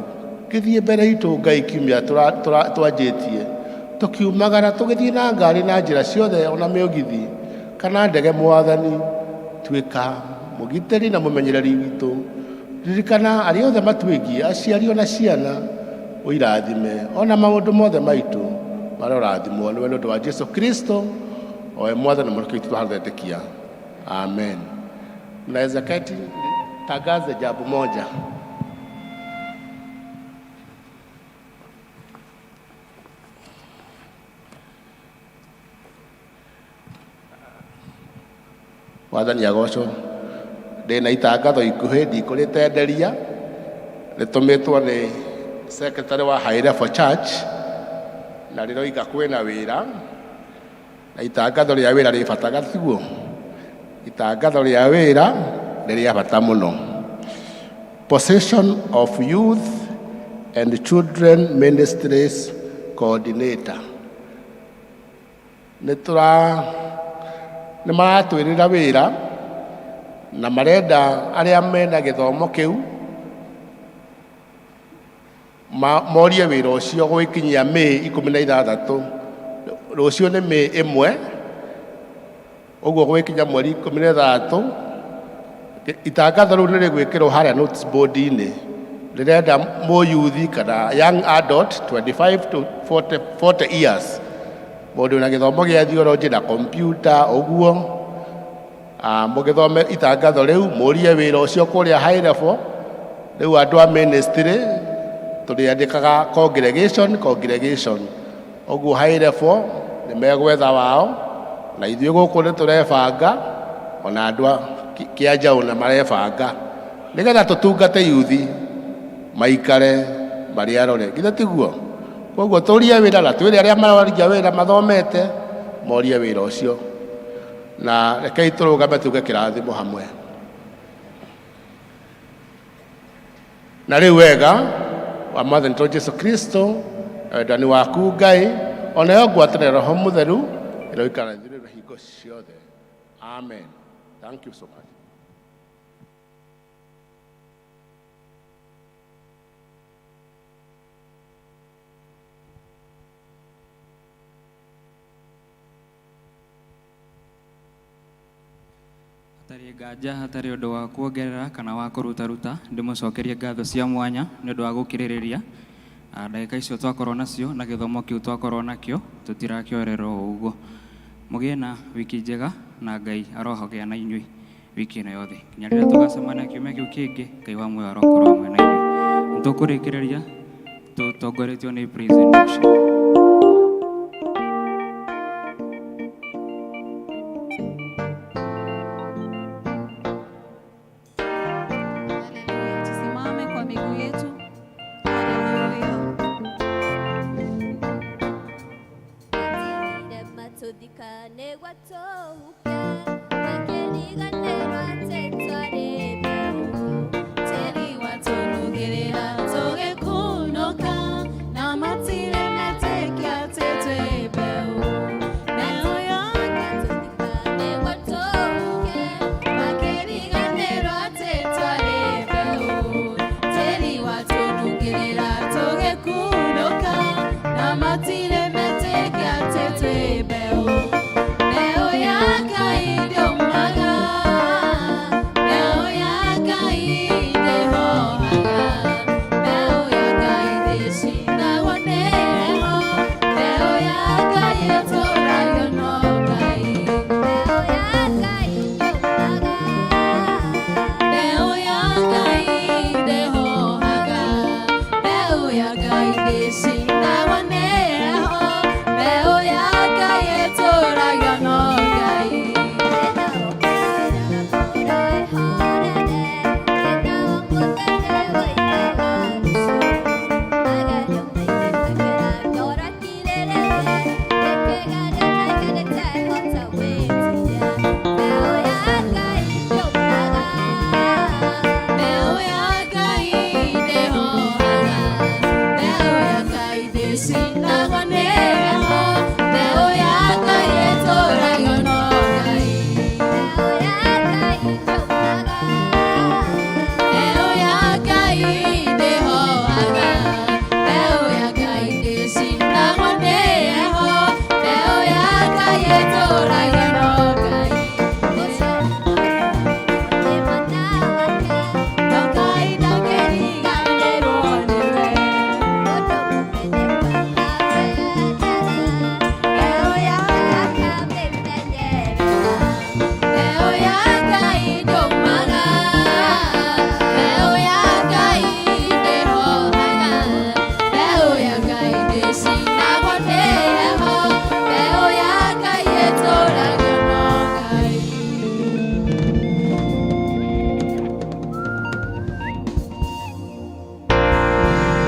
Gĩthiĩ mbere itũ Ngai kiumia twanjĩtie tũkiumagara tũgĩthiĩ na ngari na njĩra ciothe ona mĩũgithi kana ndege Mwathani, tuĩka mũgitĩri na mũmenyereri witũ. Ririkana arĩa othe matwĩgiĩ, aciari ona ciana, ũirathime ona maũndũ mothe maitũ marorathimwo nĩwe nĩ ũndũ wa Jesu Kristo owe Mwathani mũreke witũ twahetĩkia. Amen. Mnaweza keti, tangaze jambo moja. Mwathani agocwo. Ndĩna itangatho ikuhĩ ndikũrĩtenderia, rĩtũmĩtwo nĩ secretary wa High Level Church na rĩroiga kwĩna wĩra na itangatho rĩa wĩra rĩ bata gatiguo? Itangatho rĩa wĩra nĩ rĩa bata mũno. Position of Youth and Children Ministries Coordinator. Nĩ tũra nĩ maratwĩrĩra wĩra na marenda arĩa mena gĩthomo kĩu morie wĩra ũcio gũgĩkinyia May 16. Rũciũ nĩ May 1, ũguo gũgĩkinya mweri 16 itangatho rĩu nĩ rĩgwĩkĩrwo harĩa notice board-inĩ. Rĩrenda mũyuthi kana young adult 25 to 40 years, mũndũ wĩna gĩthomo gĩa theology na computer ũguo. Mũgĩthome itangatho rĩu mũrie wĩra ũcio kũrĩa high level. Rĩu andũ a ministry tũrĩandĩkaga congregation congregation, ũguo high level nĩ megwetha wao, na ithuĩ gũkũ nĩ tũrebanga, ona andũ a kĩanjaũ na marebanga nĩgetha tũtungate yuthi maikare marĩ arore, githĩ tiguo? Koguo tũrie wĩra na twĩre arĩa maroria wĩra mathomete morie wĩra ũcio, na rekei tũrũgame tuge kĩrathimo hamwe. Na rĩu wega wa Mwathani witũ Jesu Kristo na wendani waku Ngai onayo ngwatanĩro Roho Mũtheru ĩroikara na ithuĩ hingo ciothe. Amen. Thank you so much. Hatarĩ nganja, hatarĩ ũndũ wa kuongerera kana wa kũrutaruta, ndĩmũcokerie ngatho cia mwanya nĩ ũndũ wa gũkirĩrĩria ndagĩka icio twakorwo nacio na gĩthomo kĩu twakorwo nakĩo tũtirakĩorera o ũguo. Mũgĩe na wiki njega na Ngai arohagĩa na inyuĩ wiki ĩno yothe. Nginya rĩrĩa tũgacemania kiumia kĩu kĩngĩ, Ngai wa muoyo arokorwo hamwe na inyuĩ. Nĩ tũkũrĩkĩrĩria tũtongoretio nĩ praise and worship. Tusimame kwa miguu yetu. Haleluya. Matigire matũthikane gwatũhuke makĩriganĩrwo atĩ twarĩ mbeũ. Tĩri watũnugĩrĩra tũgĩkunũka na matirĩ metĩkia atĩ twĩ mbeũ. Mbeũ yake Matũthikane gwatũhuke makĩriganĩrwo atĩ twarĩ mbeũ. Tĩri watũnugĩrĩra tũgĩkunũka na matirĩ metĩkia atĩ twĩ mbeũ.